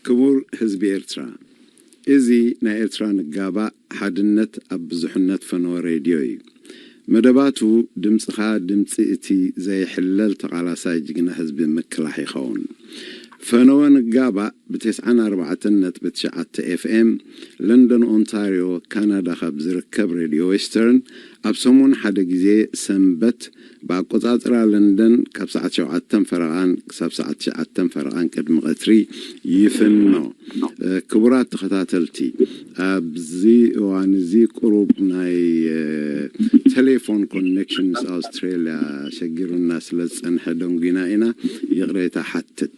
ክቡር ህዝቢ ኤርትራ፣ እዚ ናይ ኤርትራ ንጋባእ ሓድነት ኣብ ብዙሕነት ፈነወ ሬድዮ እዩ። መደባቱ ድምጽኻ ድምጺ እቲ ዘይሕለል ተቓላሳይ ጅግና ህዝቢ ምክላሕ ይኸውን። ፈነወ ንጋባእ ብ94.9 ኤፍኤም ለንደን ኦንታርዮ ካናዳ ካብ ዝርከብ ሬድዮ ዌስተርን ኣብ ሰሙን ሓደ ግዜ ሰንበት ብኣቆጻጽራ ለንደን ካብ ሰዓት ሸውዓተ ፈረቓን ክሳብ ሰዓት ትሽዓተ ፈረቓን ቅድሚ ቀትሪ ይፍኖ። ክቡራት ተኸታተልቲ፣ ኣብዚ እዋን እዚ ቁሩብ ናይ ቴሌፎን ኮኔክሽን ምስ ኣውስትራልያ ሸጊሩና ስለ ዝጸንሐ ደንጉና ኢና፣ ይቕሬታ ሓትት።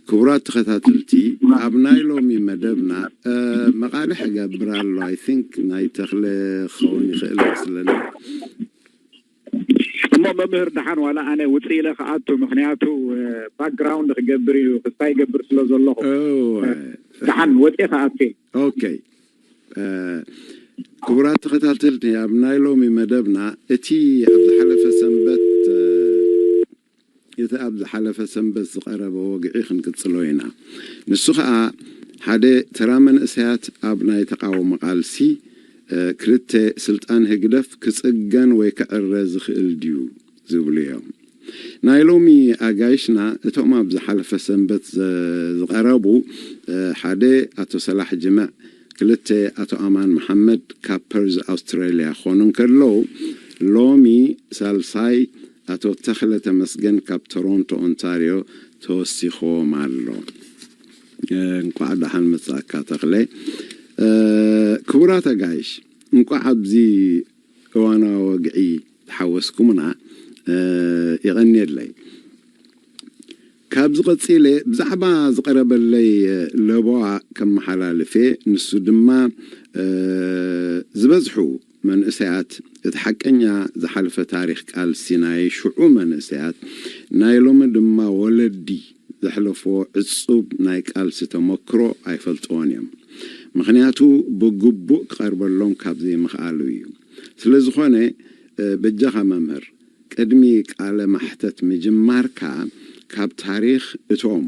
ክቡራት ተኸታተልቲ፣ ኣብ ናይ ሎሚ መደብና መቓልሕ እገብር ኣሎ። ኣይ ቲንክ ናይ ተኽለ ክኸውን ይኽእል መስለኒ። እሞ መምህር፣ ደሓን ዋላ ኣነ ውፅእ ኢለ ክኣቱ፣ ምክንያቱ ባክግራውንድ ክገብር እዩ ክስታይ ይገብር ስለ ዘለኹ። ደሓን ወፅእ ክኣቱ። ኦኬ። ክቡራት ተኸታተልቲ፣ ኣብ ናይ ሎሚ መደብና እቲ ኣብ ዝሓለፈ ሰንበት እቲ ኣብ ዝሓለፈ ሰንበት ዝቐረበ ወግዒ ክንቅጽሎ ኢና። ንሱ ኸኣ ሓደ ተራ መንእሰያት ኣብ ናይ ተቓውሞ ቃልሲ፣ ክልተ ስልጣን ህግደፍ ክጽገን ወይ ክዕረ ዝኽእል ድዩ ዝብሉ እዮም። ናይ ሎሚ ኣጋይሽና እቶም ኣብ ዝሓለፈ ሰንበት ዝቐረቡ ሓደ ኣቶ ሰላሕ ጅምዕ፣ ክልተ ኣቶ ኣማን መሓመድ ካብ ፐርዝ ኣውስትራልያ ክኾኑ እንከለዉ፣ ሎሚ ሳልሳይ ኣቶ ተኽለ ተመስገን ካብ ቶሮንቶ ኦንታርዮ ተወሲኽዎም ኣሎ። እንኳዕ ደሓን መጻእካ ተኽለ። ክቡራት ኣጋይሽ፣ እንኳዕ ኣብዚ እዋናዊ ወግዒ ተሓወስኩምና። የቐንየለይ። ካብዚ ቀጺለ ብዛዕባ ዝቐረበለይ ለበዋ ከመሓላልፍ እየ። ንሱ ድማ ዝበዝሑ መንእሰያት እቲ ሓቀኛ ዝሓለፈ ታሪኽ ቃልሲ ናይ ሽዑ መንእሰያት ናይ ሎሚ ድማ ወለዲ ዘሕለፍዎ ዕጹብ ናይ ቃልሲ ተመክሮ ኣይፈልጥዎን እዮም። ምኽንያቱ ብግቡእ ክቐርበሎም ካብ ዘይምኽኣሉ እዩ። ስለ ዝኾነ በጃኻ መምህር ቅድሚ ቃለ ማሕተት ምጅማርካ ካብ ታሪኽ እቶም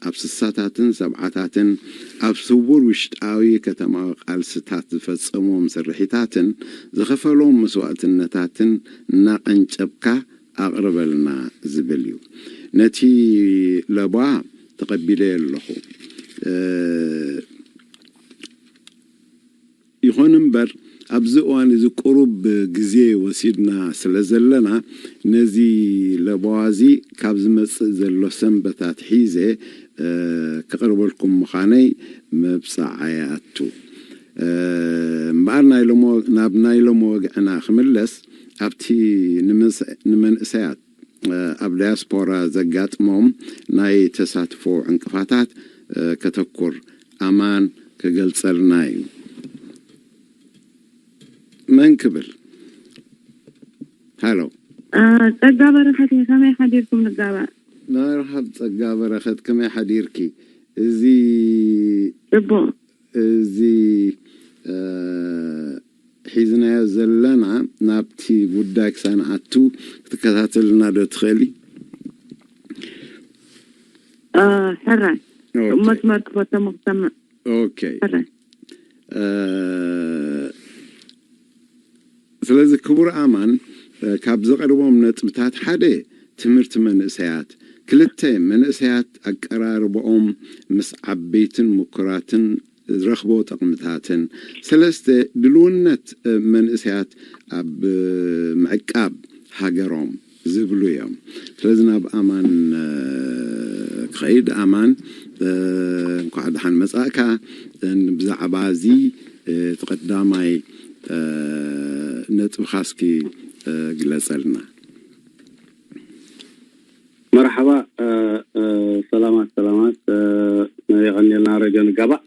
ኣብ ስሳታትን ሰብዓታትን ኣብ ስውር ውሽጣዊ ከተማዊ ቃልስታት ዝፈጸምዎም ስርሒታትን ዝኸፈሎም መስዋእትነታትን እናቐንጨብካ ኣቕርበልና ዝብል እዩ። ነቲ ለባ ተቐቢለዮ ኣለኹ። ይኹን እምበር ኣብዚ እዋን እዚ ቁሩብ ግዜ ወሲድና ስለ ዘለና ነዚ ለበዋ እዚ ካብ ዝመጽእ ዘሎ ሰንበት ኣትሒዘ ክቕርበልኩም ምዃነይ ምብጻዓ ይኣቱ። እምበኣር ናይ ሎሞ ናብ ናይ ሎሞ ወግዕና ክምለስ ኣብቲ ንምንእሰያት ኣብ ዳያስፖራ ዘጋጥሞም ናይ ተሳትፎ ዕንቅፋታት ከተኩር ኣማን ክገልጸልና እዩ። መን ክብል? ሃሎ ጸጋ በረኸት እየ። ከመይ ሓዲርኩም ንጋባእ? መርሓብ ጸጋ በረኸት፣ ከመይ ሓዲርኪ? እዚ ጽቡቕ። እዚ ሒዝናዮ ዘለና ናብቲ ጉዳይ ክሳንዓቱ ክትከታተልና ዶ ትኽእሊ? ሕራይ መስመር ክፈተሞ ክሰምዕ። ኦኬ። ስለዚ ክቡር ኣማን ካብ ዘቕርቦም ነጥብታት ሓደ ትምህርቲ መንእሰያት፣ ክልተ መንእሰያት ኣቀራርባኦም ምስ ዓበይትን ምኩራትን ዝረኽቦ ጠቕምታትን፣ ሰለስተ ድልውነት መንእሰያት ኣብ ምዕቃብ ሃገሮም ዝብሉ እዮም። ስለዚ ናብ ኣማን ክኸይድ፣ ኣማን እንኳዕ ደሓን መጻእካ። ብዛዕባ እዚ እቲ ቀዳማይ ነጥብኻ እስኪ ግለጸልና። መርሓባ ሰላማት ሰላማት የቐንየልና ረጆ ንጋባእ።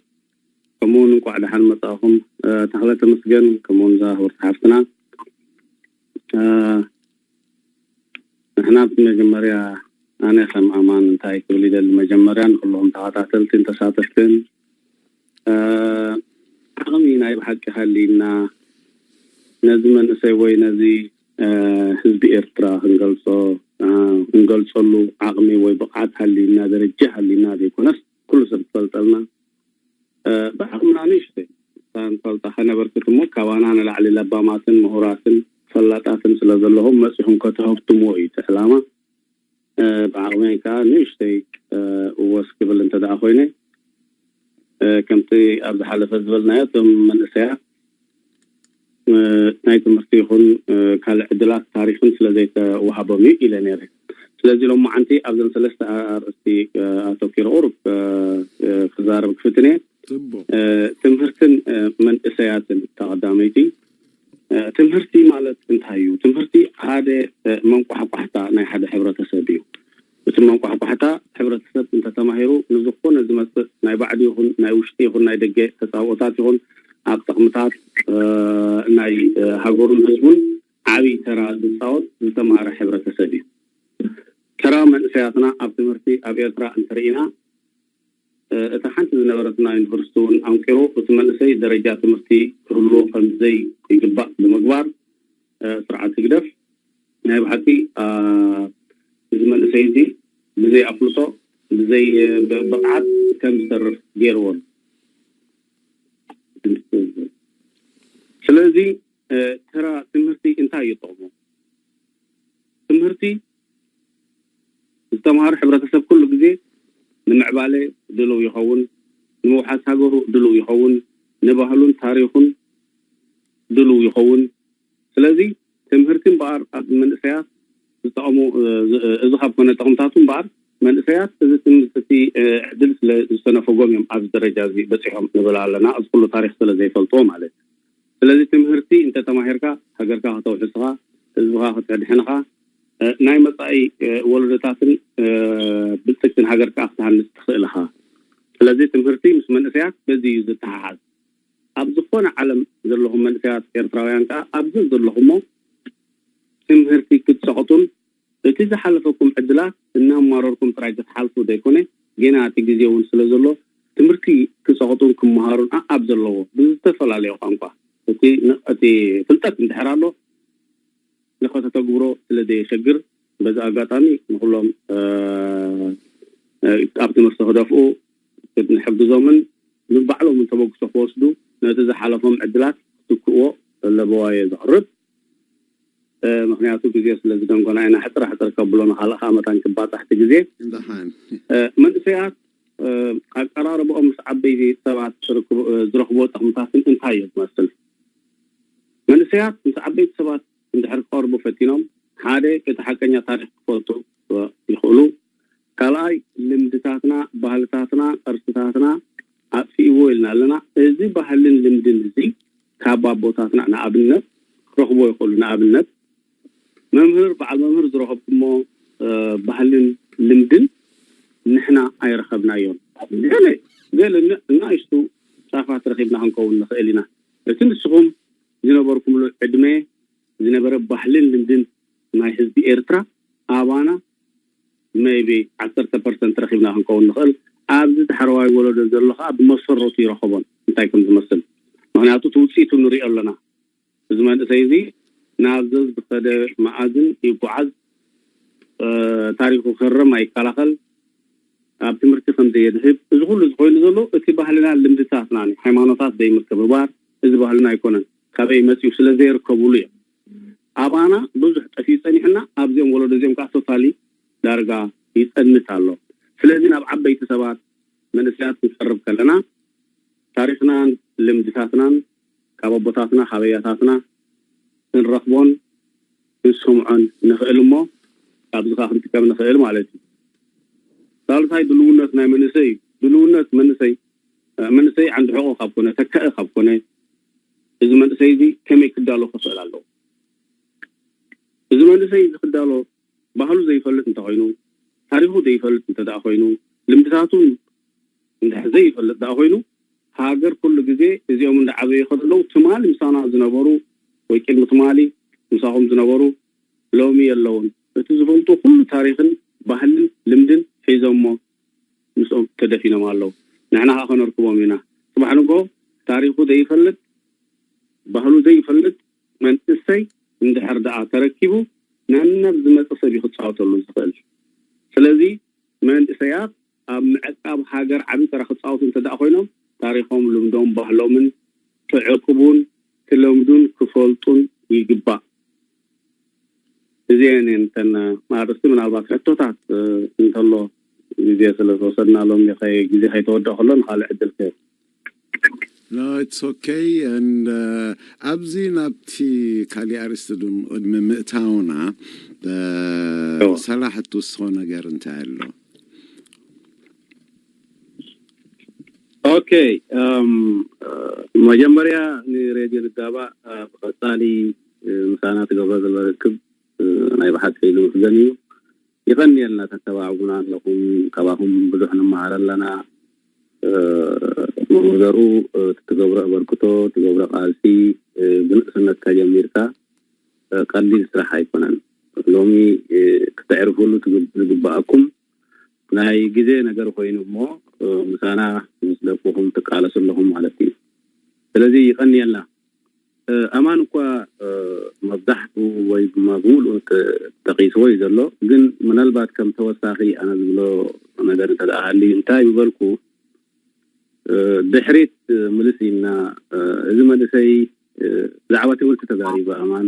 ከምኡውን እንኳዕ ደሓን መጻእኹም ተኽለ ተመስገን ከምኡውን እዛ ክብርቲ ሓፍትና። ንሕና ኣብቲ መጀመርያ ኣነ ከም ኣማን እንታይ ክብል ይደሊ፣ መጀመርያ ንኩልኹም ተኸታተልትን ተሳተፍትን ዓቕሚ ናይ ብሓቂ ሃልይና ነዚ መንእሰይ ወይ ነዚ ህዝቢ ኤርትራ ክንገልጾ ክንገልጸሉ ዓቕሚ ወይ ብቕዓት ሃልይና ደረጃ ሃልይና ዘይኮነስ ኩሉ ሰብ ዝፈልጠልና። ብዓቕምና ንእሽተይ ንፈልጣ ከነበርክት እሞ፣ ካባና ንላዕሊ ለባማትን ምሁራትን ፈላጣትን ስለ ዘለኹም፣ መጺኹም ከተህብትምዎ እዩ እቲ ዕላማ። ብዓቕመይ ከዓ ንእሽተይ ወስ ክብል እንተ ደኣ ኮይነ፣ ከምቲ ኣብ ዝሓለፈ ዝበልናዮ፣ እቶም መንእሰያት ናይ ትምህርቲ ይኹን ካልእ ዕድላት ታሪኽን ስለ ዘይተዋህቦም እዩ ኢለ ነይረ። ስለዚ ሎማዓንቲ ኣብዘን ሰለስተ ኣርእስቲ ኣተኪረ ቁሩብ ክዛረብ ክፍትን እየ። ትምህርትን መንእሰያትን፣ እታ ቀዳመይቲ። ትምህርቲ ማለት እንታይ እዩ? ትምህርቲ ሓደ መንቋሕቋሕታ ናይ ሓደ ሕብረተሰብ እዩ። እቲ መንቋሕቋሕታ፣ ሕብረተሰብ እንተተማሂሩ፣ ንዝኾነ ዝመፅእ ናይ ባዕዲ ይኹን ናይ ውሽጢ ይኹን ናይ ደገ ተፃብኦታት ይኹን ኣብ ጥቕምታት ናይ ሃገሩን ህዝቡን ዓብይ ተራ ዝፃወት ዝተማህረ ሕብረተሰብ እዩ። ተራ መንእሰያትና ኣብ ትምህርቲ ኣብ ኤርትራ እንተርኢና፣ እታ ሓንቲ ዝነበረት ናይ ዩኒቨርሲቲ እውን ኣንቂሩ፣ እቲ መንእሰይ ደረጃ ትምህርቲ ክህልዎ ከም ዘይግባእ ብምግባር፣ ስርዓት ህግደፍ ናይ ብሓቂ እዚ መንእሰይ እዚ ብዘይ ኣፍልጦ፣ ብዘይ ብቕዓት ከም ዝተርፍ ገይርዎ። ስለዚ ተራ ትምህርቲ እንታይ እዩ ጥቕሙ? ትምህርቲ ዝተምሃረ ሕብረተሰብ ኩሉ ግዜ ንምዕባለ ድልው ይኸውን፣ ንምውሓስ ሃገሩ ድልው ይኸውን፣ ንባህሉን ታሪኹን ድልው ይኸውን። ስለዚ ትምህርቲ እምበኣር ኣብ መንእሰያት ዝጠቕሙ፣ እዚ ካብ ኮነ ጥቕምታቱ እምበኣር መንእሰያት እዚ ትምህርቲ ዕድል ስለ ዝተነፈጎም እዮም ኣብዚ ደረጃ እዚ በፂሖም ንብል ኣለና። እዚ ኩሉ ታሪኽ ስለ ዘይፈልጥዎ ማለት እዩ። ስለዚ ትምህርቲ እንተተማሂርካ ሃገርካ ከተውሕስኻ፣ ህዝብኻ ክትድሕንኻ፣ ናይ መጻኢ ወለዶታትን ብልጽግትን ሃገር ከዓ ክትሃንጽ ትኽእል ኢኻ። ስለዚ ትምህርቲ ምስ መንእሰያት በዚ እዩ ዝተሓሓዝ። ኣብ ዝኾነ ዓለም ዘለኹም መንእሰያት ኤርትራውያን ከዓ ኣብዚ ዘለኹሞ ትምህርቲ ክትጸቕጡን እቲ ዝሓለፈኩም ዕድላት እናማረርኩም ጥራይ ክትሓልፉ ዘይኮነ፣ ጌና እቲ ግዜ እውን ስለ ዘሎ ትምህርቲ ክጸቕጡን ክመሃሩን ኣኣብ ዘለዎ ብዝተፈላለየ ቋንቋ፣ እቲ ን- እቲ ፍልጠት እንድሕር ኣሎ ንኸተተግብሮ ስለ ዘየሸግር፣ በዚ ኣጋጣሚ ንኹሎም ኣብ ትምህርቲ ክደፍኡ ንሕግዞምን ንባዕሎም ተበግሶ ክወስዱ ነቲ ዝሓለፎም ዕድላት ክትክእዎ ኣለዎ እየ ዘቕርብ። ምክንያቱ ግዜ ስለ ዝደንጎና ኢና ሕፅር ሕፅር ከብሎ ንካልእ ከዓ መታን ክባፃሕ እቲ ግዜ። ደሓን። መንእሰያት ኣቀራርባኦም ምስ ዓበይቲ ሰባት ዝረክቦ ጥቕምታትን እንታይ እዩ ዝመስል? መንእሰያት ምስ ዓበይቲ ሰባት እንድሕር ክቐርቡ ፈቲኖም፣ ሓደ እቲ ሓቀኛ ታሪኽ ክፈልጡ ይኽእሉ። ካልኣይ ልምድታትና፣ ባህልታትና፣ ቅርስታትና ኣጥፊእዎ ኢልና ኣለና። እዚ ባህልን ልምድን እዚ ካብ ኣቦታትና ንኣብነት ክረኽቦ ይኽእሉ። ንኣብነት መምህር፣ በዓል መምህር ዝረኸብኩሞ ባህልን ልምድን ንሕና ኣይረኸብናዮን። ገለ ገለ ንኣሽቱ ጫፋት ረኺብና ክንከውን ንኽእል ኢና። እቲ ንስኹም ዝነበርኩምሉ ዕድመ ዝነበረ ባህልን ልምድን ናይ ህዝቢ ኤርትራ ኣባና maybe ዓሰርተ ፐርሰንት ረኺብና ክንከውን ንኽእል። ኣብዚ ዳሕረዋይ ወለዶ ዘሎ ከዓ ብመሰረቱ ይረኸቦን እንታይ ከም ዝመስል። ምክንያቱ እቲ ውፅኢቱ ንሪኦ ኣለና። እዚ መንእሰይ እዚ ናብ ዘዝኸደ መኣዝን ይጓዓዝ፣ ታሪኹ ክህረም ኣይከላኸል፣ ኣብ ትምህርቲ ከም ዘየድህብ፣ እዚ ኩሉ እዚ ኮይኑ ዘሎ እቲ ባህልና ልምድታትናን ሃይማኖታት ዘይምክብባር፣ እዚ ባህልና ኣይኮነን ካበይ መፅኡ ስለ ዘይርከብሉ እዮም። ኣባና ብዙሕ ጠፊኡ ፀኒሕና ኣብዚኦም ወለዶ እዚኦም ከዓ ቶታሊ ዳርጋ ይፀንት ኣሎ። ስለዚ ናብ ዓበይቲ ሰባት መንእሰያት ክንቀርብ ከለና ታሪኽናን ልምድታትናን ካብ ኣቦታትና ካብ ኣያታትና ክንረኽቦን ክንሰምዖን ንኽእል እሞ ካብዚ ከዓ ክንጥቀም ንኽእል ማለት እዩ። ሳልሳይ ድልውነት ናይ መንእሰይ እዩ። ድልውነት መንእሰይ መንእሰይ ዓንዲ ሕቆ ካብ ኮነ ተካኢ ካብ ኮነ እዚ መንእሰይ እዚ ከመይ ክዳሎ ክኽእል ኣለዎ? እዚ መንእሰይ እዚ ክዳሎ ባህሉ ዘይፈልጥ እንተኮይኑ፣ ታሪኹ ዘይፈልጥ እንተ ደኣ ኮይኑ፣ ልምድታቱ እንድሕር ዘይፈልጥ ደኣ ኮይኑ፣ ሃገር ኩሉ ግዜ እዚኦም እንዳዓበዩ ይኸዱ ኣለዉ። ትማሊ ምሳና ዝነበሩ ወይ ቅድሚ ትማሊ ምሳኹም ዝነበሩ ሎሚ የለውን። እቲ ዝፈልጡ ኩሉ ታሪኽን ባህልን ልምድን ሒዞሞ ምስኦም ተደፊኖም ኣለዉ። ንሕና ከዓ ከነርክቦም ኢና። ጽባሕ ንግሆ ታሪኹ ዘይፈልጥ ባህሉ ዘይፈልጥ መንእሰይ እንድሕር ደኣ ተረኪቡ ነነብ ዝመጽእ ሰብ እዩ ክጻወተሉ ዝኽእል። ስለዚ መንእሰያት ኣብ ምዕቃብ ሃገር ዓብዪ ተራ ክፃወቱ እንተ ደኣ ኮይኖም፣ ታሪኾም፣ ልምዶም፣ ባህሎምን ክዕቅቡን ክለምዱን ክፈልጡን ይግባእ። እዚአን እየን እተን ኣርእስቲ። ምናልባት ሕቶታት እንተሎ፣ ግዜ ስለ ዝወሰድናሎም፣ ግዜ ከይተወድኦ ከሎ ንኻልእ ዕድል ክህብ። No, it's okay. And ኣብዚ ናብቲ ካሊእ ኣርእስቲ ድም ቅድሚ ምእታውና፣ ሰላሕ እትውስኾ ነገር እንታይ ኣሎ? ኦኬ፣ መጀመርያ ንሬድዮ ልጋባ ብቐጻሊ ምሳና ትገብሮ ዘሎ ርክብ ናይ ብሓቂ ዝምስገን እዩ። ይቐንየልና፣ ተተባዕቡና ኣለኹም። ካባኹም ብዙሕ ንመሃር ኣለና። መምህር ዘርኡ፣ እቲ ትገብሮ ኣበርክቶ፣ ትገብሮ ቃልሲ፣ ብንእስነትካ ጀሚርካ ቀሊል ስራሕ ኣይኮነን። ሎሚ ክተዕርፍሉ ዝግባኣኩም ናይ ግዜ ነገር ኮይኑ እሞ፣ ምሳና ምስ ደቅኹም ትቃለሱ ኣለኹም ማለት እዩ። ስለዚ ይቐንየልና። ኣማን እኳ መብዛሕትኡ ወይ ድማ ብምሉእ ተጠቂስዎ እዩ ዘሎ። ግን ምናልባት ከም ተወሳኺ ኣነ ዝብሎ ነገር እንተ ደኣ ሃልዩ፣ እንታይ ምበልኩ፣ ድሕሪት ምልስ ኢልና፣ እዚ መንእሰይ ብዛዕባ ትምህርቲ ተዛሪቡ ኣማን፣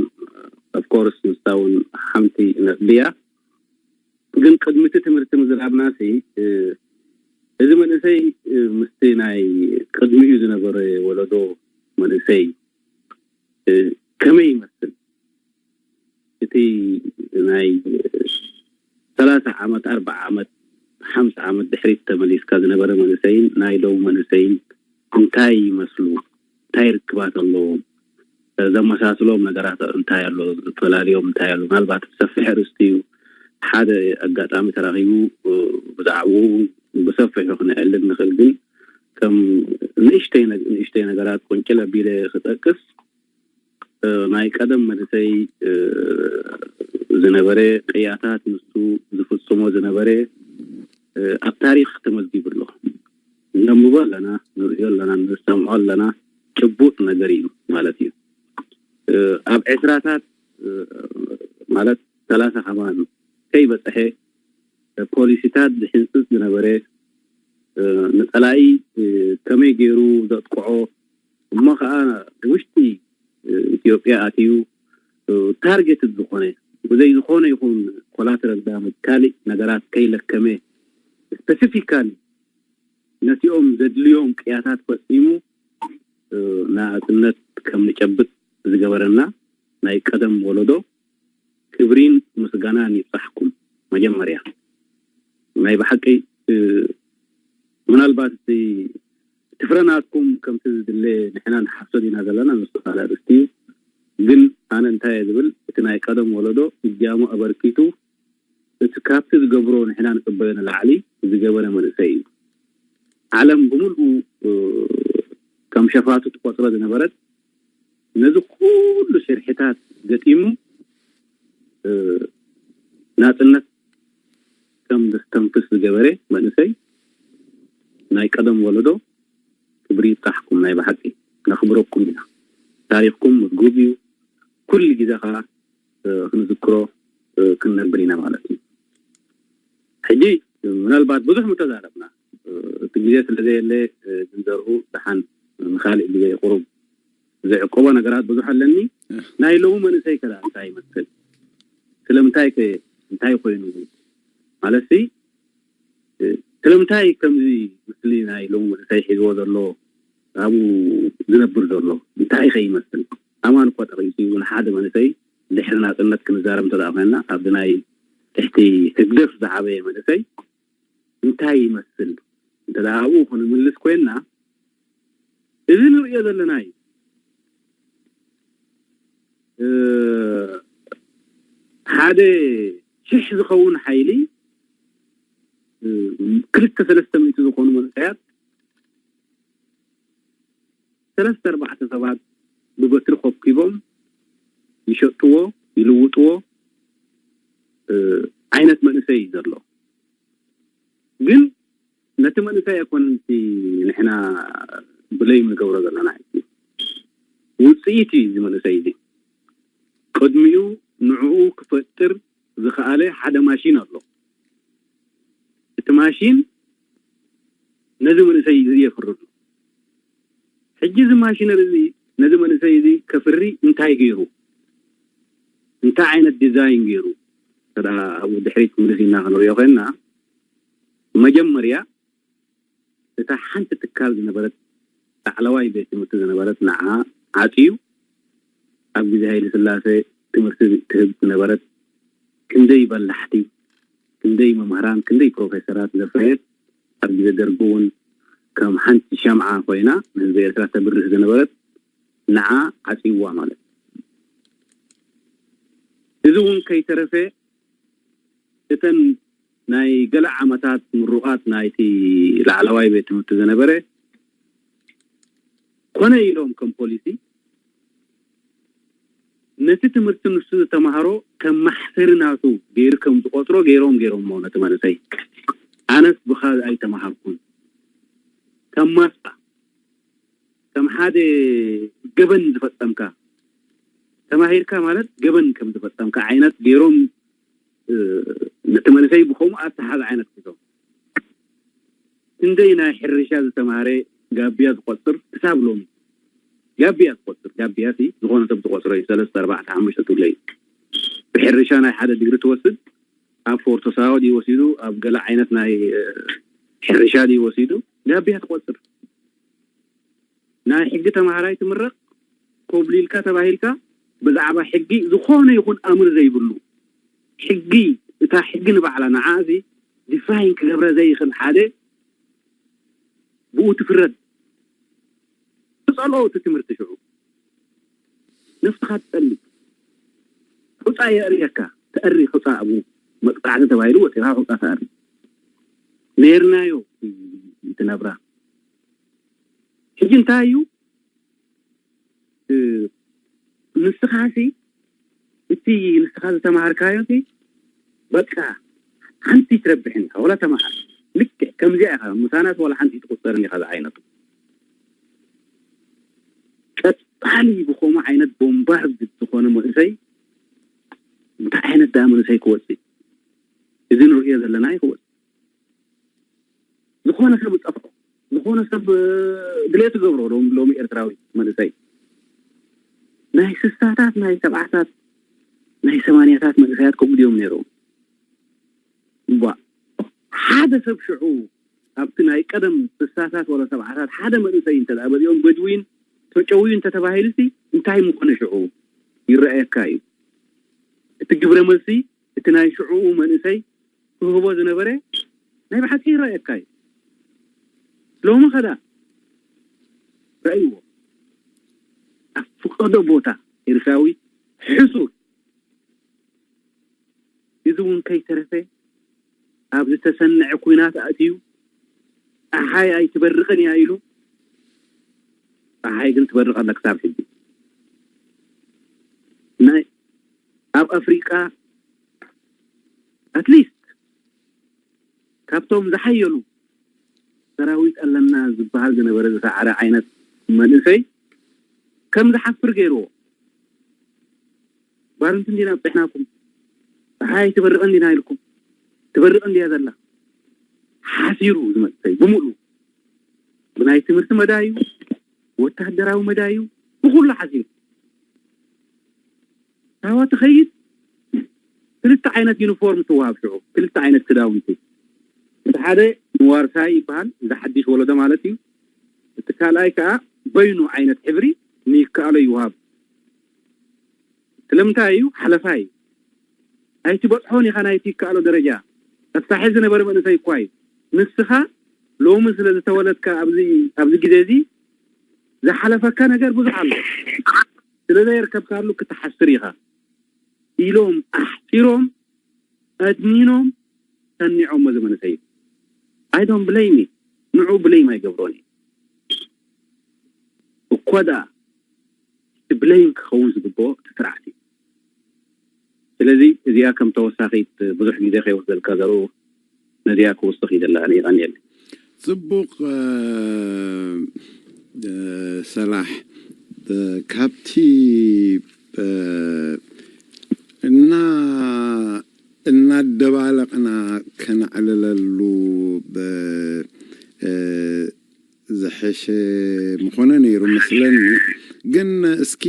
ኦፍኮርስ ንሳ እውን ሓንቲ ነጥቢ እያ። ግን ቅድሚ እቲ ትምህርቲ ምዝራብናሲ፣ እዚ መንእሰይ ምስቲ ናይ ቅድሚኡ ዝነበረ ወለዶ መንእሰይ ከመይ ይመስል? እቲ ናይ ሰላሳ ዓመት፣ ኣርባዓ ዓመት፣ ሓምሳ ዓመት ድሕሪት ተመሊስካ ዝነበረ መንእሰይን ናይ ሎሚ መንእሰይን እንታይ ይመስሉ? እንታይ ርክባት ኣለዎም? ዘመሳስሎም ነገራት እንታይ ኣሎ? ዝፈላልዮም እንታይ ኣሎ? ምናልባት ሰፊሕ ኣርእስቲ እዩ። ሓደ ኣጋጣሚ ተራኺቡ ብዛዕባኡ እውን ብሰፊሑ ክነዕልል ንኽእል። ግን ከም ንእሽተይ ነገራት ቁንጭል ኣቢለ ክጠቅስ፣ ናይ ቀደም መንእሰይ ዝነበረ ቅያታት፣ ንሱ ዝፍጽሞ ዝነበረ ኣብ ታሪኽ ተመዝጊቡ ኣሎ። ነንብቦ ኣለና፣ ንርእዮ ኣለና፣ ንሰምዖ ኣለና። ጭቡጥ ነገር እዩ ማለት እዩ። ኣብ ዕስራታት ማለት ሰላሳ ከማን ከይበጽሐ ፖሊሲታት ዝሕንጽጽ ዝነበረ፣ ንጸላኢ ከመይ ገይሩ ዘጥቅዖ፣ እሞ ከዓ ውሽጢ ኢትዮጵያ ኣትዩ ታርጌትድ ዝኾነ፣ ብዘይ ዝኾነ ይኹን ኮላተራል ዳመጅ፣ ካልእ ነገራት ከይለከመ፣ ስፐሲፊካሊ ነቲኦም ዘድልዮም ቅያታት ፈጺሙ ናጽነት ከም ንጨብጥ ዝገበረና ናይ ቀደም ወለዶ ክብሪን ምስጋናን ይብጻሕኩም። መጀመርያ ናይ ብሓቂ ምናልባት እቲ እቲ ፍረናትኩም ከምቲ ዝድለ ንሕና ንሓፍሶ ዲና ዘለና፣ ንሱ ካልእ ኣርእስቲ እዩ። ግን ኣነ እንታይ እየ ዝብል፣ እቲ ናይ ቀደም ወለዶ እጃሙ ኣበርኪቱ፣ እቲ ካብቲ ዝገብሮ ንሕና ንጽበዮ ንላዕሊ ዝገበረ መንእሰይ እዩ። ዓለም ብምልኡ ከም ሸፋቱ ትቆጽሮ ዝነበረት፣ ነዚ ኩሉ ሽርሕታት ገጢሙ ናጽነት ከም ዘስተንፍስ ዝገበረ መንእሰይ ናይ ቀደም ወለዶ ክብሪ ይብጻሕኩም። ናይ ብሓቂ ነኽብረኩም ኢና። ታሪኽኩም ምጉብ እዩ። ኩሉ ግዜ ከዓ ክንዝክሮ ክንነብር ኢና ማለት እዩ። ሕጂ ምናልባት ብዙሕ ምተዛረብና፣ እቲ ግዜ ስለ ዘየለ፣ ግን ዘርኡ ደሓን ንኻልእ ግዜ ቁሩብ ዝዕቆቦ ነገራት ብዙሕ ኣለኒ። ናይ ሎሚ መንእሰይ ከ እንታይ ይመስል? ስለምንታይ ከ እንታይ ኮይኑ? ማለትሲ ስለምንታይ ከምዚ ምስሊ ናይ ሎሚ መንእሰይ ሒዝዎ ዘሎ፣ ኣብኡ ዝነብር ዘሎ እንታይ ከ ይመስል? ኣማን እኳ ጠቒሱ እዩ፣ ንሓደ መንእሰይ ድሕሪ ናጽነት ክንዛረብ እንተ ደኣ ኮይንና፣ ኣብዚ ናይ ትሕቲ ህግደፍ ዝዓበየ መንእሰይ እንታይ ይመስል እንተ ደኣ ኣብኡ ክንምልስ ኮይንና፣ እዚ ንርእዮ ዘለና እዩ። ሓደ ሽሕ ዝኸውን ሓይሊ፣ ክልተ ሰለስተ ሚእቲ ዝኾኑ መንእሰያት፣ ሰለስተ ኣርባዕተ ሰባት ብበትሪ ኮብኪቦም ይሸጥዎ፣ ይልውጥዎ ዓይነት መንእሰይ እዩ ዘሎ። ግን ነቲ መንእሰይ ኣይኮነን እቲ ንሕና ብለይም ንገብሮ ዘለና። ውፅኢት እዩ እዚ መንእሰይ እዚ። ቅድሚኡ ንዕኡ ክፈጥር ዝኸኣለ ሓደ ማሽን ኣሎ። እቲ ማሽን ነዚ መንእሰይ እዚ የፍርዱ። ሕጂ እዚ ማሽነሪ እዚ ነዚ መንእሰይ እዚ ከፍሪ እንታይ ገይሩ? እንታይ ዓይነት ዲዛይን ገይሩ? ተዳ ኣብኡ ድሕሪት ምልስ ኢና ክንሪኦ ኮይንና፣ መጀመርያ እታ ሓንቲ ትካል ዝነበረት፣ ላዕለዋይ ቤት ትምህርቲ ዝነበረት ንዓ ዓፅዩ፣ ኣብ ግዜ ሃይለ ስላሴ ትምህርቲ ትህብ ዝነበረት፣ ክንደይ በላሕቲ፣ ክንደይ መምህራን፣ ክንደይ ፕሮፌሰራት ዘፍረየት፣ ኣብ ግዜ ደርጊ እውን ከም ሓንቲ ሸምዓ ኮይና ንህዝቢ ኤርትራ ተብርህ ዝነበረት ንዓ ዓፅይዋ ማለት እዩ። እዚ እውን ከይተረፈ እተን ናይ ገለ ዓመታት ምሩቓት ናይቲ ላዕለዋይ ቤት ትምህርቲ ዝነበረ ኮነ ኢሎም ከም ፖሊሲ ነቲ ትምህርቲ ንሱ ዝተማሃሮ ከም ማሕሰሪ ናቱ ገይሩ ከም ዝቆፅሮ ገይሮም ገይሮሞ ነቲ መንእሰይ። ኣነስ ብኻ ኣይተማሃርኩን። ከም ማስጣ፣ ከም ሓደ ገበን ዝፈጸምካ፣ ተማሂርካ ማለት ገበን ከም ዝፈጸምካ ዓይነት ገይሮም ነቲ መንእሰይ ብኸምኡ ኣተሓዝ ዓይነት ሒዞም። ክንደይ ናይ ሕርሻ ዝተማሃረ ጋብያ ዝቆጽር ክሳብ ሎሚ ጋብያ ዝቆጽር፣ ጋብያ ሲ ዝኾነ ሰብ ዝቆጽሮ እዩ። ሰለስተ ኣርባዕተ ሓሙሽተ ትብለይ ብሕርሻ ናይ ሓደ ዲግሪ ትወስድ፣ ኣብ ፎርቶ ሳዋ ድዩ ወሲዱ፣ ኣብ ገለ ዓይነት ናይ ሕርሻ ድዩ ወሲዱ፣ ጋብያ ትቆጽር። ናይ ሕጊ ተማሃራይ ትምረቕ፣ ኮብሊልካ ተባሂልካ፣ ብዛዕባ ሕጊ ዝኾነ ይኹን ኣምር ዘይብሉ፣ ሕጊ፣ እታ ሕጊ ንባዕላ ንዓ እዚ ዲፋይን ክገብረ ዘይኽእል ሓደ ብኡ ትፍረድ። ትጸልኦ እቲ ትምህርቲ ሽዑ። ነፍስኻ ትጸሊ። ሑጻ የእርየካ። ተእሪ ሑጻ ኣብኡ መቅጻዕቲ ተባሂሉ ወጺኻ ሑጻ ተእሪ። ነይርናዮ እቲ ናብራ። ሕጂ እንታይ እዩ? ንስኻሲ እቲ ንስኻ ዝተማሃርካዮ በቃ ሓንቲ ትረብሕን ኢኻ ወላ ተማሃር። ልክዕ ከምዚኣ ኢኻ፣ ምሳናስ ዋላ ሓንቲ ትቁጸርን ኢኻ ዝዓይነቱ። ቀጻሊ ብኸምኡ ዓይነት ቦምባርድ ዝኾነ መንእሰይ እንታይ ዓይነት ደኣ መንእሰይ ክወጽእ? እዚ ንርእዮ ዘለና እዩ ክወጽእ። ዝኾነ ሰብ ዝጠፍዖ፣ ዝኾነ ሰብ ድሌቱ ገብሮ። ሎም- ሎሚ ኤርትራዊ መንእሰይ ናይ ስሳታት ናይ ሰብዓታት ናይ ሰማንያታት መንእሰያት ከምኡ ድዮም ነይሮም? ባ ሓደ ሰብ ሽዑ ኣብቲ ናይ ቀደም ስሳታት ወላ ሰብዓታት ሓደ መንእሰይ እንተ ደኣ በዚኦም በድዊን ተጨውዩ እንተ ተባሂሉ ሲ እንታይ ምኾነ ሽዑ ይረኣየካ እዩ። እቲ ግብረ መልሲ እቲ ናይ ሽዑ መንእሰይ ክህቦ ዝነበረ ናይ ብሓቂ ይረኣየካ እዩ። ሎሚ ኸዳ ረእይዎ ኣብ ፍቐዶ ቦታ ኤርትራዊ ሕሱር እዚ እውን ከይተረፈ ኣብ ዝተሰንዐ ኲናት ኣእትዩ፣ ጸሓይ ኣይትበርቕን እያ ኢሉ፣ ጸሓይ ግን ትበርቕ ኣላ ክሳብ ሕጂ። ናይ ኣብ ኣፍሪቃ ኣትሊስት ካብቶም ዝሓየሉ ሰራዊት ኣለና ዝበሃል ዝነበረ ዝሰዓረ ዓይነት መንእሰይ ከም ዝሓፍር ገይርዎ። ባርንቱ እንዲና ኣብፅሕናኩም፣ ፀሓይ ትበርቕ እንዲና ኢልኩም፣ ትበርቕ እንዲያ ዘላ ሓሲሩ ዝመፅእ ብምሉ ብናይ ትምህርቲ መዳዩ፣ ወታደራዊ መዳዩ፣ ብኩሉ ሓሲሩ። ሳዋ ትኸይድ ክልተ ዓይነት ዩኒፎርም ትወሃብ ሽዑ፣ ክልተ ዓይነት ክዳውንቲ። እቲ ሓደ ንዋርሳይ ይበሃል፣ እዚ ሓድሽ ወለዶ ማለት እዩ። እቲ ካልኣይ ከዓ በይኑ ዓይነት ሕብሪ ንይከኣሎ ይወሃብ። ስለምንታይ እዩ? ሓለፋ እዩ። ኣይትበፅሖን ኢኻ ናይቲ ይከኣሎ ደረጃ። ተፍታሒ ዝነበረ መንእሰይ እኳ እዩ። ንስኻ ሎሚ ስለ ዝተወለድካ ኣብዚ ኣብዚ ግዜ እዚ ዝሓለፈካ ነገር ብዙሕ ኣሎ። ስለ ዘየርከብካሉ ክትሓስር ኢኻ ኢሎም ኣሕፂሮም ኣድኒኖም ሰኒዖሞ እዚ መንእሰይ። I don't blame you። ንዑ ብለይም ኣይገብሮን እዩ። እኳ ደኣ እቲ ብለይም ክኸውን ዝግብኦ እቲ ስርዓት እዩ። ስለዚ እዚኣ ከም ተወሳኺት ብዙሕ ግዜ ከይወስደልካ ዘርኡ ነዚኣ ክውስኽ ይደላ። ኣነ ይቐንየለይ። ጽቡቕ። እ፣ እ፣ ሰላሕ፣ እ፣ ካብቲ፣ እ፣ እና እናደባለቕና ከነዕልለሉ ብ-፣ እ፣ ሕሽ ምኾነ ነይሩ መስለኒ። ግን እስኪ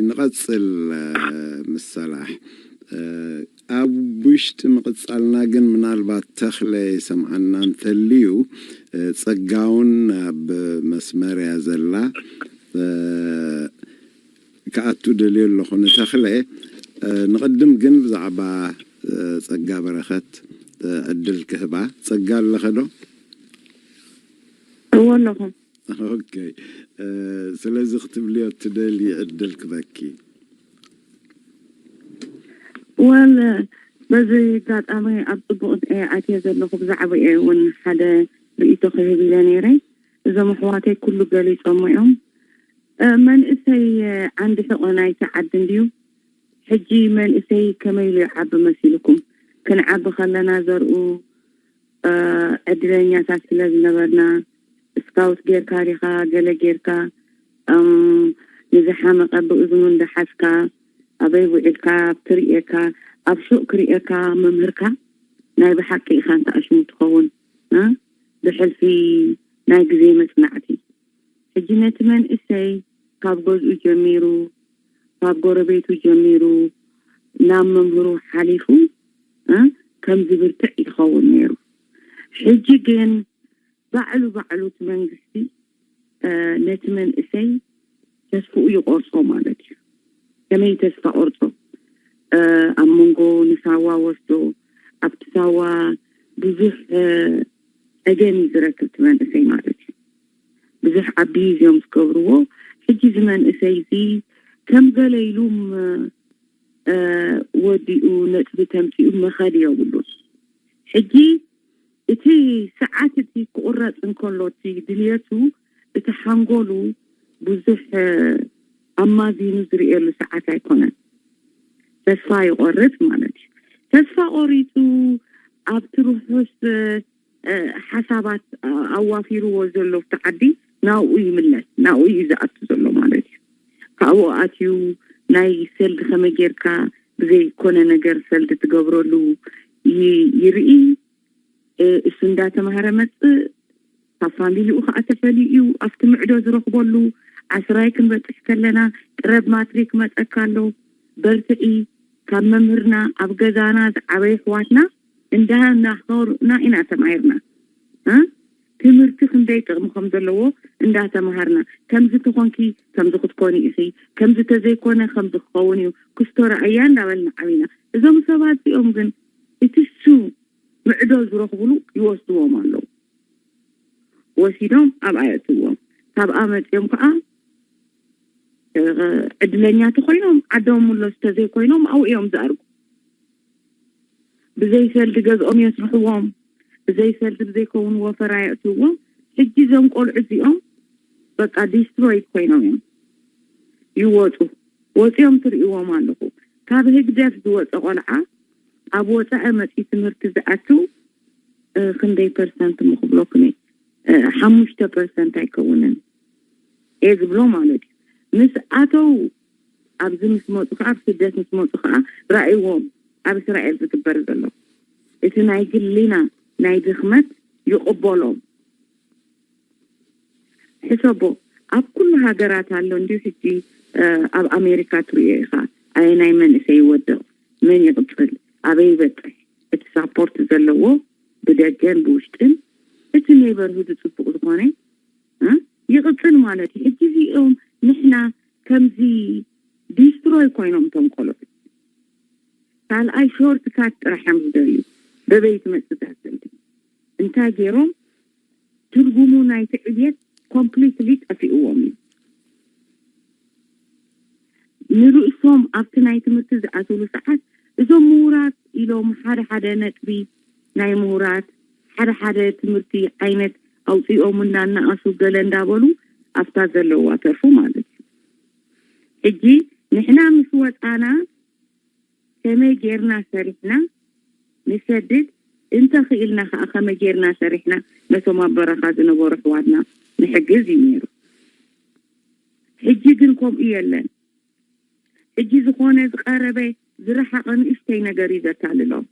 ንቐጽል፣ እ፣ ምስ ሰላሕ፣ እ፣ ኣብ ውሽጢ ምቕጻልና ግን ምናልባት ተኽለ ይሰምዓና እንተልዩ፣ እ፣ ጸጋውን ኣብ መስመር እያ ዘላ፣ እ፣ ክኣቱ ደልዮ ኣለኹ ንተኽለ። እ፣ ንቕድም ግን ብዛዕባ፣ እ፣ ጸጋ በረኸት፣ እ፣ ዕድል ክህባ። ጸጋ ኣለኸ ዶ? እዎ ኣለኹ። ኦኬ። እ፣ ስለዚ ክትብልዮ እትደሊ ዕድል ክበኪ። ወል በዚ ኣጋጣሚ ኣብ ጽቡቕ እየ ኣትየ ዘለኹ። ብዛዕባ እየ እውን ሓደ ርእይቶ ክህብ ኢለ ነይረ። እዞም ኣሕዋተይ ኩሉ ገሊጾሞ እዮም። እ፣ መንእሰይ፣ እ፣ ዓንዲ ሕቖ ናይቲ ዓዲ እንድዩ። ሕጂ መንእሰይ ከመይ ኢሉ ይዓቢ መሲልኩም? ክንዓቢ ከለና ዘርኡ፣ እ፣ ዕድለኛታት ስለ ዝነበርና፣ ስካውት ጌርካ ዲኻ፣ ገለ ጌርካ፣ እም፣ ንዝሓመቐ ብእዝኑ እንዳሓዝካ፣ ኣበይ ውዒልካ፣ ኣብቲ ርእየካ፣ ኣብ ሹቕ ክርእየካ መምህርካ ናይ ብሓቂ ኢኻ እንተ ኣሽሙ ትኸውን፣ እ፣ ብሕልፊ ናይ ግዜ መጽናዕቲ። ሕጂ ነቲ መንእሰይ ካብ ገዝኡ ጀሚሩ፣ ካብ ጎረቤቱ ጀሚሩ፣ ናብ መምህሩ ሓሊፉ፣ እ፣ ከም ዝብርትዕ ይኸውን ነይሩ። ሕጂ ግን ባዕሉ ባዕሉ እቲ መንግስቲ፣ እ፣ ነቲ መንእሰይ ተስፍኡ ይቖርጾ ማለት እዩ። ከመይ ተስፋ ቆርጾ? እ፣ ኣብ መንጎ ንሳዋ ወስዶ፣ ኣብቲ ሳዋ ብዙሕ፣ እ፣ ጸገም እዩ ዝረክብ እቲ መንእሰይ ማለት እዩ። ብዙሕ ኣቢዩዝ እዮም ዝገብርዎ። ሕጂ እዚ መንእሰይ እዚ ከም ገለ ኢሉም፣ እ፣ ወዲኡ ነጥቢ ተምፂኡ መኸዲ የብሉን። ሕጂ እቲ ሰዓት እቲ ክቑረፅ እንከሎ እቲ ድልየቱ፣ እቲ ሓንጎሉ ብዙሕ፣ እ፣ ኣማዚኑ ዝርእየሉ ሰዓት ኣይኮነን። ተስፋ ይቆርፅ ማለት እዩ። ተስፋ ቆሪፁ ኣብቲ ርሑስ፣ እ፣ እ፣ ሓሳባት፣ እ፣ ኣዋፊርዎ ዘሎ ኣብቲ ዓዲ ናብኡ ይምለስ፣ ናብኡ እዩ ዝኣቱ ዘሎ ማለት እዩ። ካብኡ ኣትዩ ናይ ሰልዲ ከመይ ጌርካ ብዘይኮነ ነገር ሰልዲ ትገብረሉ ይ-፣ ይርኢ። እ፣ እሱ እንዳተማሃረ መጽእ፣ ካብ ፋሚሊኡ ከዓ ተፈልዩ እዩ ኣብቲ ምዕዶ ዝረኽበሉ። ዓስራይ ክንበጽሕ ከለና ቅረብ ማትሪክ መጸካ ኣሎ፣ በርትዒ። ካብ መምህርና ኣብ ገዛና ዝዓበዩ ኣሕዋትና እንዳናኸሩና ኢና ተማሂርና። እ? ትምህርቲ ክንደይ ጥቕሚ ከም ዘለዎ እንዳተማሃርና፣ ከምዚ ተኾንኪ ከምዚ ክትኮኒ ኢኺ፣ ከምዚ ተዘይኮነ ከምዚ ክኸውን እዩ፣ ክስቶ ረኣያ እንዳበልና ዓቢና። እዞም ሰባት እዚኦም ግን እቲ እሱ ምዕዶ ዝረኽብሉ ይወስድዎም ኣለዉ። ወሲዶም ኣብኣ የእትዎም። ካብኣ መጺኦም ከዓ፣ እ፣ ዕድለኛ ተኾይኖም ዓዶም ምለሱ፣ ተዘይኮይኖም ኣብኡ እዮም ዝኣርጉ። ብዘይ ሰልዲ ገዝኦም የስርሕዎም፣ ብዘይ ሰልዲ ብዘይከውን ወፈራ የእትዎም። ሕጂ እዞም ቆልዑ እዚኦም በቃ ዲስትሮይድ ኮይኖም እዮም ይወፁ። ወፂኦም ትርእይዎም ኣለኹ። ካብ ህግደፍ ዝወፀ ቆልዓ ኣብ ወፃኢ መፂኡ ትምህርቲ ዝኣትው፣ እ፣ ክንደይ ፐርሰንት ምክብለኩም እየ፣ እ፣ ሓሙሽተ ፐርሰንት ኣይከውንን እየ ዝብሎ ማለት እዩ። ምስ ኣተው፣ ኣብዚ ምስ መፁ ከዓ፣ ኣብ ስደት ምስ መፁ ከዓ ራእይዎም ኣብ እስራኤል ዝግበር ዘሎ እቲ ናይ ግሊና ናይ ድኽመት ይቕበሎም። ሕሰቦ፣ ኣብ ኩሉ ሃገራት ኣሎ እንዲሁ። ሕጂ፣ እ፣ ኣብ ኣሜሪካ ትርእዮ ኢኻ፣ ኣየናይ መንእሰይ ይወድቕ፣ መን ይቕጽል፣ ኣበይ ይበጽሕ፣ እቲ ሳፖርት ዘለዎ ብደገን ብውሽጥን፣ እቲ ኔበርሁድ ጽቡቕ ዝኾነ፣ እ፣ ይቕጽል ማለት እዩ። ሕጂ እዚኦም ንሕና ከምዚ ዲስትሮይ ኮይኖም እቶም ቆልዑ። ካልኣይ ሾርት ካት ጥራሕ እዮም ዝደልዩ። በበይ ትመጽእ እዛ ሰልዲ? እንታይ ገይሮም? ትርጉሙ ናይቲ ዕብየት ኮምፕሊትሊ ጠፊእዎም እዩ። ንርእሶም ኣብቲ ናይ ትምህርቲ ዝኣትውሉ ሰዓት እዞም ምሁራት ኢሎም ሓደ ሓደ ነጥቢ ናይ ምሁራት፣ ሓደ ሓደ ትምህርቲ ዓይነት ኣውፂኦም እንዳናኣሱ ገለ እንዳበሉ ኣብታ ዘለዋ ተርፉ ማለት እዩ። ሕጂ ንሕና ምስ ወፃና ከመይ ጌርና ሰሪሕና ንሰድድ፣ እንተኽኢልና ከዓ ከመይ ጌርና ሰሪሕና ነቶም ኣብ በረኻ ዝነበሩ ኣሕዋትና ንሕግዝ እዩ ነይሩ። ሕጂ ግን ከምኡ የለን። ሕጂ ዝኾነ ዝቐረበ ዝረሓቐ ንእሽተይ ነገር እዩ ዘታልሎም።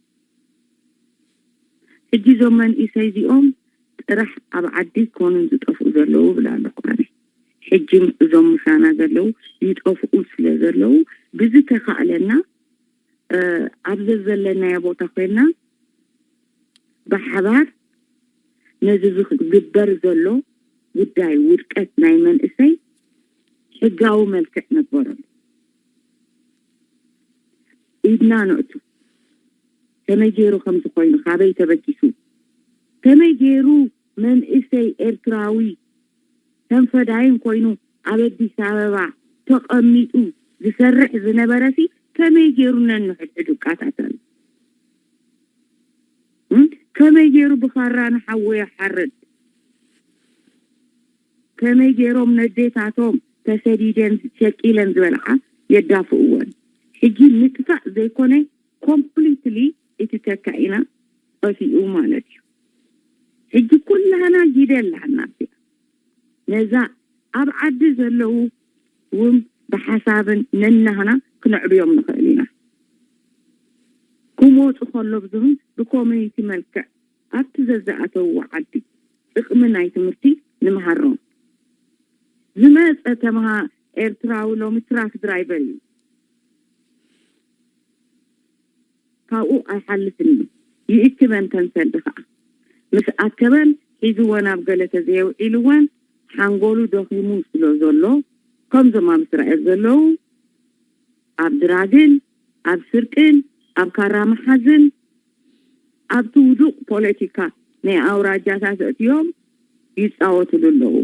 ሕጂ እዞም መንእሰይ እዚኦም ጥራሕ ኣብ ዓዲ ኮኑን ዝጠፍኡ ዘለዉ ብላ ኣለኹ ኣነ። ሕጂ እዞም ምሳና ዘለዉ ይጠፍኡ ስለ ዘለዉ፣ ብዝተኻእለና፣ እ፣ ኣብ ዘዘለናዮ ቦታ ኮይና ብሓባር ነዚ ዝግበር ዘሎ ጉዳይ ውድቀት ናይ መንእሰይ ሕጋዊ መልክዕ ንግበረሉ። ኢድና ነእቱ። ከመይ ገይሩ ከም ዝኾይኑ፣ ካበይ ተበጊሱ፣ ከመይ ገይሩ መንእሰይ ኤርትራዊ ከም ፈዳይን ኮይኑ ኣብ ኣዲስ ኣበባ ተቐሚጡ ዝሰርሕ ዝነበረሲ ከመይ ገይሩ ነንሕድሕዱ ይቃታተል? እም? ከመይ ገይሩ ብኻራ ንሓዉ የሓርድ? ከመይ ገይሮም ነዴታቶም ተሰዲደን ሸቂለን ዝበልዓ የዳፍእወን? ሕጂ ምጥፋእ ዘይኮነ፣ ኮምፕሊትሊ እቲ ተካኢና ጠፊኡ ማለት እዩ። ሕጂ ኩላህና ጊደ ኣለና እዚኣ። ነዛ ኣብ ዓዲ ዘለዉ እውን ብሓሳብን ነናህና ክነዕብዮም ንኽእል ኢና። ክመፁ ከሎ ብዙህም ብኮሚኒቲ መልክዕ ኣብቲ ዘዝኣተውዎ ዓዲ ጥቕሚ ናይ ትምህርቲ ንምሃሮም። ዝመፀ ተምሃ ኤርትራዊ ሎሚ ትራክ ድራይቨር እዩ። ካብኡ ኣይሓልፍን እዩ። ይእክበን ተንሰልዲ ከዓ ምስ ኣከበን ሒዝወን ኣብ ገለ ተዘየውዒልወን ሓንጎሉ ደኺሙ ስለ ዘሎ፣ ከምዞም ኣብ እስራኤል ዘለዉ ኣብ ድራግን ኣብ ስርቅን ኣብ ካራ መሓዝን ኣብቲ ውዱቕ ፖለቲካ ናይ ኣውራጃታት ኣእትዮም ይጻወትሉ ኣለዉ።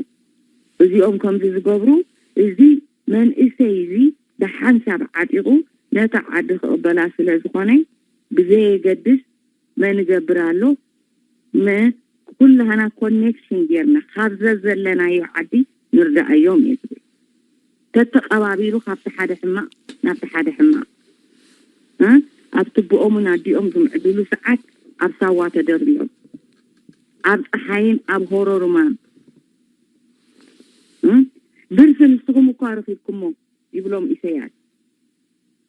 እዚኦም ከምዚ ዝገብሩ፣ እዚ መንእሰይ እዚ ብሓንሳብ ዓጢቑ ነታ ዓዲ ክቕበላ ስለ ዝኾነ፣ ብዘየገድስ መን ይገብር ኣሎ፣ መ-፣ ኩላህና ኮኔክሽን ጌርና ካብ ዘዘለናዮ ዓዲ ንርዳኣዮም እየ ዝብል። ተተቐባቢሉ ካብቲ ሓደ ሕማቕ ናብቲ ሓደ ሕማቕ፣ እ፣ ኣብ ትብኦምን ኣዲኦም ዝምዕድሉ ሰዓት ኣብ ሳዋ ተደርብዮም፣ ኣብ ጸሓይን ኣብ ሆሮሩማን፣ እ፣ ብርሲ ንስኹም እኳ ረኺብኩሞ ይብሎም ኢሰያስ።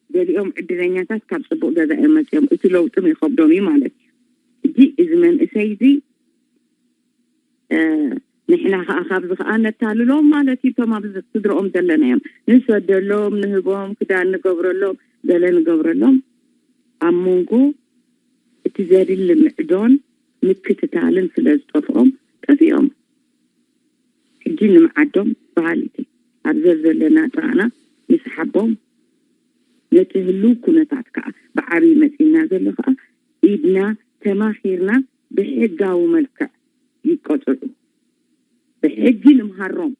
ገሊኦም ዕድለኛታት ካብ ጽቡቕ ገዛ እዮም መጺኦም፣ እቲ ለውጥም ይኸብዶም እዩ ማለት እዩ። ሕጂ እዚ መንእሰይ እዚ፣ እ፣ ንሕና ኸኣ ካብዚ ኸኣ ነታልሎም ማለት እዩ። እቶም ኣብ ስድረኦም ዘለናዮም ንሰደሎም፣ ንህቦም፣ ክዳን ንገብረሎም፣ ገለ ንገብረሎም፣ ኣብ መንጎ እቲ ዘድሊ ምዕዶን ምክትታልን ስለ ዝጠፍኦም ጠፊኦም። ሕጂ ንምዓዶም በሃልቲ ኣብ ዘዘለና ጥራና ንስሓቦም። ነቲ ህሉው ኩነታት ከኣ ብዓብዪ መጺና ዘሎ ከኣ ኢድና ተማኺርና ብሕጋዊ መልክዕ ይቀጽዑ። ብሕጊ ንምሃሮም።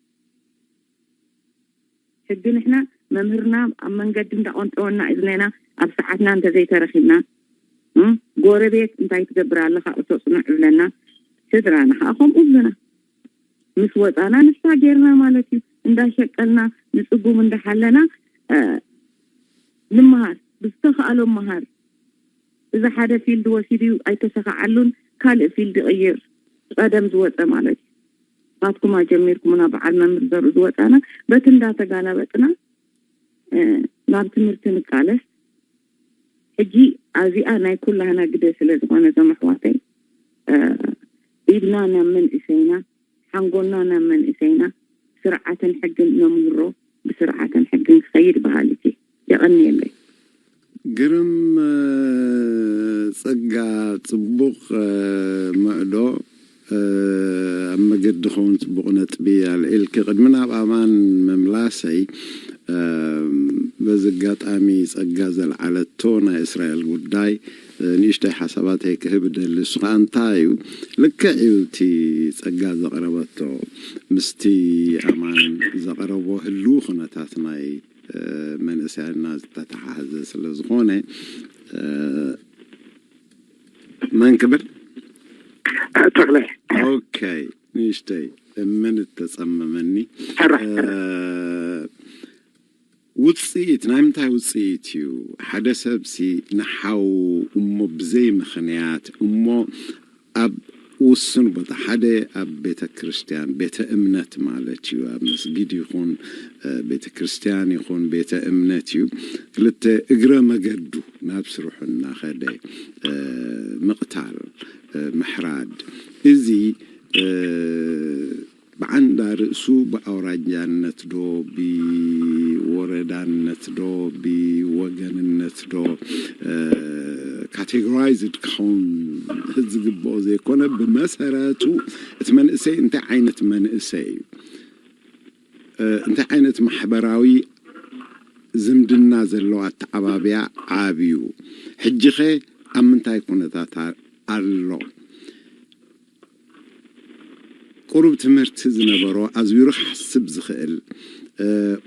ሕጊ ንሕና መምህርና ኣብ መንገዲ እንዳቆንጠወና እዝነና ኣብ ሰዓትና እንተዘይተረኺብና፣ እም፣ ጎረቤት እንታይ ትገብር ኣለኻ እቶ ጽኑዕ እብለና፣ ስድራና ከዓ ከምኡ እብሉና። ምስ ወጻና ንሳ ጌርና ማለት እዩ። እንዳሸቀልና ንጽጉም እንዳሓለና፣ እ፣ ንምሃር፣ ብዝተኻእሎ ምሃር። እዚ ሓደ ፊልድ ወሲዱ ኣይተሰኻዓሉን፣ ካልእ ፊልድ ይቕይር። ቀደም ዝወጸ ማለት እዩ። ናትኩም ኣጀሚርኩምና በዓል መምህር ዘሩ ዝወጻና በቲ እንዳተጋላበጥና፣ እ፣ ናብ ትምህርቲ ንቃለስ። ሕጂ ኣብዚኣ ናይ ኩላህና ግደ ስለ ዝኾነ እዞም ኣሕዋተይ፣ እ፣ ኢድና ናብ መንእሰይና፣ ሓንጎልና ናብ መንእሰይና፣ ስርዓትን ሕግን ነምህሮ፣ ብስርዓትን ሕግን ክኸይድ በሃሊት እየ። የቐንየለይ። ግርም፣ እ፣ ጸጋ፣ ጽቡቕ፣ እ፣ ምዕዶ፣ እ፣ ኣብ መገዲ ኸውን ጽቡቕ ነጥቢ ኣልዒልኪ። ቅድሚ ናብ ኣማን ምምላሰይ፣ እ፣ በዚ ኣጋጣሚ ጸጋ ዘልዓለቶ ናይ እስራኤል ጉዳይ፣ እ፣ ንእሽተይ ሓሳባተይ ክህብ እደሊ። እሱ ኸኣ እንታይ እዩ? ልክዕ እዩ እቲ ጸጋ ዘቕረበቶ ምስቲ ኣማን ዘቕረቦ ህልው ኩነታት ናይ፣ እ፣ መንእሰያትና ዝተተሓሓዘ ስለ ዝኾነ፣ እ፣ መን ክብል? ተኽለ። ኦኬ፣ ንእሽተይ እምን እተጸመመኒ። ሕራይ፣ እ፣ ሕራይ። ውጽኢት፣ ናይ ምንታይ ውጽኢት እዩ? ሓደ ሰብሲ ንሓው እሞ ብዘይ ምኽንያት እሞ ኣብ ውሱን ቦታ፣ ሓደ ኣብ ቤተ ክርስቲያን፣ ቤተ እምነት ማለት እዩ፣ ኣብ መስጊድ ይኹን፣ እ፣ ቤተ ክርስቲያን ይኹን ቤተ እምነት እዩ፣ ክልተ እግረ መገዱ ናብ ስርሑ እናኸደ፣ እ፣ ምቕታል፣ እ፣ ምሕራድ፣ እዚ ብዓንዳ ርእሱ ብኣውራጃነት ዶ ብወረዳነት ዶ ብወገንነት ዶ ካቴጎራይዝድ ክኸውን ዝግብኦ ዘይኮነ፣ ብመሰረቱ እቲ መንእሰይ እንታይ ዓይነት መንእሰይ እዩ፣ እንታይ ዓይነት ማሕበራዊ ዝምድና ዘለዎ ኣተዓባብያ ዓብዩ፣ ሕጂኸ ኣብ ምንታይ ኩነታት ኣሎ? ቁሩብ ትምህርቲ ዝነበሮ፣ ኣዝዊሩ ክሓስብ ዝኽእል፣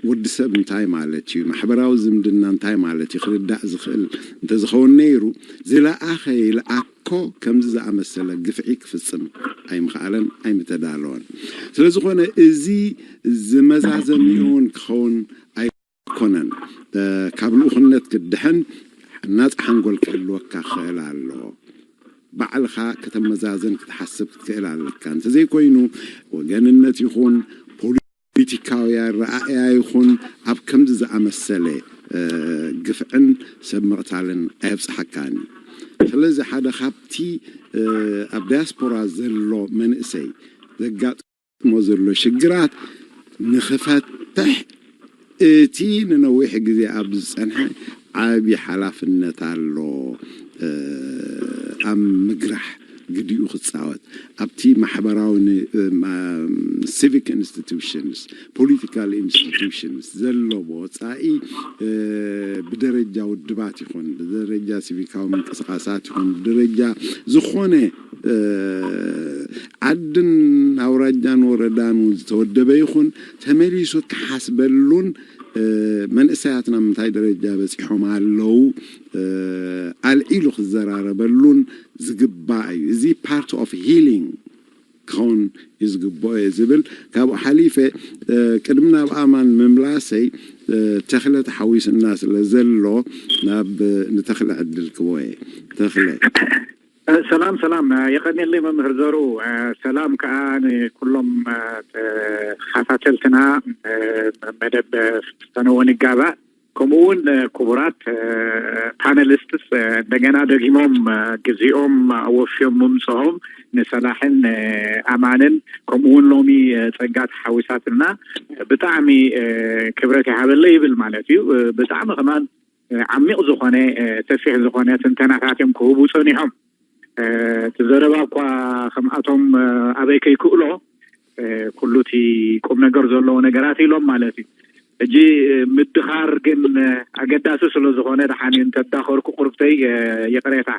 ወዲ ሰብ እንታይ ማለት እዩ፣ ማሕበራዊ ዝምድና እንታይ ማለት እዩ ክርዳእ ዝኽእል እንተዝኸውን ነይሩ፣ ዝለኣኸ ይልኣኮ ከምዚ ዝኣመሰለ ግፍዒ ክፍጽም ኣይምኽኣለን፣ ኣይምተዳለወን። ስለ ዝኾነ እዚ ዝመዛዘሚኡ እውን ክኸውን ኣይኮነን። ካብ ልኡኽነት ክትድሕን ናጻ ሓንጎል ክህልወካ ክኽእል ኣለዎ። ባዕልኻ ከተመዛዘን ክትሓስብ ክትክእል ኣለካ። እንተዘይኮይኑ ወገንነት ይኹን ፖለቲካዊ ኣረኣእያ ይኹን ኣብ ከምዚ ዝኣመሰለ ግፍዕን ሰብ ምቕታልን ኣየብጽሓካን እዩ። ስለዚ ሓደ ካብቲ ኣብ ዳያስፖራ ዘሎ መንእሰይ ዘጋጥሞ ዘሎ ሽግራት ንኽፈትሕ እቲ ንነዊሕ ግዜ ኣብ ዝጸንሐ ዓቢ ሓላፍነት ኣሎ። ኣብ ምግራሕ ግዲኡ ክጻወት ኣብቲ ማሕበራዊ፣ ሲቪክ ኢንስቲቱሽንስ፣ ፖለቲካል ኢንስቲቱሽንስ ዘሎ ወጻኢ ብደረጃ ውድባት ይኹን ብደረጃ ሲቪካዊ ምንቅስቃሳት ይኹን ብደረጃ ዝኾነ ዓድን ኣውራጃን ወረዳን እውን ዝተወደበ ይኹን ተመሊሱ ክሓስበሉን መንእሰያትና ምንታይ ደረጃ በፂሖም ኣለዉ ኣልዒሉ ክዘራረበሉን ዝግባእ እዩ። እዚ ፓርት ኦፍ ሂሊንግ ክኸውን እዩ ዝግብኦ እየ ዝብል። ካብኡ ሓሊፈ ቅድሚ ናብ ኣማን ምምላሰይ ተኽለ ተሓዊስና ስለ ዘሎ ናብ ንተኽለ ዕድል ክቦ እየ። ተኽለ። ሰላም ሰላም፣ የቐንየለይ መምህር ዘሩ። ሰላም ከዓ ንኩሎም ተኸታተልትና መደብ ፍስተነዎ ንጋባእ። ከምኡ እውን ክቡራት ፓነሊስትስ እንደገና ደጊሞም ግዜኦም ወፍዮም ምምፅኦም ንሰላሕን ኣማንን ከምኡ እውን ሎሚ ፀጋ ተሓዊሳትና ብጣዕሚ ክብረት ይሃበለይ ይብል ማለት እዩ። ብጣዕሚ ከማን ዓሚቕ ዝኾነ ሰፊሕ ዝኾነ ትንተናታት እዮም ክህቡ ፀኒሖም። እቲ ዘረባ እኳ ከምኣቶም ኣበይ ከይክእሎ ኩሉ እቲ ቁም ነገር ዘለዎ ነገራት ኢሎም ማለት እዩ። ሕጂ ምድኻር ግን ኣገዳሲ ስለ ዝኾነ ደሓን እዩ እንተዳኸርኩ ቁርብተይ ይቕሬታ።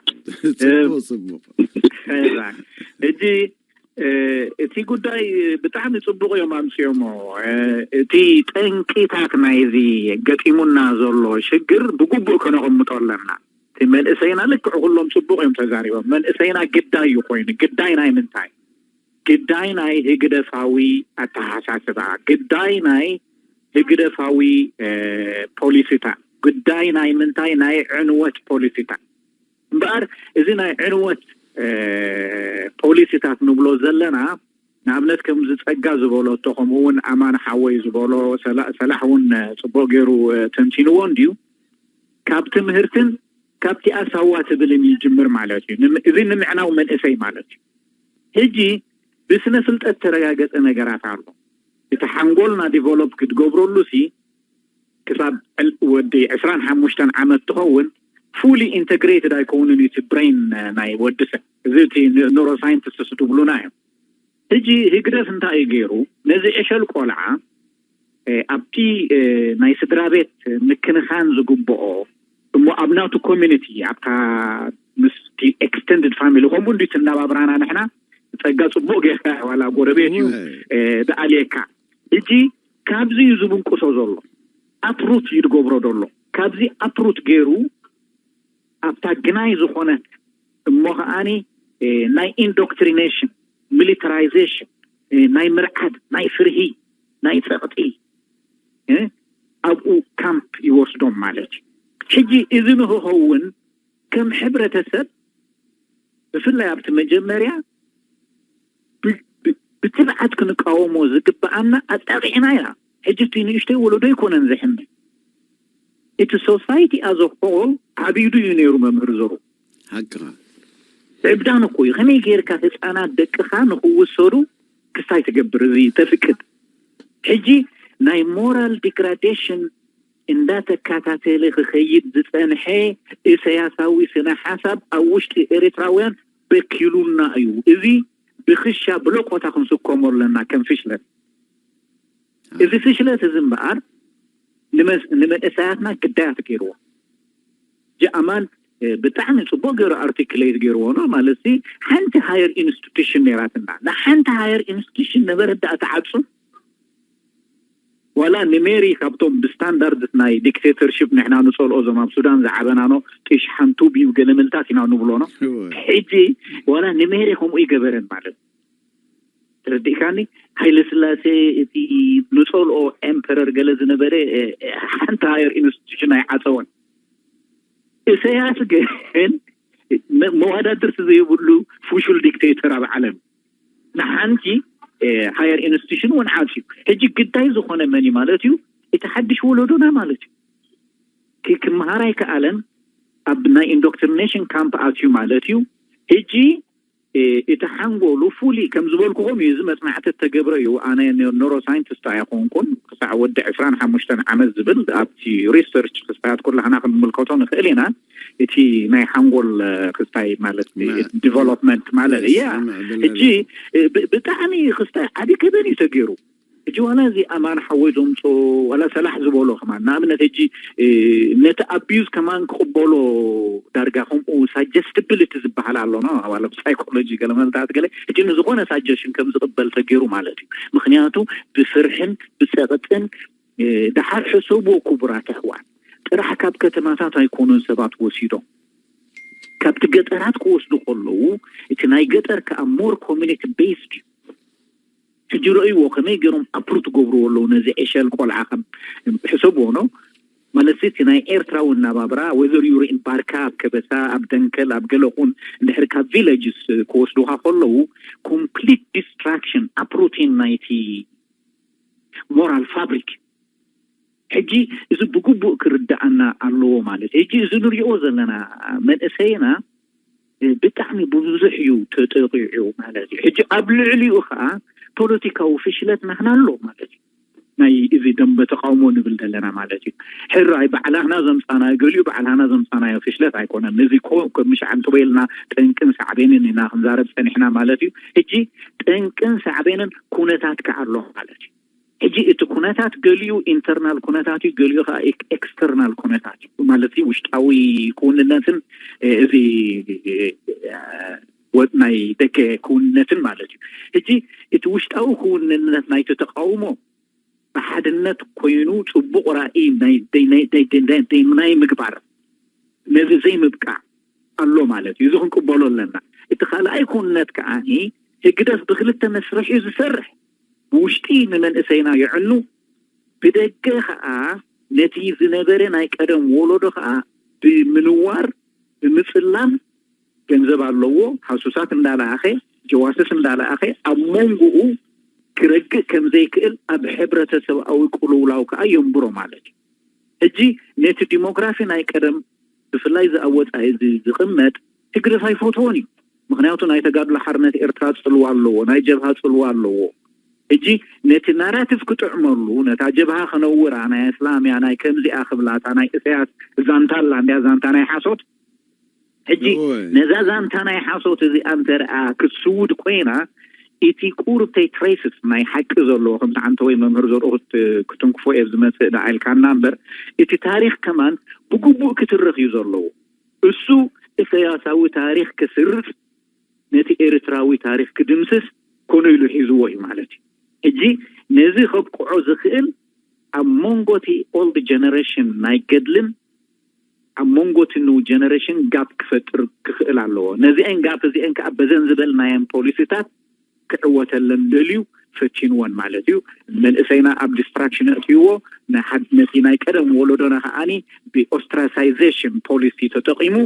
ጽቡቕ ጽቡቕ። ሕጂ እቲ ጉዳይ ብጣዕሚ ጽቡቕ እዮም ኣምፅኦሞ። እቲ ጠንቂታት ናይዚ ገጢሙና ዘሎ ሽግር ብግቡእ ከነቐምጦ ኣለና። እቲ መንእሰይና ልክዕ ኩሎም ጽቡቕ እዮም ተዛሪቦም። መንእሰይና ግዳይ እዩ ኮይኑ፣ ግዳይ ናይ ምንታይ? ግዳይ ናይ ህግደፋዊ ኣተሓሳስባ፣ ግዳይ ናይ ህግደፋዊ ፖሊሲታት፣ ግዳይ ናይ ምንታይ ናይ ዕንወት ፖሊሲታት እምበኣር እዚ ናይ ዕንወት ፖሊሲታት ንብሎ ዘለና ንኣብነት ከምዚ ጸጋ ዝበሎ እቶ ከምኡ እውን ኣማን ሓወይ ዝበሎ ሰላሕ እውን ጽቡቅ ገይሩ ተንቲንዎ እንድዩ ካብ ትምህርትን ካብቲ ኣሳዋ ትብልን ይጅምር ማለት እዩ። እዚ ንምዕናው መንእሰይ ማለት እዩ። ሕጂ ብስነ ፍልጠት ተረጋገጸ ነገራት ኣሎ። እቲ ሓንጎልና ዲቨሎፕ ክትገብረሉ ሲ ክሳብ ወዲ ዕስራን ሓሙሽተን ዓመት ትኸውን ፉሊ ኢንተግሬትድ ኣይከውንን እዩ እቲ ብሬን ናይ ወዲ ሰብ። እዚ እቲ ኑሮ ሳይንቲስትስ ትብሉና እዮም። ሕጂ ህግደፍ እንታይ እዩ ገይሩ? ነዚ ዕሸል ቆልዓ ኣብቲ ናይ ስድራ ቤት ምክንኻን ዝግብኦ እሞ ኣብ ናቱ ኮሚኒቲ ኣብታ ምስ ኤክስተንድድ ፋሚሊ ከምኡ እንዲ ትናባብራና ንሕና ጸጋ ጽቡቅ ጌርካ ዋላ ጎረቤት እዩ ዝኣልየካ። ሕጂ ካብዚ እዩ ዝብንቁሶ ዘሎ ኣፕሩት እዩ ዝገብሮ ዘሎ። ካብዚ ኣፕሩት ገይሩ ኣብታ ግናይ ዝኾነት እሞ ከዓኒ ናይ ኢንዶክትሪኔሽን ሚሊታራይዜሽን ናይ ምርዓድ ናይ ፍርሂ ናይ ጸቕጢ ኣብኡ ካምፕ ይወስዶም ማለት እዩ። ሕጂ እዚ ንክኸውን ከም ሕብረተሰብ ብፍላይ ኣብቲ መጀመርያ ብትብዓት ክንቃወሞ ዝግብኣና ኣጣቂዕና ኢና። ሕጂ እቲ ንእሽተይ ወለዶ ኣይኮነን ዘሕምም። እቲ ሶሳይቲ ኣዘ ሆል ዓቢዱ እዩ ነይሩ መምህር ዘሩ። ሓቅኻ። ዕብዳን እኮ እዩ። ከመይ ጌርካ ህፃናት ደቅኻ ንኽውሰዱ ክስታይ ትገብር፣ እዚ ተፍቅድ? ሕጂ ናይ ሞራል ዲግራዴሽን እንዳተካታተለ ክኸይድ ዝፀንሐ እሰያሳዊ ስነ ሓሳብ ኣብ ውሽጢ ኤርትራውያን በኪሉና እዩ። እዚ ብክሻ ብለቆታ ክንስከሞ ኣለና ከም ፍሽለት። እዚ ፍሽለት እዚ እምበኣር ንመንእሰያትና ግዳያት ገይርዎ። ጃማል ብጣዕሚ ፅቡቅ ገይሩ ኣርቲክሌት ገይርዎ ነው ማለት ሲ ሓንቲ ሃየር ኢንስቲቱሽን ነይራትና። ንሓንቲ ሃየር ኢንስቲቱሽን ነበረ ዳ ተዓፁ ዋላ ንሜሪ ካብቶም ብስታንዳርድ ናይ ዲክቴተርሽፕ ንሕና ንፀልኦ ዞም ኣብ ሱዳን ዝዓበናኖ ጢሽ ሓንቱ ብዩ ገለመልታት ኢና ንብሎ ነው። ሕጂ ዋላ ንሜሪ ከምኡ ይገበረን ማለት ተረዲእካኒ? ሃይለ ስላሴ እቲ ንፀልኦ ኤምፐረር ገለ ዝነበረ ሓንቲ ሃየር ኢንስቲቱሽን ኣይዓፀወን። እሰያስ ግን መወዳድርቲ ዘይብሉ ፉሹል ዲክቴተር ኣብ ዓለም ንሓንቲ ሃየር ኢንስቲቱሽን እውን ዓፅዩ። ሕጂ ግዳይ ዝኾነ መን ማለት እዩ? እቲ ሓድሽ ወለዶና ማለት እዩ። ክመሃር ኣይከኣለን። ኣብ ናይ ኢንዶክትሪኔሽን ካምፕ ኣትዩ ማለት እዩ። ሕጂ እቲ ሓንጎሉ ፉሊ ከም ዝበልኩኹም እዩ። እዚ መፅናዕቲ እተገብረ እዩ። ኣነ ኖሮ ሳይንቲስት ኣይኮንኩን። ክሳዕ ወዲ ዕስራን ሓሙሽተን ዓመት ዝብል ኣብቲ ሪሰርች ክስታያት ኩላህና ክንምልከቶ ንኽእል ኢና። እቲ ናይ ሓንጎል ክስታይ ማለት ዲቨሎፕመንት ማለት እያ። ሕጂ ብጣዕሚ ክስታይ ዓብዪ ገበን እዩ ተገይሩ። ሕጂ ዋላ እዚ ኣማን ሓወይ ዘምፆ ዋላ ሰላሕ ዝበሎ ከማን ንኣብነት ሕጂ ነቲ ኣቢዩዝ ከማን ክቕበሎ ዳርጋ ከምኡ ሳጀስቲብሊቲ ዝበሃል ኣሎ ኣባለ ሳይኮሎጂ ገለ መልታት ገለ ሕጂ ንዝኾነ ሳጀሽን ከም ዝቕበል ተገይሩ ማለት እዩ። ምክንያቱ ብፍርሕን ብፀቕጥን ድሓር ሕሰብዎ ክቡራት ኣሕዋት፣ ጥራሕ ካብ ከተማታት ኣይኮኑን ሰባት ወሲዶም፣ ካብቲ ገጠራት ክወስዱ ከለዉ እቲ ናይ ገጠር ከዓ ሞር ኮሚኒቲ ቤስድ እዩ። ሕጂ ረእይዎ ከመይ ገይሮም ኣፕሩት ገብርዎ ኣለዉ ነዚ ዕሸል ቆልዓ ከም ሕሰብዎ ነው ማለት እቲ ናይ ኤርትራዊ እናባብራ ወዘር ዩሪ ኢምባርካ ኣብ ከበሳ ኣብ ደንከል ኣብ ገለኹን እንድሕር ካብ ቪለጅስ ክወስዱካ ከለዉ ኮምፕሊት ዲስትራክሽን ኣፕሩቲን ናይቲ ሞራል ፋብሪክ። ሕጂ እዚ ብግቡእ ክርዳኣና ኣለዎ ማለት ሕጂ እዚ ንሪኦ ዘለና መንእሰይና ብጣዕሚ ብብዙሕ እዩ ተጠቂዑ ማለት እዩ። ሕጂ ኣብ ልዕሊኡ ከዓ ፖለቲካዊ ፍሽለት ናህና ኣሎ ማለት እዩ። ናይ እዚ ደንበ ተቃውሞ ንብል ዘለና ማለት እዩ። ሕራይ ባዕላህና ዘምፃናዮ ገሊኡ ባዕላህና ዘምፃናዮ ፍሽለት ኣይኮነን። እዚ ኮ ምሽ ዓንተወይልና ጠንቅን ሳዕቤንን ኢና ክንዛረብ ፀኒሕና ማለት እዩ። ሕጂ ጠንቅን ሳዕቤንን ኩነታት ከዓ ኣሎ ማለት እዩ። ሕጂ እቲ ኩነታት ገሊኡ ኢንተርናል ኩነታት እዩ፣ ገሊኡ ከዓ ኤክስተርናል ኩነታት እዩ ማለት ውሽጣዊ ክውንነትን እዚ ናይ ደገ ክውንነትን ማለት እዩ። ሕጂ እቲ ውሽጣዊ ክውንነት ናይቲ ተቃውሞ ብሓድነት ኮይኑ ፅቡቕ ራእይ ናይ ምግባር ነዚ ዘይምብቃዕ ኣሎ ማለት እዩ። እዚ ክንቅበሎ ኣለና። እቲ ካልኣይ ክውንነት ከዓ ህግደፍ ብክልተ መስርሕ እዩ ዝሰርሕ። ብውሽጢ ንመንእሰይና የዕኑ፣ ብደገ ከዓ ነቲ ዝነበረ ናይ ቀደም ወለዶ ከዓ ብምንዋር ብምፅላም ገንዘብ ኣለዎ ሃሱሳት እንዳለኣኸ ጀዋስስ እንዳለኣኸ ኣብ መንጎኡ ክረግእ ከም ዘይክእል ኣብ ሕብረተሰብኣዊ ቅልውላው ከዓ የንብሮ ማለት እዩ። ሕጂ ነቲ ዲሞግራፊ ናይ ቀደም ብፍላይ እዚ ኣብ ወፃኢ እዚ ዝቕመጥ ህግደፍ ኣይፈትዎን እዩ። ምክንያቱ ናይ ተጋድሎ ሓርነት ኤርትራ ፅልዋ ኣለዎ፣ ናይ ጀብሃ ፅልዋ ኣለዎ። ሕጂ ነቲ ናራቲቭ ክጥዕመሉ ነታ ጀብሃ ከነውራ ናይ ኣስላምያ ናይ ከምዚኣ ክብላታ ናይ እሰያስ ዛንታ ኣላ እንዲያ ዛንታ ናይ ሓሶት። ሕጂ ነዛ ዛንታ ናይ ሓሶት እዚኣ እንተርኣ ክትስውድ ኮይና እቲ ቁርብተይ ትሬስስ ናይ ሓቂ ዘለዎ ከምቲ ዓንተ ወይ መምህር ዘርኡ ክትንክፎ እየ ዝመፅእ ደዓ ኢልካና እምበር እቲ ታሪክ ከማን ብግቡእ ክትረክ እዩ ዘለዎ። እሱ እሰያሳዊ ታሪክ ክስርፍ ነቲ ኤርትራዊ ታሪክ ክድምስስ ኮነ ኢሉ ሒዝዎ እዩ ማለት እዩ። ሕጂ ነዚ ከብቅዖ ዝኽእል ኣብ መንጎ እቲ ኦልድ ጀነሬሽን ናይ ገድልን ኣብ መንጎ እቲ ኒው ጀነሬሽን ጋፕ ክፈጥር ክኽእል ኣለዎ። ነዚአን ጋፕ እዚአን ከዓ በዘን ዝበልናየን ፖሊሲታት ክዕወተለን ደልዩ ፈቲንወን ማለት እዩ። መንእሰይና ኣብ ዲስትራክሽን ኣእትይዎ ነቲ ናይ ቀደም ወለዶና ከዓኒ ብኦስትራሳይዜሽን ፖሊሲ ተጠቂሙ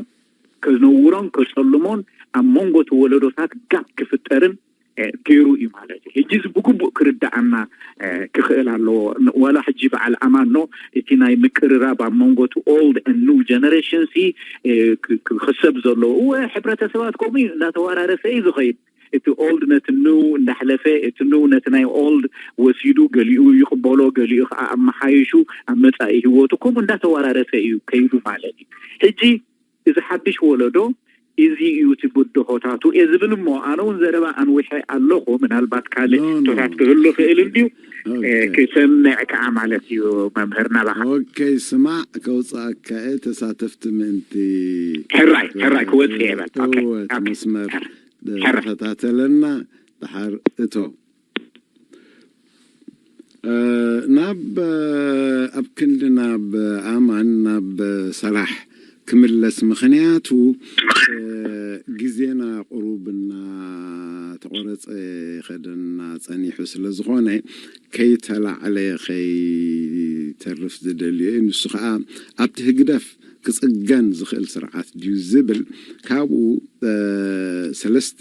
ከነውሮን ከፀልሞን ኣብ መንጎ እቲ ወለዶታት ጋፕ ክፍጠርን ገይሩ እዩ ማለት እዩ። ሕጂ እዚ ብግቡእ ክርዳኣና ክኽእል ኣለዎ። ዋላ ሕጂ በዓል ኣማኖ እቲ ናይ ምቅርራብ ኣብ መንጎ እቲ old and new generation ሲ ክሰብ ዘለዎ እወ፣ ሕብረተሰባት ከምኡ እዩ፣ እንዳተወራረሰ እዩ ዝኸይድ። እቲ old ነቲ new እንዳሕለፈ፣ እቲ new ነቲ ናይ old ወሲዱ፣ ገሊኡ ይቕበሎ፣ ገሊኡ ከዓ ኣመሓይሹ ኣብ መጻኢ ህይወቱ ከምኡ እንዳተወራረሰ እዩ ከይዱ ማለት እዩ። ሕጂ እዚ ሓድሽ ወለዶ እዚ እዩ እቲ ብድሆታቱ እየ ዝብል እሞ፣ ኣነ እውን ዘረባ ኣንዊሐ ኣለኹ። ምናልባት ካልእ ሕቶታት ክህሉ ክእል እንድዩ፣ ክሰምዕ ከዓ ማለት እዩ። መምህር ናባኻ። ኦኬ፣ ስማዕ፣ ከውፅኣካ እየ። ተሳተፍቲ ምእንቲ ሕራይ ሕራይ ክወፅእ እየ በል። ኦኬ፣ እወ፣ እቲ መስመር ተኸታተለና። ድሓር እቶ ናብ ኣብ ክንዲ ናብ ኣማን ናብ ሰራሕ ክምለስ፣ ምኽንያቱ ግዜና ቁሩብ እናተቆረፀ ይኸደና ፀኒሑ ስለ ዝኾነ፣ ከይተላዕለ ከይተርፍ ዝደልዮ እዩ። ንሱ ከዓ ኣብቲ ህግደፍ ክፅገን ዝኽእል ስርዓት ድዩ ዝብል፣ ካብኡ ሰለስተ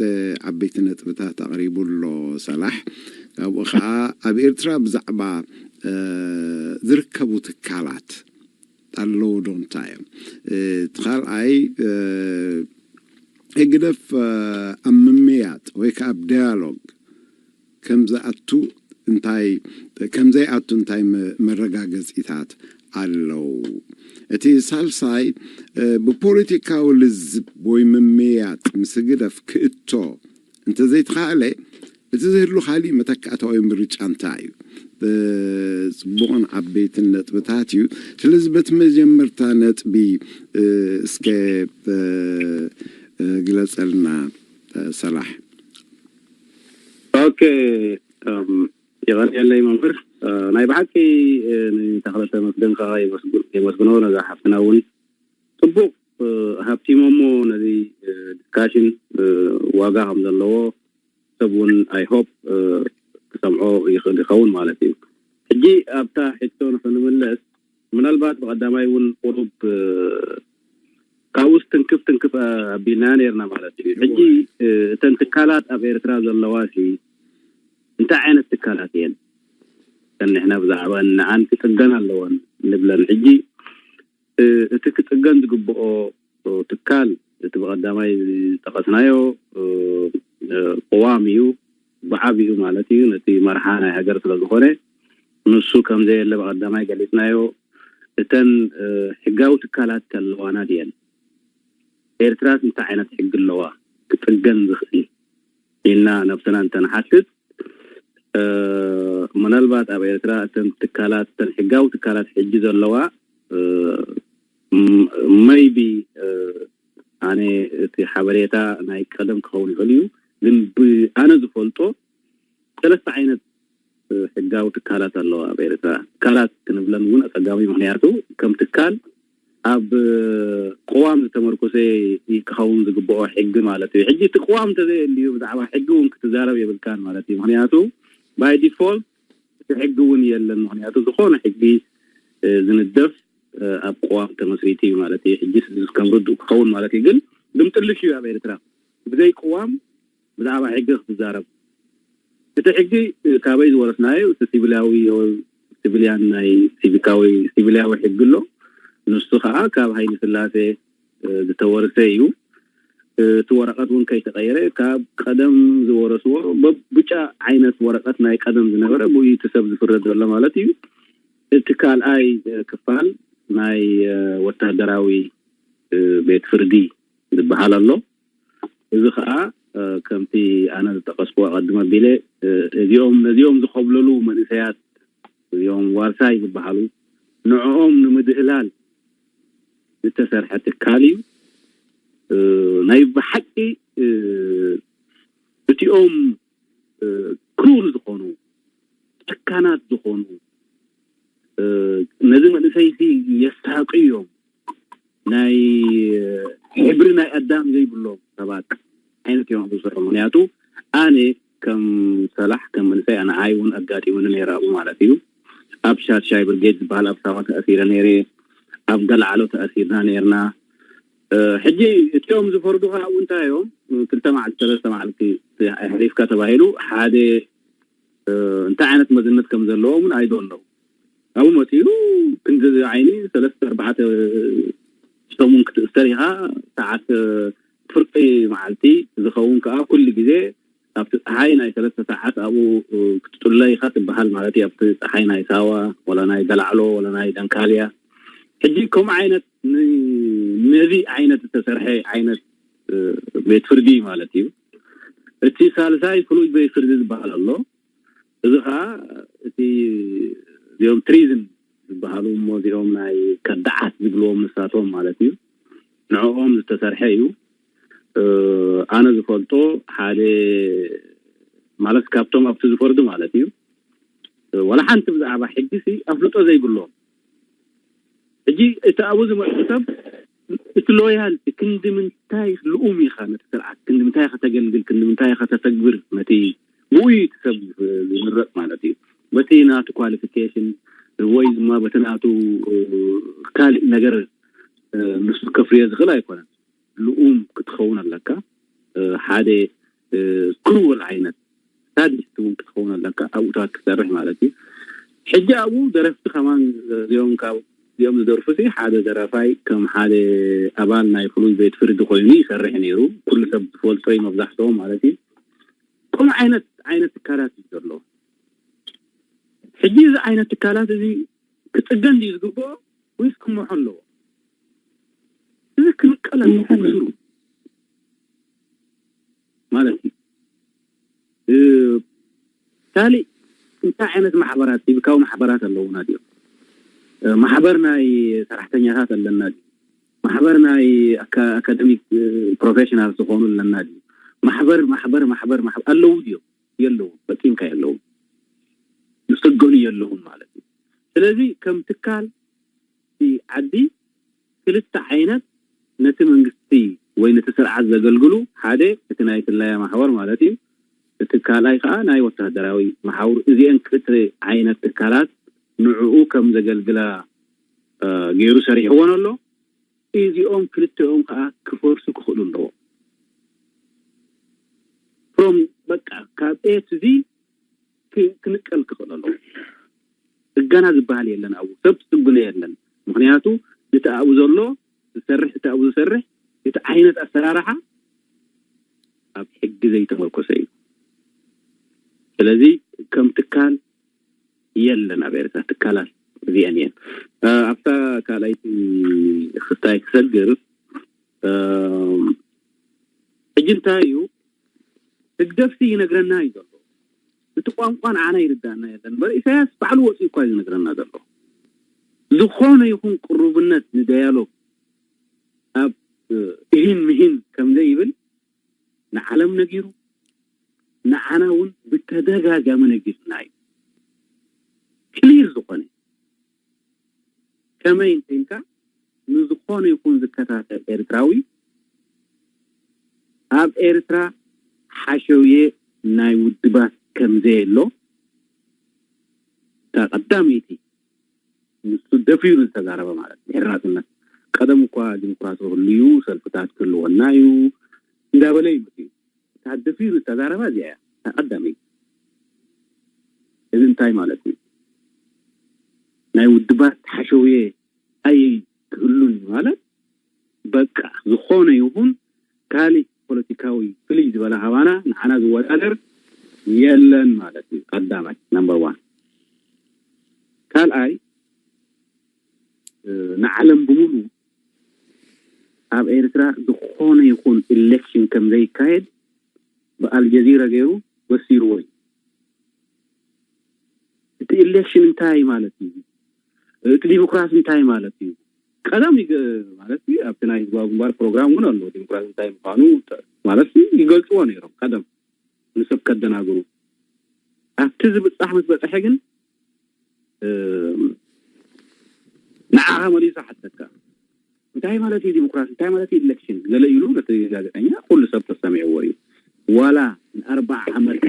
ዓበይቲ ነጥብታት ኣቕሪቡ ኣሎ ሰላሕ። ካብኡ ከዓ ኣብ ኤርትራ ብዛዕባ ዝርከቡ ትካላት ኣለዉ ዶ እንታይ እዮም? እቲ ካልኣይ ህግደፍ ኣብ ምምያጥ ወይ ከዓ ኣብ ዳያሎግ ከም ዝኣቱ እንታይ ከም ዘይኣቱ እንታይ መረጋገፂታት ኣለዉ? እቲ ሳልሳይ ብፖለቲካዊ ልዝብ ወይ ምምያጥ ምስ ህግደፍ ክእቶ እንተዘይተኻእለ እቲ ዝህሉ ካሊእ መተካእታ ወይ ምርጫ እንታይ እዩ? ፅቡቕን ዓበይትን ነጥብታት እዩ። ስለዚ በቲ መጀመርታ ነጥቢ እስከ ግለፀልና ሰላሕ። ኦኬ፣ የቐንየለይ መምህር። ናይ ብሓቂ ንተኽለ ተመስገን ከዓ የመስግኖ፣ ነዛ ሓፍትና እውን ፅቡቕ ሃብቲሞሞ ነዚ ዲስካሽን ዋጋ ከም ዘለዎ ሰብ እውን I hope ክሰምዖ ይኽእል ይኸውን ማለት እዩ። ሕጂ ኣብታ ሕቶ ንኽንምለስ ምናልባት ብቐዳማይ እውን ቁሩብ ካብኡስ ትንክፍ ትንክፍ ኣቢልና ነርና ማለት እዩ። ሕጂ እተን ትካላት ኣብ ኤርትራ ዘለዋ ሲ እንታይ ዓይነት ትካላት እየን? ንሕና ብዛዕባ ንዓን ክፅገን ኣለወን ንብለን። ሕጂ እቲ ክፅገን ዝግብኦ ትካል እቲ ብቐዳማይ ዝጠቐስናዮ ቅዋም እዩ፣ ብዓብዩ ማለት እዩ። ነቲ መርሓ ናይ ሃገር ስለ ዝኾነ ንሱ ከም ዘየለ ብቐዳማይ ገሊፅናዮ። እተን ሕጋዊ ትካላት ኣለዋና ድየን? ኤርትራስ እንታይ ዓይነት ሕጊ ኣለዋ ክፅገን ዝኽእል ኢልና ነብስና እንተንሓትት፣ ምናልባት ኣብ ኤርትራ እተን ትካላት፣ እተን ሕጋዊ ትካላት ሕጂ ዘለዋ maybe ኣነ እቲ ሓበሬታ ናይ ቀደም ክኸውን ይኽእል እዩ፣ ግን ብኣነ ዝፈልጦ ሰለስተ ዓይነት ሕጋዊ ትካላት ኣለዋ ኣብ ኤርትራ። ትካላት ክንብለን እውን ኣፀጋሚ፣ ምክንያቱ ከም ትካል ኣብ ቅዋም ዝተመርኮሰ ክኸውን ዝግብኦ ሕጊ ማለት እዩ። ሕጂ እቲ ቅዋም እንተዘየልዩ ብዛዕባ ሕጊ እውን ክትዛረብ የብልካን ማለት እዩ። ምክንያቱ by default እቲ ሕጊ እውን የለን። ምክንያቱ ዝኾነ ሕጊ ዝንደፍ ኣብ ቅዋም ተመስሪቱ እዩ ማለት እዩ። ሕጂ ከም ርዱእ ክኸውን ማለት እዩ። ግን ድምጥልሽ እዩ ኣብ ኤርትራ ብዘይ ቅዋም ብዛዕባ ሕጊ ክትዛረብ። እቲ ሕጊ ካበይ ዝወረስናዮ? እቲ ሲቪላዊ ሲቪልያን ናይ ሲቪካዊ ሲቪላዊ ሕጊ ኣሎ። ንሱ ከዓ ካብ ሃይለ ስላሴ ዝተወርሰ እዩ። እቲ ወረቐት እውን ከይተቐየረ ካብ ቀደም ዝወረስዎ ብብጫ ዓይነት ወረቐት ናይ ቀደም ዝነበረ ብኡ እቲ ሰብ ዝፍረድ ዘሎ ማለት እዩ። እቲ ካልኣይ ክፋል ናይ ወታደራዊ ቤት ፍርዲ ዝበሃል ኣሎ። እዚ ከዓ ከምቲ ኣነ ዝጠቀስኩ ኣቐድም ኣቢለ እዚኦም ነዚኦም ዝኸብለሉ መንእሰያት እዚኦም ዋርሳይ ዝበሃሉ ንዕኦም ንምድህላል ዝተሰርሐ ትካል እዩ። ናይ ብሓቂ እቲኦም ክሩር ዝኾኑ ጨካናት ዝኾኑ ነዚ መንእሰይ ሲ የሳቅዩ እዮም። ናይ ሕብሪ ናይ ኣዳም ዘይብሎም ሰባት ዓይነት እዮም ዝሰርሑ። ምክንያቱ ኣነ ከም ሰላሕ ከም መንእሰይ ኣነ ዓይ እውን ኣጋጢሙኒ ነይረ ኣብኡ ማለት እዩ። ኣብ ሻድሻይ ብርጌድ ዝበሃል ኣብ ሳዋ ተኣሲረ ነይረ። ኣብ ገለዓሎ ተኣሲርና ነይርና። ሕጂ እቲኦም ዝፈርዱ ከዓ ኣብኡ እንታይ እዮም? ክልተ መዓልቲ ሰለስተ መዓልቲ ኣሕሊፍካ ተባሂሉ ሓደ እንታይ ዓይነት መዝነት ከም ዘለዎ እውን ኣይዶ ኣለዉ ኣብኡ መፅኡ ክንዲ ዓይኒ ሰለስተ ኣርባዕተ ሰሙን ክትእሰር ኢኻ። ሰዓት ፍርቂ መዓልቲ ዝኸውን ከዓ ኩሉ ግዜ ኣብቲ ፀሓይ ናይ ሰለስተ ሰዓት ኣብኡ ክትጥለ ኢኻ ትበሃል ማለት እዩ። ኣብቲ ፀሓይ ናይ ሳዋ ወላ ናይ ገላዕሎ ወላ ናይ ደንካልያ ሕጂ ከምኡ ዓይነት ነዚ ዓይነት ዝተሰርሐ ዓይነት ቤት ፍርዲ ማለት እዩ። እቲ ሳልሳይ ፍሉይ ቤት ፍርዲ ዝበሃል ኣሎ። እዚ ከዓ እቲ እዚኦም ትሪዝን ዝበሃሉ እሞ እዚኦም ናይ ከዳዓት ዝብልዎም ንሳቶም ማለት እዩ። ንዕኦም ዝተሰርሐ እዩ። ኣነ ዝፈልጦ ሓደ ማለት ካብቶም ኣብቲ ዝፈርዱ ማለት እዩ። ዋላ ሓንቲ ብዛዕባ ሕጊ ሲ ኣፍልጦ ዘይብሎም ሕጂ እቲ ኣብኡ ዝመፅእ ሰብ እቲ ሎያልቲ ክንዲ ምንታይ ልኡም ኢኻ ነቲ ስርዓት ክንዲ ምንታይ ኢኻ ተገልግል ክንዲ ምንታይ ኢኻ ተተግብር ነቲ ብኡ እዩ እቲ ሰብ ዝምረፅ ማለት እዩ። በቲ ናቱ ኳሊፊኬሽን ወይ ድማ በቲ ናቱ ካልእ ነገር ንሱ ከፍርዮ ዝኽእል ኣይኮነን። ልኡም ክትኸውን ኣለካ። ሓደ ክሩወል ዓይነት ሳዲስት እውን ክትኸውን ኣለካ። ኣብኡታት ክትሰርሕ ማለት እዩ። ሕጂ ኣብኡ ደረፍቲ ከማን እዚኦም ካብ እዚኦም ዝደርፉ ሲ ሓደ ደረፋይ ከም ሓደ ኣባል ናይ ፍሉይ ቤት ፍርዲ ኮይኑ ይሰርሕ ነይሩ። ኩሉ ሰብ ዝፈልጦ እዩ መብዛሕትኦም ማለት እዩ። ከምኡ ዓይነት ዓይነት ትካላት እዩ ዘሎ። ሕጂ እዚ ዓይነት ትካላት እዚ ክፅገን ድዩ ዝግብኦ ወይስ ክምሖ ኣለዎ? እዚ ክንቀል ኣለዎ ብስሩ ማለት እዩ። ካልእ እንታይ ዓይነት ማሕበራት ሲቪካዊ ማሕበራት ኣለውና ድዮም? ማሕበር ናይ ሰራሕተኛታት ኣለና ድዩ? ማሕበር ናይ ኣካደሚክ ፕሮፌሽናል ዝኾኑ ኣለና ድዩ? ማሕበር ማሕበር ማሕበር ማሕበር ኣለዉ ድዮም? የለውን። ፈፂምካ የለውን። ዝፅገኑ የለውን ማለት እዩ። ስለዚ ከም ትካል ዓዲ ክልተ ዓይነት ነቲ መንግስቲ ወይ ነቲ ስርዓት ዘገልግሉ ሓደ እቲ ናይ ስለያ ማሕበር ማለት እዩ። እቲ ካልኣይ ከዓ ናይ ወታደራዊ ማሓውር እዚአን ክልተ ዓይነት ትካላት ንዕኡ ከም ዘገልግላ ገይሩ ሰሪሕዎን ኣሎ። እዚኦም ክልተኦም ከዓ ክፈርሱ ክኽእሉ ኣለዎ። ሮም በቃ ካብ ኤ ቱ ዚ ክንቀል ክኽእል ኣለዎ። እገና ዝበሃል የለን ኣብኡ ሰብ ትፅግኖ የለን። ምክንያቱ እቲ ኣብኡ ዘሎ ዝሰርሕ እቲ ኣብኡ ዝሰርሕ እቲ ዓይነት ኣሰራርሓ ኣብ ሕጊ ዘይተመርኮሰ እዩ። ስለዚ ከም ትካል የለን ኣብ ኤርትራ ትካላት እዚአን እየን። ኣብታ ካልኣይቲ ክስታይ ክሰግር ሕጂ እንታይ እዩ ህግደፍሲ ይነግረና እዩ ዘሎ። እቲ ቋንቋ ንዓና ይርዳእና የለን እምበር ኢሳያስ ባዕሉ ወፂኡ እኳ እዩ ዝነግረና ዘሎ። ዝኾነ ይኹን ቅሩብነት ንዳያሎግ ኣብ እሂን ምሂን ከምዘይብል ንዓለም ነጊሩ ንዓና እውን ብተደጋጋሚ ነጊርና እዩ። ክሊር ዝኾነ ከመይ እንተኢልካ ንዝኾነ ይኹን ዝከታተል ኤርትራዊ ኣብ ኤርትራ ሓሸውየ ናይ ውድባት ከምዘየሎ እታ ቀዳመይቲ ንሱ ደፊሩ ዝተዛረበ ማለት ድሕሪ ናፅነት ቀደም እኳ ዲሞክራሲ ክህሉ እዩ ሰልፍታት ክህልወና እዩ እንዳበለ እዩ መፅዩ። እታ ደፊሩ ዝተዛረባ እዚኣ እያ እታ ቀዳመይቲ። እዚ እንታይ ማለት እዩ? ናይ ውድባት ሓሸውየ ኣይክህሉን ማለት በቃ ዝኾነ ይኹን ካልእ ፖለቲካዊ ፍልይ ዝበለ ሃባና ንዓና ዝወዳደር የለን ማለት እዩ። ቀዳማይ ነምበር ዋን። ካልኣይ ንዓለም ብምሉ ኣብ ኤርትራ ዝኾነ ይኹን ኢሌክሽን ከም ዘይካየድ ብኣልጀዚራ ገይሩ በሲርዎ እዩ። እቲ ኢሌክሽን እንታይ ማለት እዩ? እቲ ዲሞክራሲ እንታይ ማለት እዩ? ቀደም ማለት ኣብቲ ናይ ህዝባዊ ግንባር ፕሮግራም እውን ኣሎ ዲሞክራሲ እንታይ ምኳኑ ማለት ይገልፅዎ ነይሮም ቀደም ንሰብ ከደናግሩ። ኣብቲ ዝብፃሕ ምስ በፅሐ ግን ንዓኻ መሊሱ ሓተካ እንታይ ማለት እዩ ዲሞክራሲ እንታይ ማለት እዩ ኢሌክሽን ገለ ኢሉ ነቲ ጋዜጠኛ ኩሉ ሰብ ተሰሚዕዎ እዩ። ዋላ ንኣርባዓ ዓመት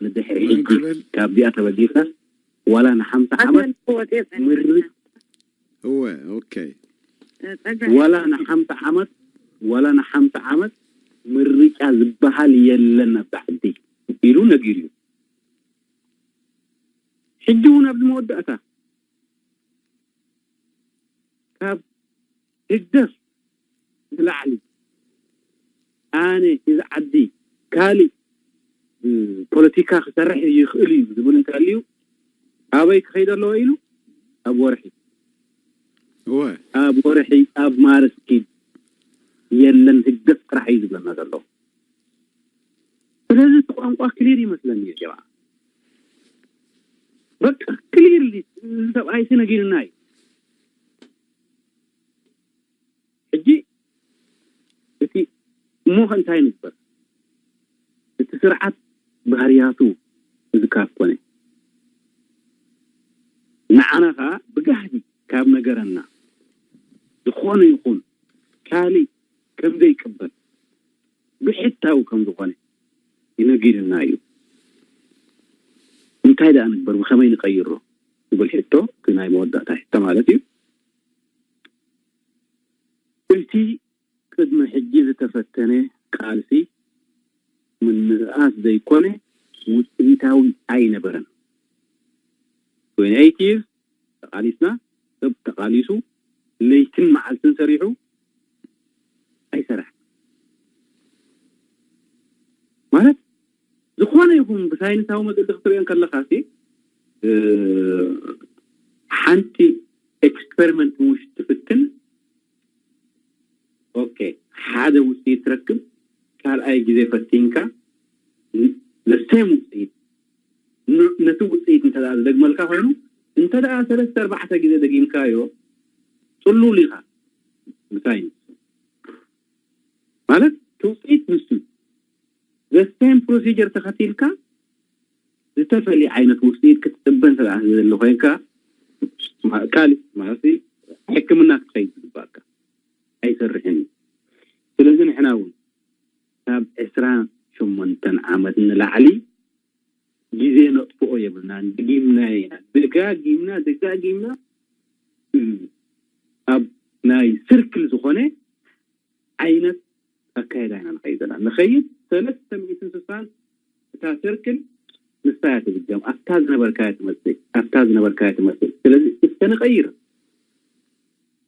ንድሕሪ ሕጂ ካብዚኣ ተበጊስካ ዋላ ንሓምሳ ዓመት ምርት እወ ኦኬ ዋላ ንሓምሳ ዓመት ዋላ ንሓምሳ ዓመት ምርጫ ዝበሃል የለን ኣብዛ ዓዲ ኢሉ ነጊሩ እዩ። ሕጂ እውን ኣብዚ መወዳእታ ካብ ህግደፍ ንላዕሊ ኣነ እዚ ዓዲ ካልእ ፖለቲካ ክሰርሕ ይኽእል እዩ ዝብል እንተልዩ ኣበይ ክኸይድ ኣለዎ ኢሉ ኣብ ወርሒ እወ ኣብ ወርሒ ኣብ ማርስ ኪድ የለን ህግደፍ ጥራሕ እዩ ዝብለና ዘሎ። ስለዚ እቲ ቋንቋ ክሊር ይመስለኒ እዩ ጀማ። በቃ ክሊርሊ ሰብኣይሲ ነጊርና እዩ። ሕጂ እቲ እሞ ከ እንታይ ንግበር? እቲ ስርዓት ባህርያቱ እዚ ካብ ኮነ ንዓና ከዓ ብጋህዲ ካብ ነገረና ዝኾነ ይኹን ካልእ ከም ዘይቅበል ብሕታዊ ከም ዝኾነ ይነጊርና እዩ። እንታይ ደኣ ንግበር? ብኸመይ ንቀይሮ? ዝብል ሕቶ እቲ ናይ መወዳእታ ሕቶ ማለት እዩ። እቲ ቅድሚ ሕጂ ዝተፈተነ ቃልሲ ምንእኣስ ዘይኮነ ውፅኢታዊ ኣይነበረን። Twenty eight years ተቃሊስና፣ ሰብ ተቃሊሱ ለይትን መዓልትን ሰሪሑ ኣይሰራሕ ማለት ዝኾነ ይኹን ብሳይንሳዊ መገዲ ክትሪኦ ከለካ ሲ ሓንቲ ኤክስፐሪመንት ውሽ ትፍትን ኦኬ ሓደ ውፅኢት ትረክብ ካልኣይ ግዜ ፈቲንካ ዘሴም ውፅኢት ነቲ ውፅኢት እንተ ዝደግመልካ ኮይኑ እንተ ሰለስተ ኣርባዕተ ግዜ ደጊምካዮ ፅሉል ኢኻ ብሳይንስ ማለት ትውፅኢት ንሱ ዘሴም ፕሮሲጀር ተኸቲልካ ዝተፈልየ ዓይነት ውፅኢት ክትፅበ እንተ ዘሎ ኮይንካ ካልእ ማለት ሕክምና ክትኸይድ ዝግባእካ ኣይሰርሕን እዩ። ስለዚ ንሕና እውን ካብ ዕስራ ሸሞንተን ዓመት ንላዕሊ ግዜ ነጥፍኦ የብልናን። ደጊምና ኢና ደጋጊምና ደጋጊምና ኣብ ናይ ስርክል ዝኾነ ዓይነት ኣካይዳ ኢና ንኸይድ ዘለና። ንኸይድ ሰለስተ ሚእትን ስሳን እታ ስርክል ንሳ እያ ትብጀም። ኣብታ ዝነበርካያ ትመፅእ ኣብታ ዝነበርካያ ትመፅእ። ስለዚ እስከ ንቐይር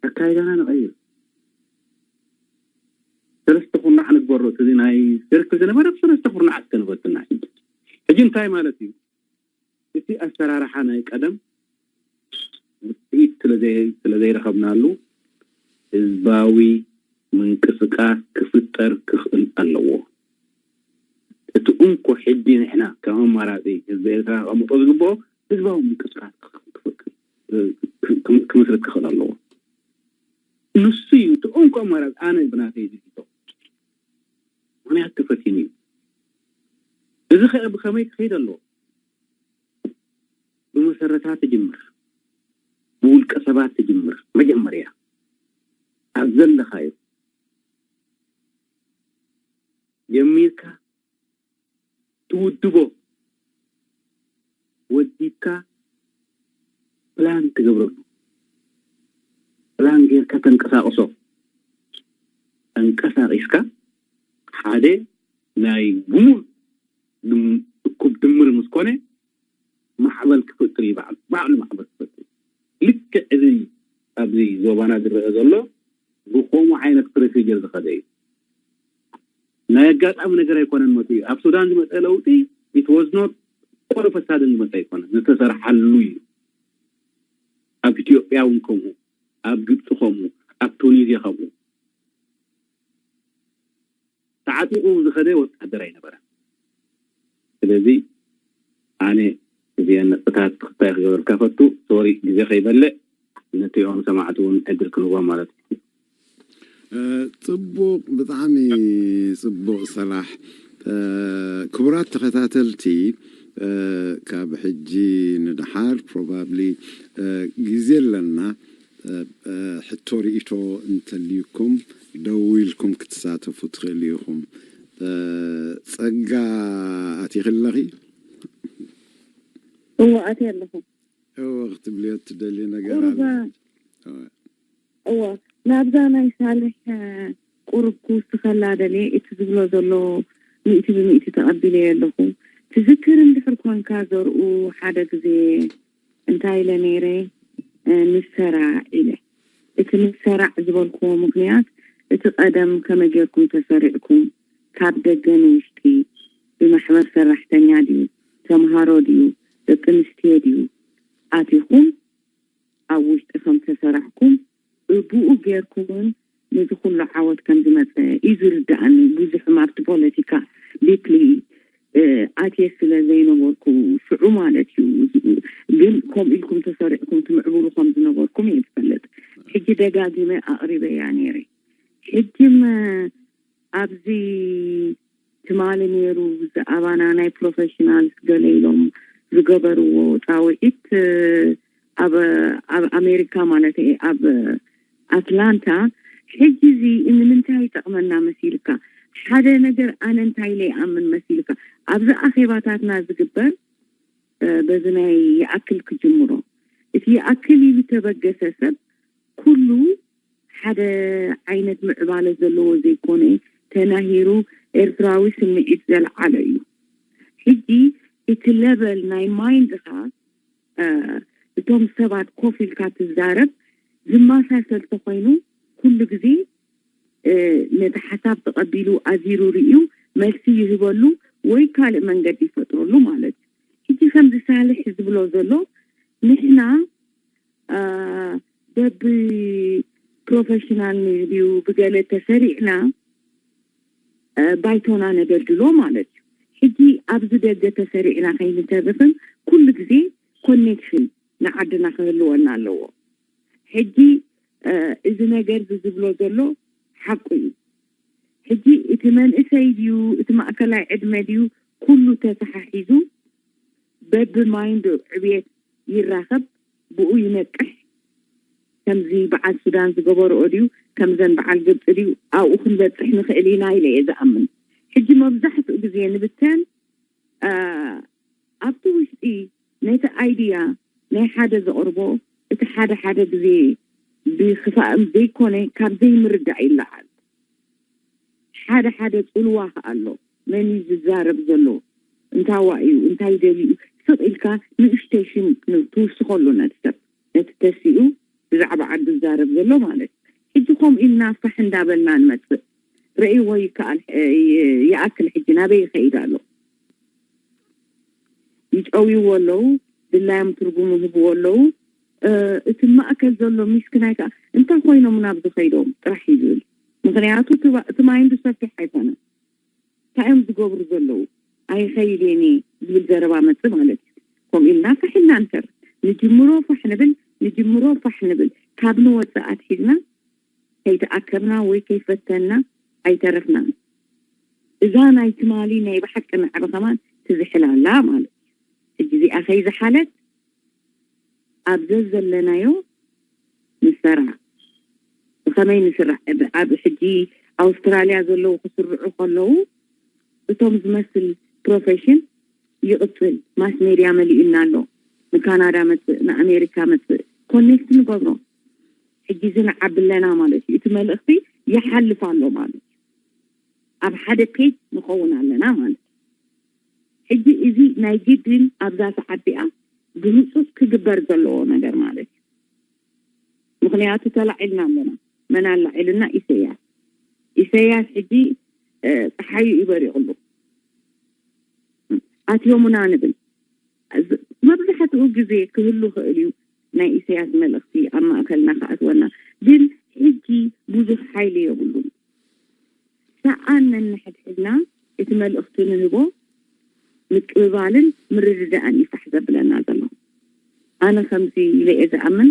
ኣካይዳና ንቐይር። ሰለስተ ኩርናዕ ንግበሮ እቲ ናይ ስርክል ዝነበረ ሰለስተ ኩርናዕ እስከ ንበትና። ሕጂ እንታይ ማለት እዩ? እቲ ኣሰራርሓ ናይ ቀደም ውፅኢት ስለዘይረኸብናሉ ህዝባዊ ምንቅስቃስ ክፍጠር ክኽእል ኣለዎ። እቲ እንኮ ሕጂ ንሕና ከም ኣማራፂ ህዝቢ ኤርትራ ከቐምጦ ዝግብኦ ህዝባዊ ምንቅስቃስ ክመስረት ክኽእል ኣለዎ። ንሱ እዩ እቲ እንኮ ኣማራፂ ኣነ ብናተይ ዝግቶ ምክንያት ተፈቲኑ እዩ። እዚ ከ ብኸመይ ክኸይድ ኣለዎ? ብመሰረታት ትጅምር፣ ብውልቀ ሰባት ትጅምር። መጀመርያ ኣብ ዘለኻዮ ጀሚርካ ትውድቦ ወዲብካ ፕላን ትገብረሉ ፕላን ጌርካ ተንቀሳቅሶ ተንቀሳቂስካ ሓደ ናይ ግሙር እኩብ ድምር ምስ ኮነ ማዕበል ክፍጥር እዩ። ባዕሉ ባዕሉ ማዕበል ክፍጥር ልክዕ እዚ ኣብዚ ዞባና ዝረአ ዘሎ ብከምኡ ዓይነት ፕሮሲጀር ዝኸደ እዩ። ናይ ኣጋጣሚ ነገር ኣይኮነን መፅኡ። ኣብ ሱዳን ዝመፀ ለውጢ it was not all of a sudden ዝመፀ ኣይኮነን፣ ዝተሰርሓሉ እዩ። ኣብ ኢትዮጵያ እውን ከምኡ፣ ኣብ ግብፂ ከምኡ፣ ኣብ ቱኒዝያ ከምኡ። ተዓጢቑ ዝኸደ ወታደር ኣይነበረን። ስለዚ ኣነ እዚአን ነጥብታት ክታይ ክገብርካ ፈቱ። ሶሪ ግዜ ከይበልዕ ነቲኦም ሰማዕቲ እውን ዕድል ክንቦም ማለት እዩ። ጽቡቕ፣ ብጣዕሚ ጽቡቕ ሰላሕ። ክቡራት ተኸታተልቲ፣ ካብ ሕጂ ንድሓር ፕሮባብሊ ግዜ ኣለና። ሕቶ ርእይቶ እንተልዩኩም ደው ኢልኩም ክትሳተፉ ትኽእሉ ኢኹም። ጸጋ፣ ኣቲኺ ኣለኺ? እዎ ኣትየ ኣለኹ። እወ፣ ክትብልዮ ትደልዩ ነገር ቁሩባ ኣሎ? እወ። እዎ፣ ናብዛ ናይ ሳልሕ እ፣ ቁሩብ ክውስኸላ ደልየ። እቲ ዝብሎ ዘሎ ሚእቲ ብሚእቲ ተቐቢለዮ ኣለኹ። ትዝክር እንድሕር ኮንካ ዘርኡ፣ ሓደ ግዜ እንታይ ኢለ ነይረ? ንሰራዕ ኢለ። እቲ ንሰራዕ ዝበልክዎ ምኽንያት፣ እቲ ቀደም ከመይ ጌርኩም ተሰሪዕኩም፣ ካብ ደገ ንውሽጢ፣ ብማሕበር ሰራሕተኛ ድዩ፣ ተምሃሮ ድዩ፣ ደቂ ኣንስትዮ ድዩ ኣቲኹም፣ ኣብ ውሽጢ ከም ተሰራዕኩም፣ ብኡ ጌርኩምን ነዚ ኩሉ ዓወት ከም ዝመፀ እዩ ዝርዳእኒ። ብዙሕ ኣብቲ ፖለቲካ ዲፕሊ ኣትየ ስለ ዘይነበርኩ፣ ሽዑ ማለት እዩ። ግን ከምኡ ኢልኩም ተሰሪዕኩም ትምዕብሉ ከም ዝነበርኩም እየ ዝፈልጥ። ሕጂ ደጋጊመ ኣቕሪበያ ነይረ። ሕጂ ኣብዚ ትማሊ ነይሩ፣ ብዛዕባና ናይ ፕሮፌሽናልስ ገለ ኢሎም ዝገበርዎ ፃውዒት፣ ኣብ ኣብ ኣሜሪካ ማለት እየ፣ ኣብ ኣትላንታ። ሕጂ እዚ ንምንታይ ይጠቕመና መሲልካ? ሓደ ነገር ኣነ እንታይ ኢለ ይኣምን መሲልካ? ኣብዚ ኣኼባታትና ዝግበር፣ በዚ ናይ ይኣክል ክጅምሮ፣ እቲ ይኣክል ኢሉ ተበገሰ ሰብ ኩሉ ሓደ ዓይነት ምዕባለ ዘለዎ ዘይኮነ፣ ተናሂሩ ኤርትራዊ ስምዒት ዘልዓለ እዩ። ሕጂ እቲ ለቨል ናይ ማይንድኻ፣ እቶም ሰባት ኮፍ ኢልካ ትዛረብ ዝመሳሰል ተኾይኑ፣ ኩሉ ግዜ ነቲ ሓሳብ ተቐቢሉ ኣዚሩ ርእዩ መልሲ ይህበሉ ወይ ካልእ መንገዲ ይፈጥረሉ ማለት እዩ። ሕጂ ከምዚ ሳልሕ ዝብሎ ዘሎ፣ ንሕና በቢ ፕሮፌሽናል ድዩ ብገለ ተሰሪዕና ባይቶና ነደልድሎ ማለት እዩ። ሕጂ ኣብዚ ደገ ተሰሪዕና ከይንተርፍን ኩሉ ግዜ ኮኔክሽን ንዓድና ክህልወና ኣለዎ። ሕጂ እዚ ነገር እዚ ዝብሎ ዘሎ ሓቁ እዩ። ሕጂ እቲ መንእሰይ ድዩ፣ እቲ ማእከላይ ዕድመ ድዩ፣ ኩሉ ተተሓሒዙ በብማይንዱ ዕብየት ይራኸብ፣ ብኡ ይነቅሕ። ከምዚ በዓል ሱዳን ዝገበርኦ ድዩ፣ ከምዘን በዓል ግብፂ ድዩ፣ ኣብኡ ክንበፅሕ ንኽእል ኢና ኢለ እየ ዝኣምን። ሕጂ መብዛሕትኡ ግዜ ንብተን ኣብቲ ውሽጢ ነቲ ኣይድያ ናይ ሓደ ዘቕርቦ፣ እቲ ሓደ ሓደ ግዜ ብክፋእም ዘይኮነ ካብ ዘይምርዳእ ይለዓል። ሓደ ሓደ ጽልዋ ከኣ ኣሎ። መን እዩ ዝዛረብ ዘሎ? እንታዋ እዩ? እንታይ ደልዩ? ስቕ ኢልካ ንእሽተይ ሽም ትውስኸሉ ነቲ ሰብ፣ ነቲ ተሲኡ ብዛዕባ ዓዱ ዝዛረብ ዘሎ ማለት እዩ። ሕጂ ከምኡ ኢልና ፋሕ እንዳበልና ንመጽእ። ረእይዎ ይከኣል፣ ይኣክል ሕጂ ናበይ ይኸይድ ኣሎ? ይጨውይዎ ኣለዉ፣ ድላዮም ትርጉሙ ይህብዎ ኣለዉ። እቲ ማእከል ዘሎ ሚስክናይ ከኣ እንታይ ኮይኖም ናብዚ ከይዶም ጥራሕ እዩ ዝብል። ምኽንያቱ እቲ ማይንዱ ሰፊሕ ኣይኮነን። እንታይ እዮም ዝገብሩ ዘለዉ? ኣይኸይድን እየ ዝብል ዘረባ መጽእ ማለት እዩ። ከምኡ ኢልና ፋሕ ኢልና ንሰር። ንጅምሮ ፋሕ ንብል፣ ንጅምሮ ፋሕ ንብል። ካብ ንወጽእ ኣትሒዝና ከይተኣከብና ወይ ከይፈተንና ኣይተረፍናን። እዛ ናይ ትማሊ ናይ ብሓቂ ናዕቢ ከማን ትዝሕል ኣላ ማለት እዩ። ሕጂ እዚኣ ከይዝሓለት ኣብ ዘዘለናዮ ንሰራዕ። ብኸመይ ንስራዕ? ኣብ ሕጂ ኣውስትራልያ ዘለዉ ክስርዑ ከለዉ እቶም ዝመስል ፕሮፌሽን ይቕጽል። ማስ ሜድያ መሊኡና ኣሎ። ንካናዳ መጽእ፣ ንኣሜሪካ መጽእ፣ ኮኔክት ንገብሮ። ሕጂ እዚ ንዓቢ ኣለና ማለት እዩ። እቲ መልእኽቲ ይሓልፍ ኣሎ ማለት እዩ። ኣብ ሓደ ፔጅ ንኸውን ኣለና ማለት እዩ። ሕጂ እዚ ናይ ግድን ኣብዛ ሰዓት እዚኣ ብህጹጽ ክግበር ዘለዎ ነገር ማለት እዩ። ምኽንያቱ ተላዒልና ኣለና። መን ኣላዒሉና? ኢሰያስ። ኢሰያስ ሕጂ ጸሓዩ እዩ በሪቑሉ። ኣትዮሙና ንብል። መብዛሕትኡ ግዜ ክህሉ ክእል እዩ ናይ ኢሰያስ መልእኽቲ ኣብ ማእከልና ክኣትወና፣ ግን ሕጂ ብዙሕ ሓይሊ የብሉን። ሰኣን ነንሕድሕድና እቲ መልእኽቲ ንህቦ ምቅብባልን ምርድዳእን ይፋሕ ዘብለና ዘሎ። ኣነ ከምዚ ኢለ እየ ዝኣምን።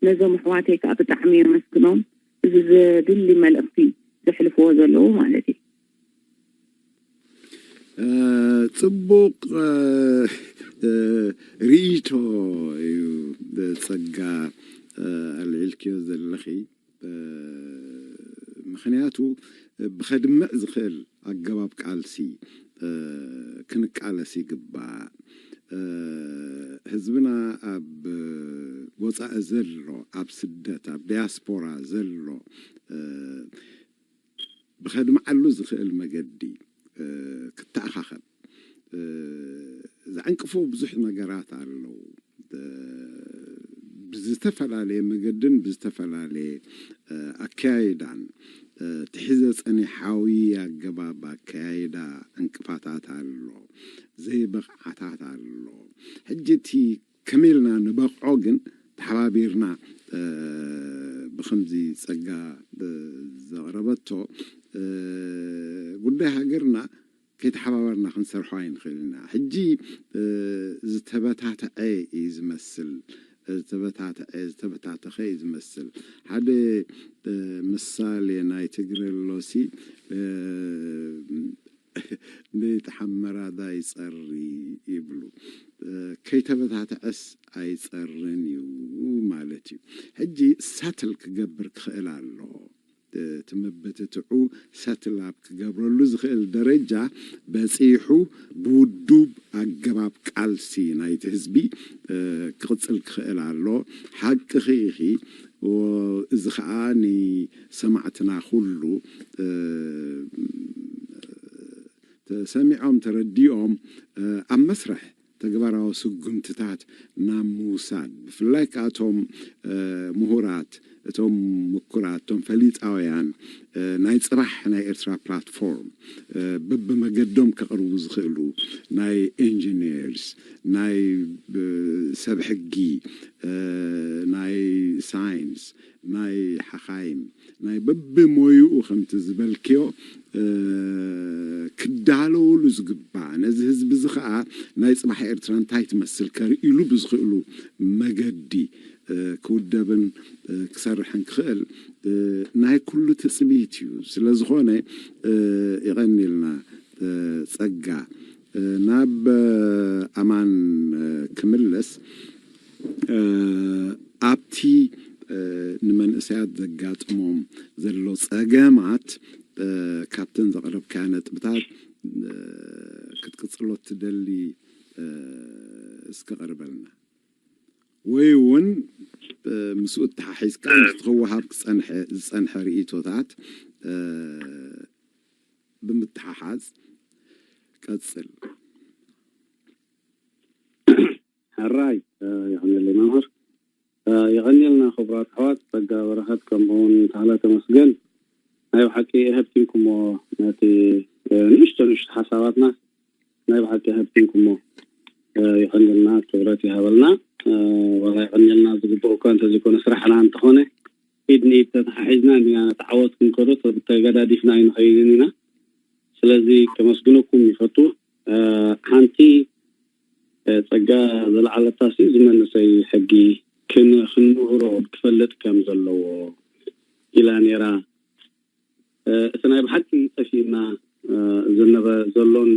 ነዞም ኣሕዋተይ ከዓ ብጣዕሚ የመስግኖም። እዚ ዘድሊ መልእኽቲ ዘሕልፍዎ ዘለዉ ማለት እዩ። ፅቡቕ ርኢቶ እዩ። ፀጋ ኣልዒልክዮ ዘለኺ፣ ምኽንያቱ ብኸድምዕ ዝኽእል ኣገባብ ቃልሲ ክንቃለስ ይግባእ። ህዝብና ኣብ ወፃኢ ዘሎ፣ ኣብ ስደት፣ ኣብ ዲያስፖራ ዘሎ ብኸድምዓሉ ዝኽእል መገዲ ክተኣኻኸብ ዘዕንቅፎ ብዙሕ ነገራት ኣለዉ። ብዝተፈላለየ መገድን ብዝተፈላለየ ኣከያይዳን ትሒዘ ጸኒሓዊ ኣገባብ ኣከያይዳ ዕንቅፋታት ኣሎ፣ ዘይብቕዓታት ኣሎ። ሕጂ እቲ ከመይ ኢልና ንበቕዖ ግን ተሓባቢርና ብከምዚ ጸጋ ዘቕረበቶ ጉዳይ ሃገርና ከይተሓባበርና ክንሰርሖ ኣይንኽእል ኢና። ሕጂ ዝተበታተዐ እዩ ዝመስል፣ ዝተበታተዐ ዝተበታተኸ እዩ ዝመስል። ሓደ ምሳሌ ናይ ትግረ ኣሎሲ ንይተሓመራዳ ይጸሪ ይብሉ። ከይተበታተዐስ ኣይጸርን እዩ ማለት እዩ። ሕጂ ሳትል ክገብር ክኽእል ኣለዎ። እቲ ምብትትዑ ሰትል ኣብ ክገብረሉ ዝኽእል ደረጃ በጺሑ ብውዱብ ኣገባብ ቃልሲ ናይቲ ህዝቢ ክቕጽል ክኽእል ኣሎ። ሓቅኺ ኢኺ። እዚ ኸኣ ንሰማዕትና ኩሉ ተሰሚዖም ተረዲኦም ኣብ መስርሕ ተግባራዊ ስጉምትታት ናብ ምውሳድ ብፍላይ ከኣ እቶም ምሁራት እቶም ምኩራት እቶም ፈሊጣውያን ናይ ፅባሕ ናይ ኤርትራ ፕላትፎርም በብመገዶም ከቕርቡ ዝኽእሉ ናይ ኢንጂኒርስ ናይ ሰብ ሕጊ ናይ ሳይንስ ናይ ሓኻይም ናይ በብሞይኡ ከምቲ ዝበልክዮ ክዳለውሉ ዝግባእ ነዚ ህዝቢ እዚ ከዓ ናይ ፅባሕ ኤርትራ እንታይ ትመስል ከርእሉ ብዝኽእሉ መገዲ ክውደብን ክሰርሕን ክኽእል ናይ ኩሉ ትፅቢት እዩ። ስለ ዝኾነ ይቐኒልና ጸጋ ናብ ኣማን ክምለስ ኣብቲ ንመንእሰያት ዘጋጥሞም ዘሎ ጸገማት ካብተን ዘቕረብካያ ነጥብታት ክትቅጽሎ ትደሊ እስከ ቀርበልና ወይ እውን ምስኡ ተሓሒዝካ ምስ ክወሃብ ዝጸንሐ ርኢቶታት ብምትሓሓዝ ቀጽል። ሕራይ ይቐንየለይ መምህር። ይቐንየልና ክቡራት ኣሕዋት ጸጋ በረኸት ከምኡውን ተኽለ ተመስገን። ናይ ብሓቂ ኣሀብቲምኩሞ ነቲ ንእሽቶ ንእሽቶ ሓሳባትና ናይ ብሓቂ ኣሀብቲምኩሞ። ይቐንየልና ክብረት ይሃበልና። ዋላ ይቐንየልና ዝግብኦ እኳ እንተዘይኮነ ስራሕና እንተኾነ ኢድ ንኢድ ተተሓሒዝና እንዲና ነቲ ዓወት ክንከዶ ተገዳዲፍና ኣይንኸይድን ኢና። ስለዚ ከመስግነኩም ይፈቱ። ሓንቲ ጸጋ ዘለዓለታ ሲ ዝመንእሰይ ሕጊ ክንምህሮ ክፈልጥ ከም ዘለዎ ኢላ ነይራ። እቲ ናይ ብሓቂ ጠፊእና ዝነበ ዘሎን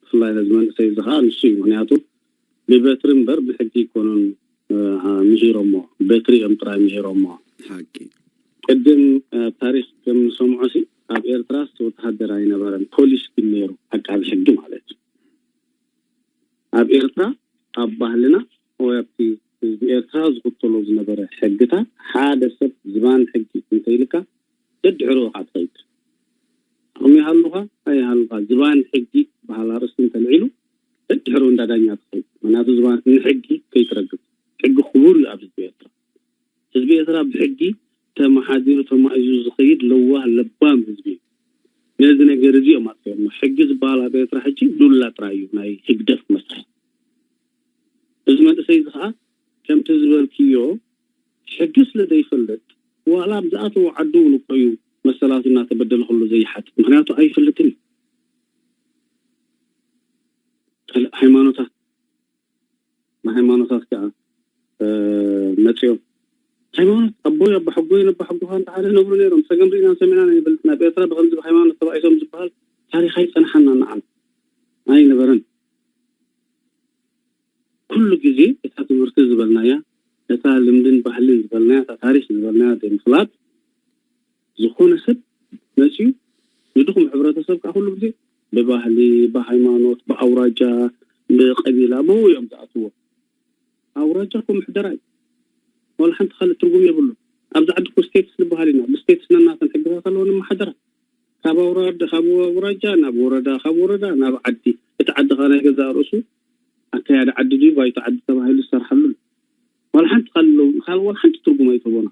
ብፍላይ ነዚ መንእሰይ እዚ ከዓ ንሱ እዩ። ምክንያቱ ብበትሪ እምበር ብሕጊ ይኮኑን ምሂሮሞ፣ በትሪ እዮም ጥራይ ምሂሮሞ። ሓቂ። ቅድም ኣብ ታሪክ ከም ንሰምዖ ሲ ኣብ ኤርትራ ስ ወተሃደር ኣይነበረን፣ ፖሊስ ግን ነይሩ፣ ዓቃቢ ሕጊ ማለት እዩ። ኣብ ኤርትራ ኣብ ባህልና ወይ ኣብቲ ህዝቢ ኤርትራ ዝኽተሎ ዝነበረ ሕግታት ሓደ ሰብ ዝባን ሕጊ እንተይልካ ደድሕሮ ኢኻ ትኸይድ። ዓቕሚ ይሃሉኻ ኣይሃሉኻ ዝባን ሕጊ በሃል ኣርእስቲ እንተልዒሉ ደድሕሮ እንዳ ዳኛ ትኸይድ። ምክንያቱ ዝባን ንሕጊ ከይትረግጽ። ሕጊ ክቡር እዩ ኣብ ህዝቢ ኤርትራ። ህዝቢ ኤርትራ ብሕጊ ተመሓዲሩ ተማእዙ ዝኸይድ ለዋህ ለባም ህዝቢ እዩ። ነዚ ነገር እዚ እዮም ኣጥፊኦሞ። ሕጊ ዝበሃል ኣብ ኤርትራ ሕጂ ዱላ ጥራይ እዩ ናይ ህግደፍ መስርሒ። እዚ መንእሰይ እዚ ከዓ ከምቲ ዝበልክዮ ሕጊ ስለ ዘይፈልጥ ዋላ ኣብ ዝኣተዎ ዓዱ እውን እኮ እዩ መሰላቱ እናተበደለ ከሎ ዘይሓትት። ምክንያቱ ኣይፈልጥን እዩ። ካልእ ሃይማኖታት ንሃይማኖታት ከዓ መፅኦም ሃይማኖት ኣቦይ ኣባሓጎይ ነባሓጎኻ እንተሓደ ነብሩ ነይሮም። ፀገም ርኢናን ሰሚዕናን ኣይንፈልጥን። ኣብ ኤርትራ ብከምዚ ብሃይማኖት ተባኢሶም ዝበሃል ታሪክ ኣይፀንሓና ንዓና ኣይነበረን። ኩሉ ግዜ እታ ትምህርቲ ዝበልናያ እታ ልምድን ባህልን ዝበልናያ እታ ታሪክ ዝበልናያ ዘይምፍላጥ ዝኾነ ሰብ መፅዩ ንድኹም ሕብረተሰብ ከዓ ኩሉ ግዜ ብባህሊ ብሃይማኖት ብኣውራጃ ብቀቢላ ብኡ እዮም ዝኣትዎ። ኣውራጃ እኮ ምሕደራ እዩ። ዋላ ሓንቲ ካልእ ትርጉም የብሉ። ኣብዚ ዓዲ እኮ ስቴትስ ንበሃል ኢና። ብስቴትስ ነናተን ሕግታት ኣለዎ ንመሓደራ። ካብ ኣውራድ ካብ ኣውራጃ ናብ ወረዳ፣ ካብ ወረዳ ናብ ዓዲ፣ እቲ ዓዲ ኸዓ ናይ ገዛእ ርእሱ ኣካያዲ ዓዲ ድዩ ባይቶ ዓዲ ተባሂሉ ዝሰርሓሉ ኣሎ። ዋላ ሓንቲ ካልእ ዋላ ሓንቲ ትርጉም ኣይትህቦና።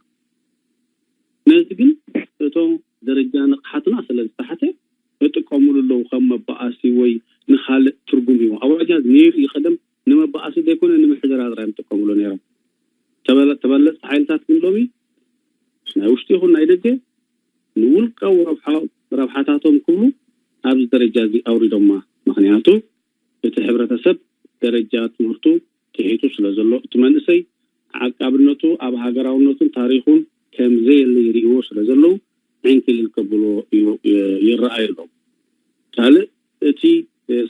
ነዚ ግን እቶም ደረጃ ንቕሓትና ስለ ዝተሓተ ይጥቀምሉ ኣለዉ ከም መባኣሲ ወይ ንኻልእ ትርጉም ሂቦም። ኣውራጃ ነይሩ እዩ ቀደም፣ ንመባኣሲ ዘይኮነ ንምሕደራ ጥራይ እዮም ዝጥቀምሉ ነይሮም። ተበለ- ተበለፅቲ ሓይልታት ግን ሎሚ ናይ ውሽጢ ይኹን ናይ ደገ ንውልቃዊ ረብሓ- ረብሓታቶም ክብሉ ኣብዚ ደረጃ እዚ ኣውሪዶማ። ምክንያቱ እቲ ሕብረተሰብ ደረጃ ትምህርቱ ትሒቱ ስለ ዘሎ፣ እቲ መንእሰይ ዓቃብነቱ ኣብ ሃገራውነቱን ታሪኹን ከም ዘየለ ይርእይዎ ስለ ዘለዉ ዕንክሊል ከብልዎ ይረኣዩ ኣለዉ። ካልእ እቲ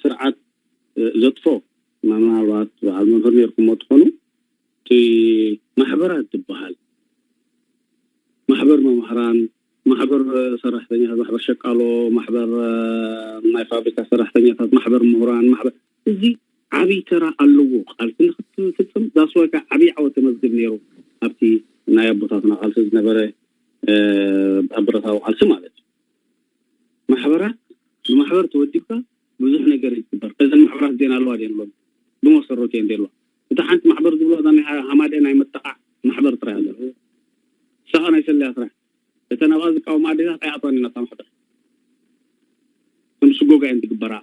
ስርዓት ዘጥፎ፣ ምናልባት በዓል መምህር ነይርኩሞ ትኾኑ፣ እቲ ማሕበራት ዝበሃል ማሕበር መምህራን፣ ማሕበር ሰራሕተኛታት፣ ማሕበር ሸቃሎ፣ ማሕበር ናይ ፋብሪካ ሰራሕተኛታት፣ ማሕበር ምሁራን፣ ማሕበር እዚ ዓብይ ተራ ኣለዎ። ቃልሲ ንክትፍፅም ዛስዋይ ከዓ ዓብይ ዓወት ተመዝግብ ነይሩ ኣብቲ ናይ ኣቦታትና ቃልሲ ዝነበረ ኣብ ብረታዊ ቃልሲ ማለት እዩ። ማሕበራት ብማሕበር ተወዲብካ ብዙሕ ነገር ይግበር። እዘን ማሕበራት ዜና ኣለዋ ድየን ሎም ብመሰረቱ እየን ዘለዋ። እታ ሓንቲ ማሕበር ዝብሎ እዛ ናይ ሃማደ ናይ መጠቃዕ ማሕበር ጥራይ ኣለ ሳኻ ናይ ሰለያ ስራሕ እተን ኣብኣ ዝቃወማ ኣዴታት ኣይኣትዋን ኢና እታ ማሕበር። ከም ስጎጋ እየን ዝግበራ።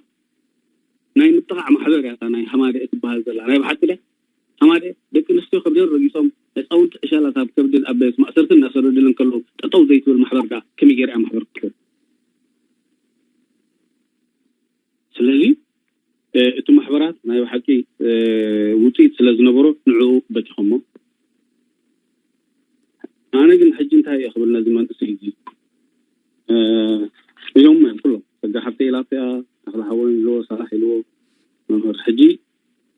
ናይ ምጥቓዕ ማሕበር እያ እታ ናይ ሃማደ እትበሃል ዘላ። ናይ ብሓቂ ደ ሃማደ ደቂ ኣንስትዮ ከብደን ረጊፆም ህፃውንቲ ዕሸላት ኣብ ከብድን ኣብ ቤት ማእሰርትን እናሰደዱለን ከለዉ ጠጠው ዘይትብል ማሕበር ዳ ከመይ ገይራ እያ ማሕበር ክትከውን? ስለዚ እቲ ማሕበራት ናይ ብሓቂ ውፅኢት ስለ ዝነበሮ ንዕኡ በቲኾሞ። ኣነ ግን ሕጂ እንታይ እየ ክብል ነዚ መንእሰይ እዚ ኢሎም እዮም ኩሎም። ፀጋ ሓብተ ኢላቶ እያ፣ ተኽለ ሓወን ኢልዎ፣ ሳላሕ ኢልዎ፣ መምህር። ሕጂ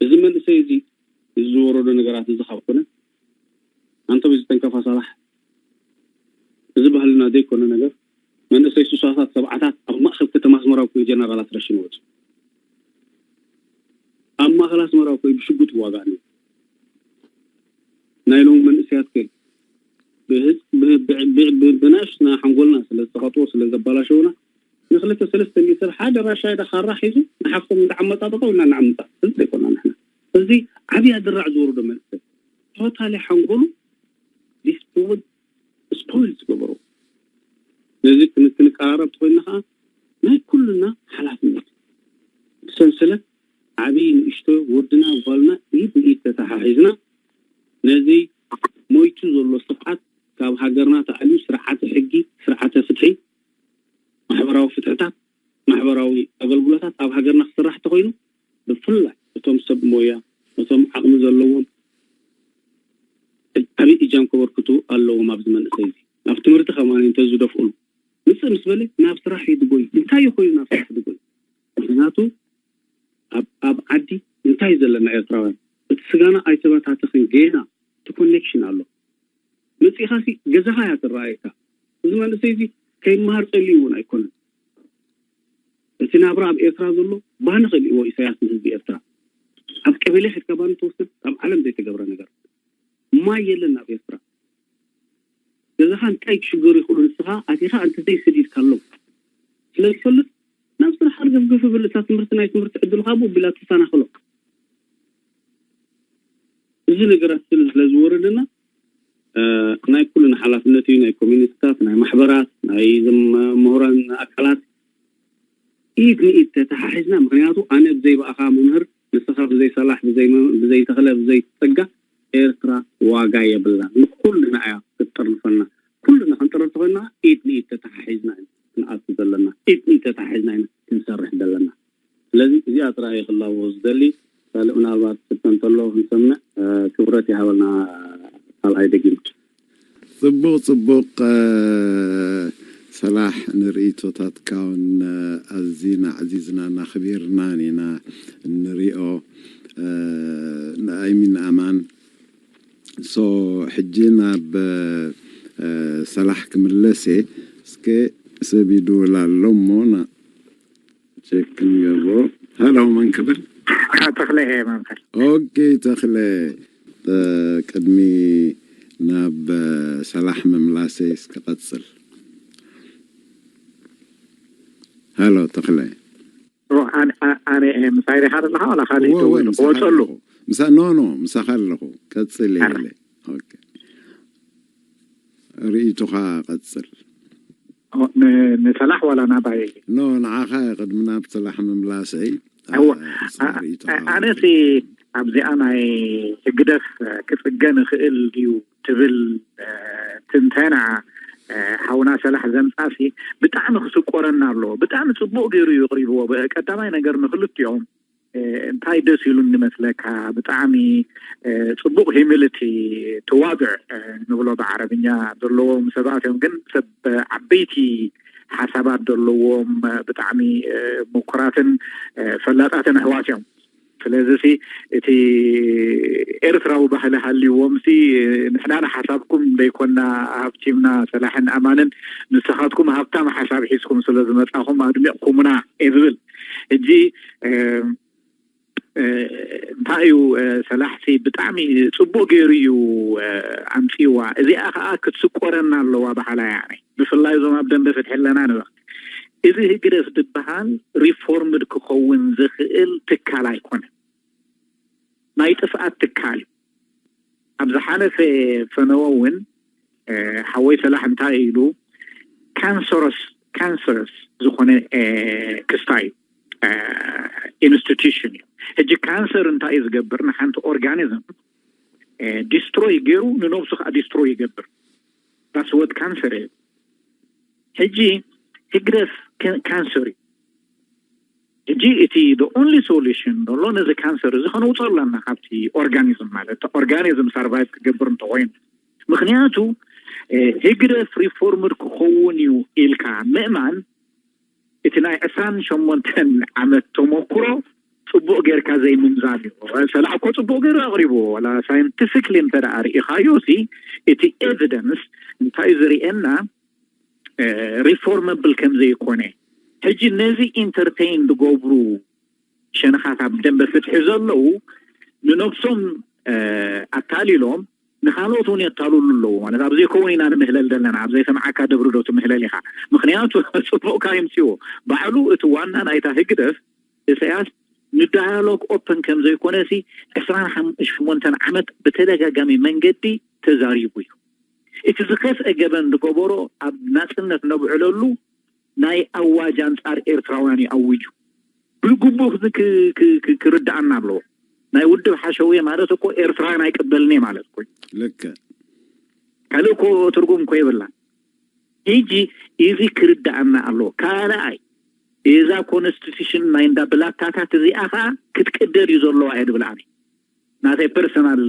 እዚ መንእሰይ እዚ እዚ ዝወረዶ ነገራት እዚ ካብ ኮነ ኣንቶም እዚ ተንከፋ ሳላሕ እዚ ባህልና ዘይኮነ ነገር መንእሰይ ሱሳታት ሰብዓታት ኣብ ማእኸል ከተማ ኣስመራ እኮ ጀነራላት ረሽን ወፁ። ኣብ ማእኸል ኣስመራ እኮ ብሽጉጥ ይዋጋእ ነይሩ። ናይ ሎሚ መንእሰያት ከ ብናሽና ሓንጎልና ስለ ዝተኸጥዎ ስለ ዘባላሸውና ንክልተ ሰለስተ ሚእቲ ሰብ ሓደ ራሻይዳ ካራ ሒዙ ንሓፍቶም እንዳዓመጣጠጠው ኢና ንዓምፃ ህዝቢ ኣይኮና ንሕና። እዚ ዓብያ ድራዕ ዝወርዶ መንእሰይ ቶታሊ ሓንጎሉ ዲስትሮይድ ስፖይል ዝገበሩ። ነዚ ክንቀራረብ ተኮይና ከዓ ናይ ኩልና ሓላፍነት ሰንሰለት ዓብዪ ንእሽቶ ወድና ጓልና ኢድ ንኢድ ተተሓሒዝና ነዚ ሞይቱ ዘሎ ስርዓት ካብ ሃገርና ተኣልዩ ስርዓተ ሕጊ፣ ስርዓተ ፍትሒ፣ ማሕበራዊ ፍትሕታት፣ ማሕበራዊ ኣገልግሎታት ኣብ ሃገርና ክስራሕ ተኮይኑ ብፍላይ እቶም ሰብ ሞያ እቶም ዓቕሚ ዘለዎም ዓብዪ እጃም ከበርክቱ ኣለዎም። ኣብዚ መንእሰይ እዚ ናብ ትምህርቲ ከማን እንተዝደፍኡሉ ምፅእ ምስ በለ ናብ ስራሕ እዩ ዝጎይ። እንታይ እዩ ኮይኑ ናብ ስራሕ ዝጎይ? ምክንያቱ ኣብ ዓዲ እንታይ ዘለና ኤርትራውያን እቲ ስጋና ኣይተበታተኽን ገና እቲ ኮኔክሽን ኣሎ። መፂእኻ ሲ ገዛኻ እያ ትረኣየካ። እዚ መንእሰይ እዚ ከይመሃር ፀሊኡ እውን ኣይኮነን። እቲ ናብራ ኣብ ኤርትራ ዘሎ ባኒ ከሊእዎ ኢሳያስ ንህዝቢ ኤርትራ። ኣብ ቀበሌ ኬድካ ባኒ ትወስድ ኣብ ዓለም ዘይተገብረ ነገር። ማይ የለን ኣብ ኤርትራ። ገዛኻ እንታይ ክሽገሩ ይኽእሉ ንስኻ ኣቲኻ እንተዘይሰዲድካሎም ስለ ዝፈልጥ ናብ ስራሕ ኣርገፍገፍ ብል እታ ትምህርቲ ናይ ትምህርቲ ዕድልኻ ብኡ ቢላ ትሰናኽሎ። እዚ ነገራት ስለ ዝወረደና ናይ ኩልና ሓላፍነት እዩ። ናይ ኮሚኒቲታት፣ ናይ ማሕበራት፣ ናይ ምሁራን ኣካላት ኢድ ንኢድ ተተሓሒዝና፣ ምክንያቱ ኣነ ብዘይ ብኣኻ መምህር ንስኻ ብዘይ ሳላሕ ብዘይ ተኽለ ብዘይ ፀጋ ኤርትራ ዋጋ የብላን። ንኩልና እያ ክትጥርንፈና። ኩልና ክንጥርር ተኮይና ኢድ ንኢድ ተተሓሒዝና ኢና ክንኣቱ ዘለና። ኢድ ንኢድ ተተሓሒዝና ኢና ክንሰርሕ ዘለና። ስለዚ እዚኣ ጥራይ ክላቦ ዝደሊ ካልእ ምናልባት ስተ እንተሎ ክንሰምዕ ክብረት ይሃበልና። ካልኣይ ደጊም ጽቡቕ ጽቡቕ ሰላሕ ንርእይቶታትካ እውን ኣዚና ዓዚዝናን ኣኽቢርናን ኢና እንሪኦ። ንኣይሚን ኣማን ሶ ሕጂ ናብ ሰላሕ ክምለስ እየ። እስከ ሰብ ይድውል ኣሎ እሞ ቸክ ንገብሮ። ሃሎ መን ክብል? ተኽለ እየ መምህር። ኦኬ ተኽለ፣ ቅድሚ ናብ ሰላሕ ምምላሰይ እስክቐጽል። ሃሎ ተኽለ። ኣነ ምሳይ ዲኻ ዘለኻ ዋላ ካልእ ይደውል ክወፀሉ? ምሳ ኖ ኖ ምሳኻ ኣለኹ። ቀጽል ኢለ። ኦኬ፣ ርእይቶኻ ቀጽል። ንሰላሕ ዋላ ናባይ? ኖ፣ ንዓኻ ቅድሚ ናብ ሰላሕ ምምላሰይ። ኣነ ሲ ኣብዚኣ ናይ ህግደፍ ክፅገን ይኽእል ድዩ ትብል ትንተና ሓውና ሰላሕ ዘምፃሲ ብጣዕሚ ክስቆረና ኣለዎ። ብጣዕሚ ፅቡቅ ገይሩ እዩ ቅሪብዎ። ቀዳማይ ነገር ንክልቲኦም እንታይ ደስ ኢሉ እንመስለካ? ብጣዕሚ ፅቡቅ ሂሚልቲ፣ ተዋድዕ ንብሎ ብዓረብኛ ዘለዎም ሰባት እዮም። ግን ሰብ ዓበይቲ ሓሳባት ዘለዎም ብጣዕሚ ምኩራትን ፈላጣትን ኣሕዋት እዮም። ስለዚ ሲ እቲ ኤርትራዊ ባህሊ ሃልዎም ሲ ንሕና ንሓሳብኩም ዘይኮና ሃብቲምና ሰላሕን ኣማንን ንስኻትኩም ሃብታም ሓሳብ ሒዝኩም ስለ ዝመጻኹም ኣድሚቕኩምና እየ ዝብል። ሕጂ እንታይ እዩ ሰላሕሲ ብጣዕሚ ፅቡቅ ገይሩ እዩ ኣምፅዋ። እዚኣ ከዓ ክትስቆረና ኣለዋ በሃላይ ኣነ። ብፍላይ እዞም ኣብ ደንበ ፍትሒ ኣለና ንበ እዚ ህግደፍ ዝበሃል ሪፎርምድ ክኸውን ዝኽእል ትካል ኣይኮነን። ናይ ጥፍኣት ትካል እዩ። ኣብ ዝሓለፈ ፈነወ እውን ሓወይ ሰላሕ እንታይ ኢሉ ካንሰረስ ካንሰረስ ዝኾነ ክስታይ ኢንስቲቱሽን እዩ። ሕጂ ካንሰር እንታይ እዩ ዝገብር? ንሓንቲ ኦርጋኒዝም ዲስትሮይ ገይሩ ንነብሱ ከዓ ዲስትሮይ ይገብር። ዳስወት ካንሰር እዩ። ሕጂ ህግደፍ ካንሰር እዩ። ሕጂ እቲ ኦንሊ ሶሉሽን ዘሎ ነዚ ካንሰር እዚ ከነውፅኦ ኣለና ካብቲ ኦርጋኒዝም። ማለት ኦርጋኒዝም ሳርቫይቭ ክገብር እንተኮይኑ፣ ምክንያቱ ህግደፍ ሪፎርምድ ክኸውን እዩ ኢልካ ምእማን እቲ ናይ ዕስራን ሸሞንተን ዓመት ተመክሮ ፅቡቅ ጌርካ ዘይምምዛን እዩ። ሰላዕ እኮ ፅቡቅ ገይሩ ኣቅሪብዎ። ዋላ ሳይንቲፊክሊ እንተ ደኣ ርኢኻዮ ሲ እቲ ኤቪደንስ እንታይ እዩ ዝርእየና? ሪፎርመብል ከም ዘይኮነ። ሕጂ ነዚ ኢንተርቴን ዝገብሩ ሸነኻት ኣብ ደንበ ፍትሒ ዘለዉ ንነብሶም ኣታሊሎም ንካልኦት እውን የታልሉ ኣለዉ። ማለት ኣብ ዘይከውን ኢና ንምህለል ዘለና። ኣብ ዘይሰምዓካ ደብሪ ዶ ትምህለል ኢኻ? ምክንያቱ ፅቡቅካ ይምፅዎ። ባዕሉ እቲ ዋና ናይታ ህግደፍ ኢሳያስ ንዳያሎግ ኦፐን ከም ዘይኮነ ሲ ዕስራን ሸሞንተን ዓመት ብተደጋጋሚ መንገዲ ተዛሪቡ እዩ። እቲ ዝኸፍአ ገበን ዝገበሮ ኣብ ናፅነት ነብዕለሉ ናይ ኣዋጅ ኣንፃር ኤርትራውያን እዩ ኣዊጁ። ብግቡእ ክርዳኣና ኣለዎ። ናይ ውድብ ሓሸውየ ማለት እኮ ኤርትራውያን ኣይቅበልን እየ ማለት እኮ እዩ። ልክዕ። ካልእ እኮ ትርጉም እኮ የብላን። ሕጂ እዚ ክርዳኣና ኣለዎ። ካልኣይ እዛ ኮንስቲቱሽን ናይ እንዳ ብላታታት እዚኣ ከዓ ክትቅደድ እዩ ዘለዋ እየ ዝብል ኣነ። ናተይ ፐርሰናል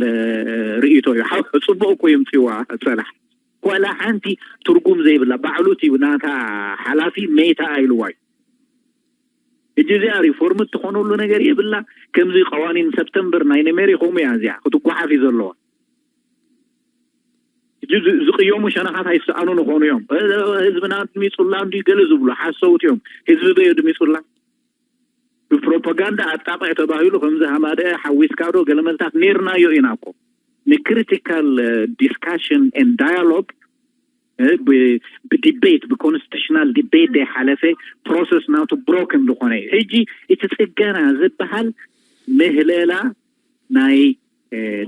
ርእይቶ እዩ። ሓው ፅቡቅ እኮ ይምፅዋ ሰላሕ። ዋላ ሓንቲ ትርጉም ዘይብላ ባዕሉ እቲ ናታ ሓላፊ ሜታ ኢልዋ እዩ። ሕጂ እዚኣ ሪፎርም እትኾነሉ ነገር የብላ። ከምዚ ቀዋኒን ሰፕተምበር ናይ ነሜሪ ከምኡ እያ እዚኣ ክትጓሓፍ እዩ ዘለዋ። ሕጂ ዝ- ዝቅየሙ ሸነኻት ኣይሰኣኑን ይኾኑ እዮም። እ- ህዝብና ድሚፁላ እንዲ ገለ ዝብሉ ሓሰውት እዮም። ህዝቢ በዮ ድሚፁላ ብፕሮፓጋንዳ ኣጣቕዕ ተባሂሉ ከምዚ ሃማደአ ሓዊስካ ዶ ገለ መልታት ነይርናዮ ኢና እኮ። ንክሪቲካል ዲስካሽን ን ዳያሎግ ብዲቤት ብኮንስቲቱሽናል ዲቤት ዘይሓለፈ ፕሮሰስ ናቱ ብሮክን ዝኾነ እዩ። ሕጂ እቲ ፅገና ዝበሃል ምህለላ ናይ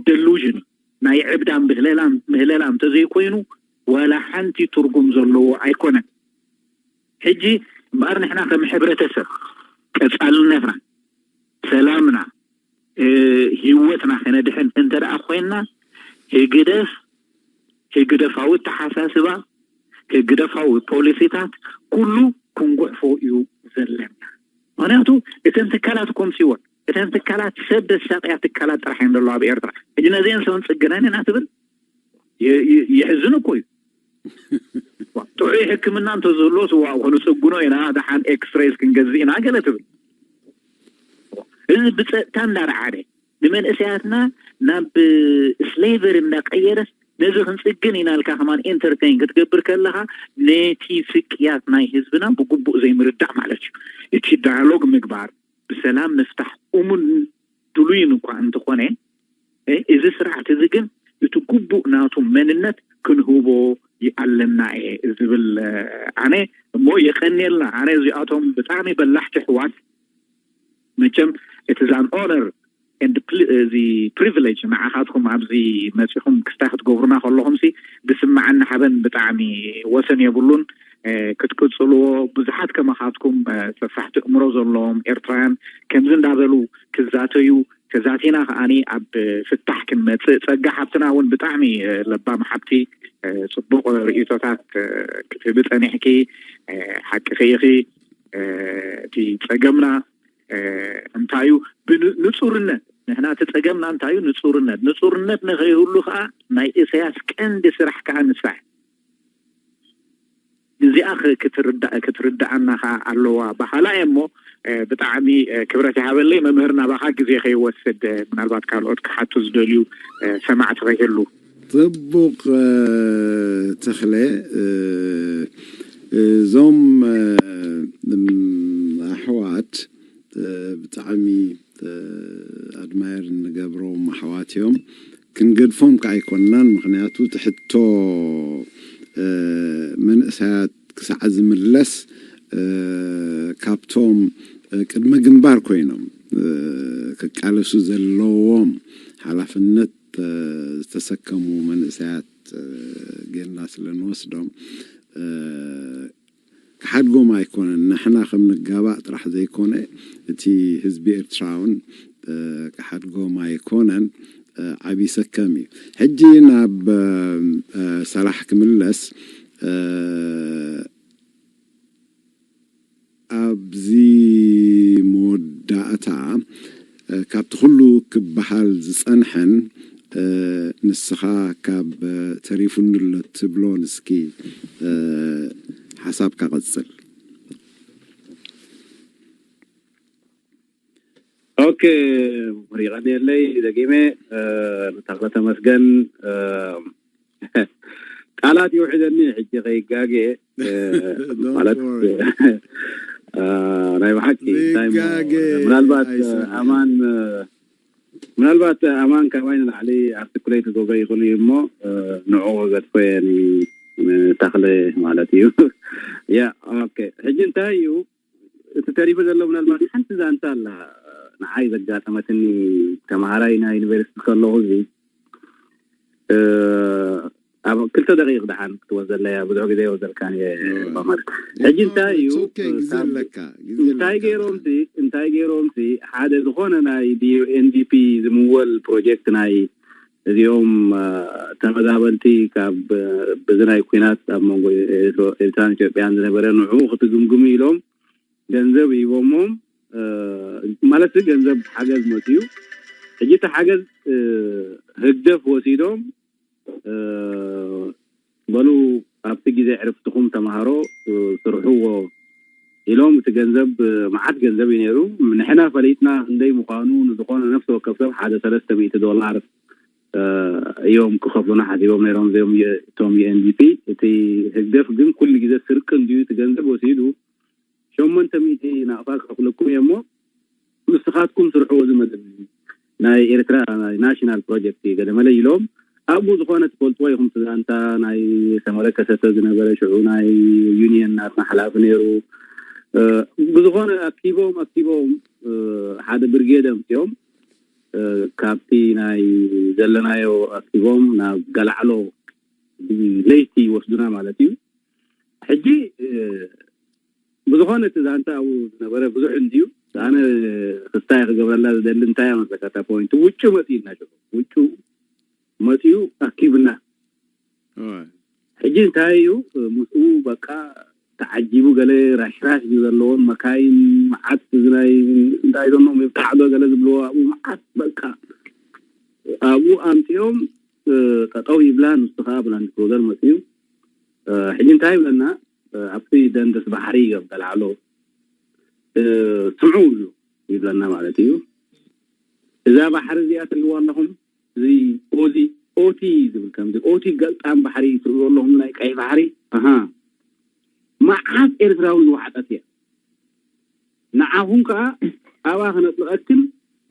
ደሉዥን ናይ ዕብዳን ምህለላን ምህለላ እንተዘይኮይኑ ዋላ ሓንቲ ትርጉም ዘለዎ ኣይኮነን። ሕጂ እምበኣር ንሕና ከም ሕብረተሰብ ቀፃልነትና፣ ሰላምና፣ እ፣ ህይወትና ከነድሕን እንተ ደኣ ኮይንና ህግደፍ፣ ህግደፋዊ ኣተሓሳስባ፣ ህግደፋዊ ፖሊሲታት ኩሉ ክንጉሕፎ እዩ ዘለና። ምክንያቱ እተን ትካላት ኮምሲወን እተን ትካላት ሰብ ዘሳቅያ ትካላት ጥራሕ እየን ዘለዋ ኣብ ኤርትራ። ሕጂ ነዚአን ሰበን ፅግነን ኢና ትብል የ- የ- የሕዝን እኮ እዩ። ጥዑይ ሕክምና እንተዝህልዎስ እዋ ክንፅግኖ ኢና፣ ደሓን ኤክስሬይስ ክንገዝእ ኢና ገለ ትብል። እዚ ብፀጥታ እንዳረዓደ ንመንእሰያትና ናብ ስሌቨሪ እንዳቀየረስ ነዚ ክንፅግን ኢና ኢልካ ከማን ኢንተርቴን ክትገብር ከለካ ነቲ ስቅያት ናይ ህዝብና ብግቡእ ዘይምርዳእ ማለት እዩ። እቲ ዳያሎግ ምግባር ብሰላም ምፍታሕ እሙን ድሉይን እኳ እንተኾነ እ፣ እዚ ስርዓት እዚ ግን እቲ ግቡእ ናቱ መንነት ክንህቦ ኣለና እየ ዝብል ኣነ። እሞ የቀንየልና። ኣነ እዚኣቶም ብጣዕሚ በላሕቲ ኣሕዋት፣ መቸም it is an honor and እዚ privilege ንዓኻትኩም ኣብዚ መፂኹም ክስታይ ክትገብሩና ከለኹም ሲ ዝስማዓኒ ሓበን ብጣዕሚ ወሰን የብሉን። ክትቅፅልዎ፣ ብዙሓት ከማኻትኩም ሰፋሕቲ እምሮ ዘለዎም ኤርትራውያን ከምዚ እንዳበሉ ክዛተዩ፣ ተዛቲና ከዓኒ ኣብ ፍታሕ ክንመፅእ፣ ፀጋ ሓብትና እውን ብጣዕሚ ለባም ሓብቲ፣ ፅቡቕ ርእቶታት ክትህቢ ፀኒሕኪ። ሓቂ ኺኢኺ። እቲ ፀገምና እንታይ እዩ? ብንፁርነት ንሕና እቲ ፀገምና እንታይ እዩ? ንፁርነት። ንፁርነት ንኸይህሉ ከዓ ናይ እሰያስ ቀንዲ ስራሕ ከዓ ንሳ እዚኣ ክትርዳኣና ከዓ ኣለዋ። ባሃላ እየ እሞ ብጣዕሚ ክብረት ይሃበለይ። መምህር ናባኻ ግዜ ከይወስድ፣ ምናልባት ካልኦት ክሓቱ ዝደልዩ ሰማዕቲ ከይህሉ። ፅቡቕ። ተኽለ፣ እዞም ኣሕዋት ብጣዕሚ ኣድማየር እንገብሮም ኣሕዋት እዮም። ክንገድፎም ከዓ ኣይኮንናን። ምክንያቱ እቲ ሕቶ መንእሰያት ክሳዕ ዝምለስ፣ ካብቶም ቅድመ ግንባር ኮይኖም ክቃለሱ ዘለዎም ሓላፍነት ዝተሰከሙ መንእሰያት ጌርና ስለ ንወስዶም፣ ክሓድጎም ኣይኮነን። ንሕና ከም ንጋባእ ጥራሕ ዘይኮነ፣ እቲ ህዝቢ ኤርትራ እውን ክሓድጎም ኣይኮነን። ዓብዪ ሰከም እዩ። ሕጂ ናብ ሰላሕ ክምለስ። ኣብዚ መወዳእታ፣ ካብቲ ኩሉ ክበሃል ዝጸንሐን፣ ንስኻ ካብ ተሪፉኒ ኣሎ ትብሎን እስኪ ሓሳብካ ቀጽል። ኦኬ፣ መምህር የቐንየለይ ደጊመ። ንተኽለ ተመስገን። ቃላት ይውሕደኒ ሕጂ ከይጋገ። ማለት ናይ ብሓቂ ምናልባት ኣማን ምናልባት ኣማን ካባይ ንላዕሊ ኣርቲኩሌት ክገብሮ ይኽእል እዩ እሞ ንዕኡ ክገድፎ እየ፣ ተኽለ ማለት እዩ። ያ ኦኬ። ሕጂ እንታይ እዩ እቲ ተሪፉ ዘሎ? ምናልባት ሓንቲ ዛንታ ኣላ ንዓይ ዘጋጠመትኒ፣ ተምሃራይ ናይ ዩኒቨርሲቲ ከለኹ እዚ ኣብ ክልተ ደቂቕ ደሓን ክትወስደለያ፣ ብዙሕ ግዜ ይወስደልካን እየ። ማማር ሕጂ እንታይ እዩ እንታይ ገይሮምሲ እንታይ ገይሮምሲ ሓደ ዝኾነ ናይ ዩኤንዲፒ ዝምወል ፕሮጀክት ናይ እዚኦም ተመዛበልቲ ካብ ብዚ ናይ ኩናት ኣብ መንጎ ኤርትራን ኢትዮጵያን ዝነበረ ንዕኡ ክትግምግሙ ኢሎም ገንዘብ ሂቦሞም፣ ማለት ገንዘብ ሓገዝ መፅዩ። ሕጂ እቲ ሓገዝ ህግደፍ ወሲዶም በሉ ኣብቲ ግዜ ዕርፍትኹም ተምሃሮ ስርሕዎ ኢሎም፣ እቲ ገንዘብ መዓት ገንዘብ እዩ ነይሩ። ንሕና ፈሊጥና ክንደይ ምዃኑ ንዝኾነ ነፍሲ ወከፍ ሰብ ሓደ ሰለስተ ሚእቲ ዶላር እዮም ክኸፍሉና ሓሲቦም ነይሮም እዚኦም እቶም ዩኤንዲፒ። እቲ ህግደፍ ግን ኩሉ ግዜ ስርቂ እንድዩ፣ እቲ ገንዘብ ወሲዱ ሸሞንተ ሚእቲ ናቕፋ ክኸፍለኩም እየ እሞ ንስኻትኩም ስርሕዎ እዚ መደብ እዚ ናይ ኤርትራ ናይ ናሽናል ፕሮጀክት እዩ ገለ መለ ኢሎም ኣብኡ ዝኾነ ትፈልጥዎ ኢኹም። እቲ ዛንታ ናይ ሰመረ ከሰተ ዝነበረ ሽዑ ናይ ዩኒየን ናትና ሓላፊ ነይሩ። ብዝኾነ ኣኪቦም ኣኪቦም ሓደ ብርጌድ ኣምፅኦም ካብቲ ናይ ዘለናዮ ኣኪቦም ናብ ገላዕሎ ለይቲ ይወስዱና ማለት እዩ። ሕጂ ብዝኾነ እቲ ዛንታ ኣብኡ ዝነበረ ብዙሕ እንድዩ። ኣነ ክስታይ ክገብረላ ዝደሊ እንታይ እያ መስለካ እታ ፖይንት? ውጩ መፂኡና ሽዑ ውጩ መፂኡ ኣኪብና። ሕጂ እንታይ እዩ ምስኡ በቃ ተዓጂቡ ገለ ራሽራሽ ዘለዎን መካይን መዓት እዚ ናይ እንታይ ዞኖም ይብታዕ ዶ ገለ ዝብልዎ ኣብኡ መዓት በቃ ኣብኡ ኣምፅኦም ጠጠው ይብላ ንሱ ከዓ ብላንድ ክሩዘር መፅኡ ሕጂ እንታይ ይብለና ኣብቲ ደንደስ ባሕሪ እዮም ተላዕሎ ስምዑ እዩ ይብለና ማለት እዩ። እዛ ባሕሪ እዚኣ ትሪእዋ ኣለኹም እዚ ኦዚ ኦቲ ዝብል ከምዚ ኦቲ ገልጣም ባሕሪ ትሪእዎ ኣለኹም ናይ ቀይ ባሕሪ ኣሃ መዓት ኤርትራዊ ዝወሓጠት እያ። ንዓኹም ከዓ ኣብኣ ክነጥልቐክን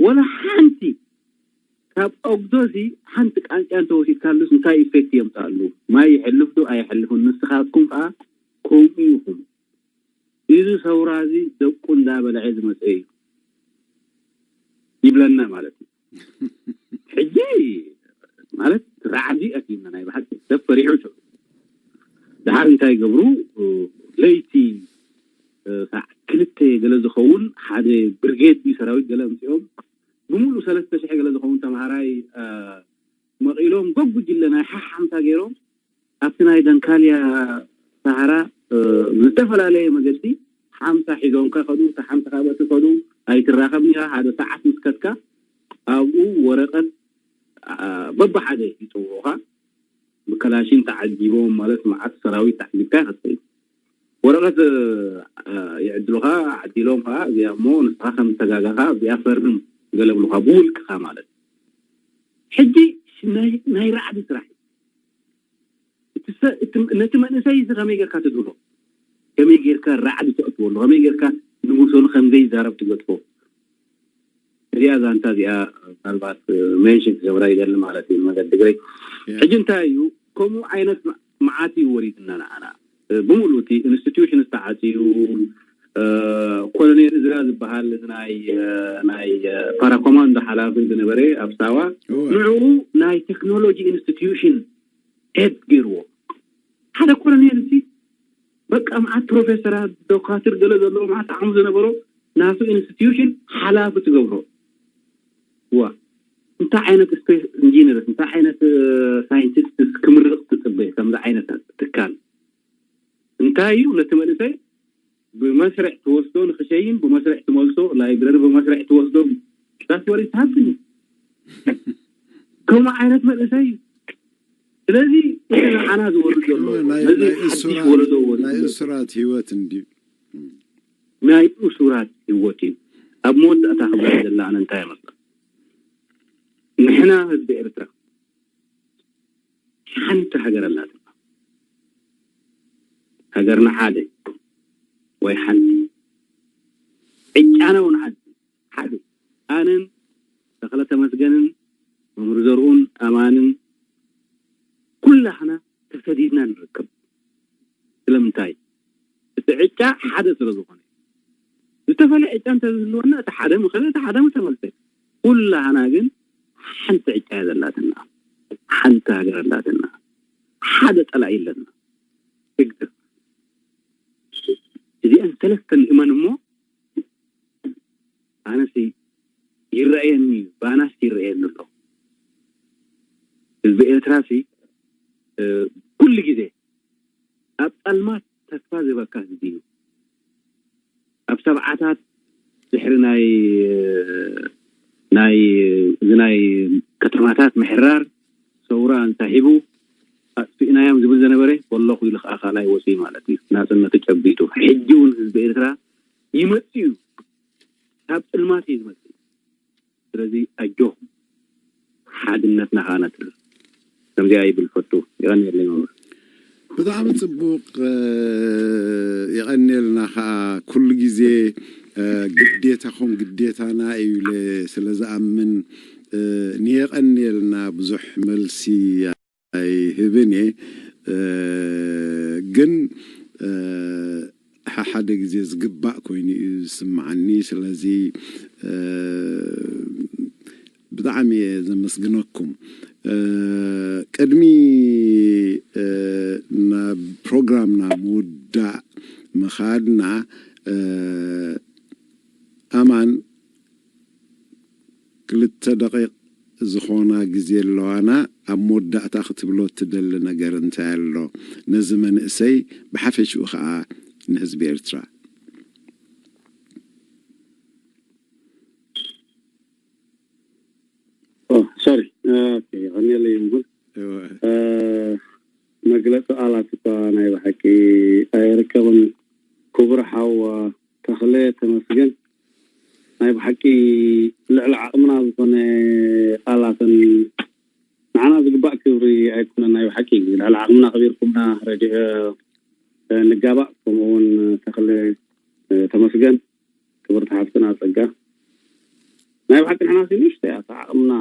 ወላ ሓንቲ ካብ ኦግዶ እዚ ሓንቲ ቃንጫ እንተወሲድካሉስ እንታይ ኢፌክት የምፅኣሉ? ማይ ይሕልፍ ዶ ኣይሕልፍን? ንስኻትኩም ከዓ ከምኡ ኢኹም። እዚ ሰውራ እዚ ደቁ እንዳበልዐ ዝመፀ እዩ ይብለና ማለት እዩ። ሕጂ ማለት ራዕዲ ኣትዩና ናይ ብሓቂ ሰብ ፈሪሑ እዩ። ድሓር እንታይ ይገብሩ? ለይቲ ሳዕ ክልተ ገለ ዝኸውን ሓደ ብርጌድ እዩ ሰራዊት ገለ ኣምፅኦም ብምሉእ ሰለስተ ሽሕ ገለ ዝኸውን ተምሃራይ መቒሎም ጎጉጅለ ናይ ሓሓምታ ገይሮም ኣብቲ ናይ ደንካልያ ሳሃራ ብዝተፈላለየ መገዲ ሓምሳ ሒዞምካ ከዱ። እቲ ሓምሳ ካብ እቲ ከዱ ኣይትራኸብን ኢኻ። ሓደ ሰዓት ምስ ከድካ ኣብኡ ወረቐት በብሓደ ይፅውዑኻ። ብከላሽን ተዓጂቦም ማለት መዓት ሰራዊት ተዓጂብካ ይኸተይ ወረቐት ይዕድሉኻ። ዓዲሎም ከዓ እዚኣ እሞ ንስኻ ከም ተጋጋኻ እዚኣ ፈርም ገለብሉኻ ብውልቅኻ ማለት። ሕጂ ናይ ራዕዲ ስራሕ ነቲ መንእሰይ እዚ ከመይ ጌርካ ትድሎ፣ ከመይ ጌርካ ራዕዲ ተእትወሉ፣ ከመይ ጌርካ ንመሰሉ ከም ዘይዛረብ ትገጥፎ። እዚኣ ዛንታ እዚኣ ምናልባት ሜንሽን ክገብራ ይደሊ ማለት እዩ መገዲ ግረይ። ሕጂ እንታይ እዩ ከምኡ ዓይነት መዓት እዩ ወሪድና ንዓና። ብምሉእ እቲ ኢንስቲትዩሽን ዝተዓፅዩ ኮሎኔል እዝራ ዝበሃል ናይ ናይ ፓራኮማንዶ ሓላፊ ዝነበረ ኣብ ሳዋ ንዕኡ ናይ ቴክኖሎጂ ኢንስቲትዩሽን ሄድ ገይርዎ። ሓደ ኮሎኔል እዚ በቃ መዓት ፕሮፌሰራት ዶካትር ገለ ዘለዎ መዓት ዓቕሚ ዝነበሮ ናቱ ኢንስቲትዩሽን ሓላፊ ትገብሮ። ዋ እንታይ ዓይነት ስፔስ ኢንጂነርስ እንታይ ዓይነት ሳይንቲስትስ ክምርቕ ትፅበ ከምዚ ዓይነት ትካል እንታይ እዩ ነቲ መንእሰይ ብመስርዕ ትወስዶ ንክሸይን ብመስርዕ ትመልሶ ላይብረሪ ብመስርዕ ትወስዶ that's what is happening። ከምኡ ዓይነት መንእሰይ እዩ። ስለዚ እዚ ንዓና ዝወርድ ዘሎ ነዚ ሓድሽ ወለዶ ወለዶ ናይ እሱራት ህይወት እንድዩ። ናይ እሱራት ህይወት እዩ። ኣብ መወዳእታ ክብላ ዘለና እንታይ ይመስል? ንሕና ህዝቢ ኤርትራ ሓንቲ ሃገር ኣላትና። ሃገርና ሓደ ወይ ሓንቲ ዕጫና እውን ሓንቲ ሓደ ኣነን ተኽለ ተመስገንን መምህር ዘርኡን ኣማንን ኩላህና ተሰዲድና ንርከብ። ስለምንታይ? እቲ ዕጫ ሓደ ስለ ዝኾነ ዝተፈለ ዕጫ እንተዝህልወና እቲ ሓደ ምኸደ እቲ ሓደ ምተመልሰ ኩላህና ግን ሓንቲ ዕጫ እያ ዘላትና። ሓንቲ ሃገር ኣላትና። ሓደ ፀላኢ ኣለና። ህግደፍ እዚአን ሰለስተ ንእመን እሞ ኣነሲ ይረኣየኒ እዩ ብኣናስ ይረኣየኒ ኣሎ። ህዝቢ ኤርትራ ሲ ኩሉ ግዜ ኣብ ጸልማት ተስፋ ዝህበካ ህዝቢ እዩ። ኣብ ሰብዓታት ድሕሪ ናይ ናይ እዚ ናይ ከተማታት ምሕራር ሰውራ እንሳሒቡ ኣጥፊእናዮም ዝብል ዘነበረ በለኹ ኢሉ ከዓ ካልኣይ ወፅኡ ማለት እዩ። ናፅነቱ ጨቢጡ ሕጂ እውን ህዝቢ ኤርትራ ይመፅእ እዩ። ካብ ጥልማት እዩ ዝመፅእ። ስለዚ ኣጆኹም ሓድነትና ከዓ ነጥሪ ከምዚኣ ይብል ፈቱ። ይቐንየለይ መምህር። ብጣዕሚ ፅቡቅ። የቐንየልና ከዓ ኩሉ ግዜ ግዴታኹም ግዴታና እዩ ኢለ ስለ ዝኣምን ንየቐንየልና ብዙሕ መልሲ ኣይህብን እየ። ግን ሓሓደ ግዜ ዝግባእ ኮይኑ እዩ ዝስምዓኒ። ስለዚ ብጣዕሚ እየ ዘመስግነኩም። ቅድሚ ናብ ፕሮግራምና ምውዳእ ምኻድና ኣማን ክልተ ደቂቕ ዝኾና ግዜ ኣለዋና። ኣብ መወዳእታ ክትብሎ እትደሊ ነገር እንታይ ኣሎ? ነዚ መንእሰይ ብሓፈሽኡ ኸዓ ንህዝቢ ኤርትራ። ሶሪ ቀኒለይ ይንጉል መግለፂ ቃላት እኳ ናይ ብሓቂ ኣይርከብን። ክቡር ሓው ተኽለ ተመስገን ናይ ብሓቂ ልዕሊ ዓቕምና ዝኾነ ቃላትን ንዓና ዝግባእ ክብሪ ኣይኮነን። ናይ ብሓቂ ልዕሊ ዓቕምና ኣኽቢርኩምና ረድዮ ንጋባእ ከምኡ እውን ተኽለ ተመስገን ክብርቲ ሓፍትና ፀጋ ናይ ብሓቂ ንሕና ሲ ንእሽተይ እያ ዓቕምና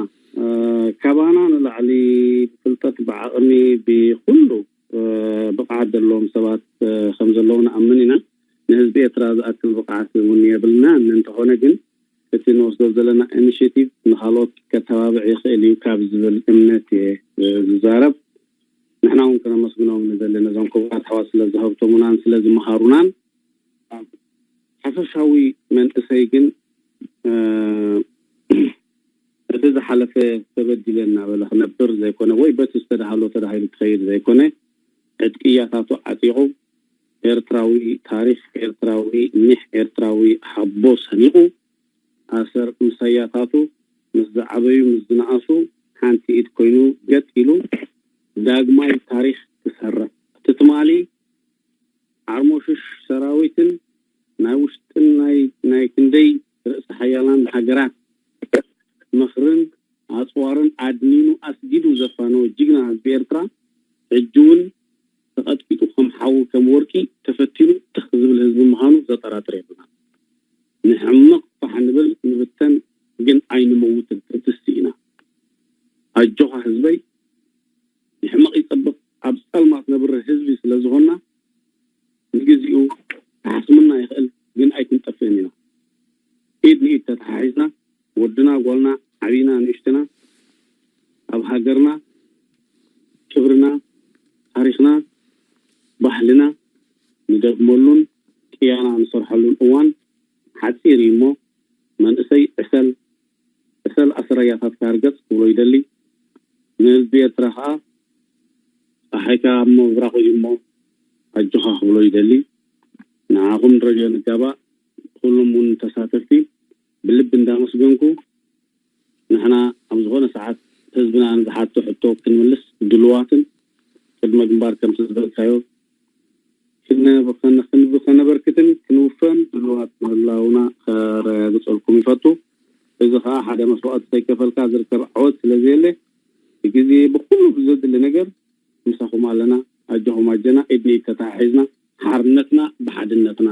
ካባና ንላዕሊ ብፍልጠት፣ ብዓቕሚ፣ ብኩሉ ብቕዓት ዘለዎም ሰባት ከም ዘለዉ ንኣምን ኢና። ንህዝቢ ኤርትራ ዝኣክል ብቕዓት እውን የብልና። እንተኾነ ግን እቲ ንወስዶ ዘለና ኢኒሽቲቭ ንኻልኦት ከተባብዕ ይኽእል እዩ ካብ ዝብል እምነት እየ ዝዛረብ። ንሕና እውን ከነመስግኖም ንደሊ ነዞም ክቡራት ኣሕዋት ስለ ዝሃብቶሙናን ስለ ዝመሃሩናን። ሓፈሻዊ መንእሰይ ግን እቲ ዝሓለፈ ተበዲለ እናበለ ክነብር ዘይኮነ ወይ በቲ ዝተዳሃሎ ተዳሂሉ ክኸይድ ዘይኮነ ዕጥቅያታቱ ዓጢቑ ኤርትራዊ ታሪኽ ኤርትራዊ ኒሕ ኤርትራዊ ሓቦ ሰኒቑ ኣሰር ምሳያታቱ ምስ ዝዓበዩ ምስ ዝነኣሱ ሓንቲ ኢድ ኮይኑ ገጥ ኢሉ ዳግማይ ታሪኽ ክሰርሕ እቲ ትማሊ ዓርሞሽሽ ሰራዊትን ናይ ውሽጥን ናይ ክንደይ ርእሰ ሓያላን ሃገራት ምኽርን ኣፅዋርን ኣድኒኑ ኣስጊዱ ዘፋነወ ጅግና ህዝቢ ኤርትራ ሕጂ እውን ተቐጥቂጡ ከም ሓዊ ከም ወርቂ ተፈቲኑ ትኽ ዝብል ህዝቢ ምዃኑ ዘጠራጥር የብልና። ንሕመቕ ፋሕ ንብል ንብተን ግን ኣይንመውትን ቅድስቲ ኢና። ኣጆኻ ህዝበይ ንሕመቕ ይፀብቕ ኣብ ፀልማት ነብርህ ህዝቢ ስለ ዝኾንና ንግዚኡ ክሓስምና ይኽእል ግን ኣይክንጠፍእን ኢና። ኢድ ንኢድ ተተሓሒዝና ወድና ጓልና ዓብይና ንእሽትና ኣብ ሃገርና ክብርና ታሪኽና ባህልና ንደግመሉን ቅያና ንሰርሐሉን እዋን ሓፂር እዩ እሞ መንእሰይ ዕሰል ዕሰል ኣስረያታትካ ርገፅ ክብሎ ይደሊ። ንህዝቢ ኤርትራ ከዓ ፀሓይካ ኣብ ምብራቕ እዩ እሞ ኣጆኻ ክብሎ ይደሊ። ንዓኹም ንረድዮ ንጋባእ ኩሉም እውን ተሳተፍቲ ብልቢ እንዳመስገንኩ ንሕና ኣብ ዝኾነ ሰዓት ህዝብና ንዝሓቶ ሕቶ ክንምልስ ድልዋትን ቅድመ ግንባር ከምቲ ዝበልካዮ ከነበርክትን ክንውፈን ድልዋት ምህላውና ከረጋግፀልኩም ይፈቱ። እዚ ከዓ ሓደ መስዋእቲ ከይከፈልካ ዝርከብ ዓወት ስለዘየለ ግዜ ብኩሉ ብዘድሊ ነገር ምሳኹም ኣለና። ኣጆኹም ኣጀና ኢድ ንኢድ ተተሓሒዝና ሓርነትና ብሓድነትና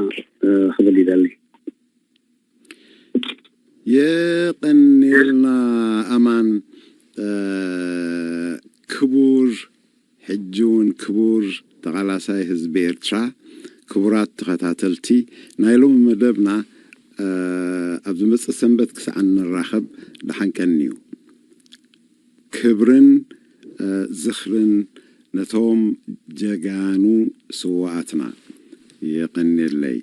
ክብል ይደሊ። የቐንየልና ኣማን ክቡር ሕጂ እውን ክቡር ተቓላሳይ ህዝቢ ኤርትራ። ክቡራት ተኸታተልቲ ናይ ሎሚ መደብና ኣብ ዝመፅእ ሰንበት ክሳዕ እንራኸብ ደሓን ቀንዩ። ክብርን ዝኽርን ነቶም ጀጋኑ ስውኣትና። የቐንየለይ።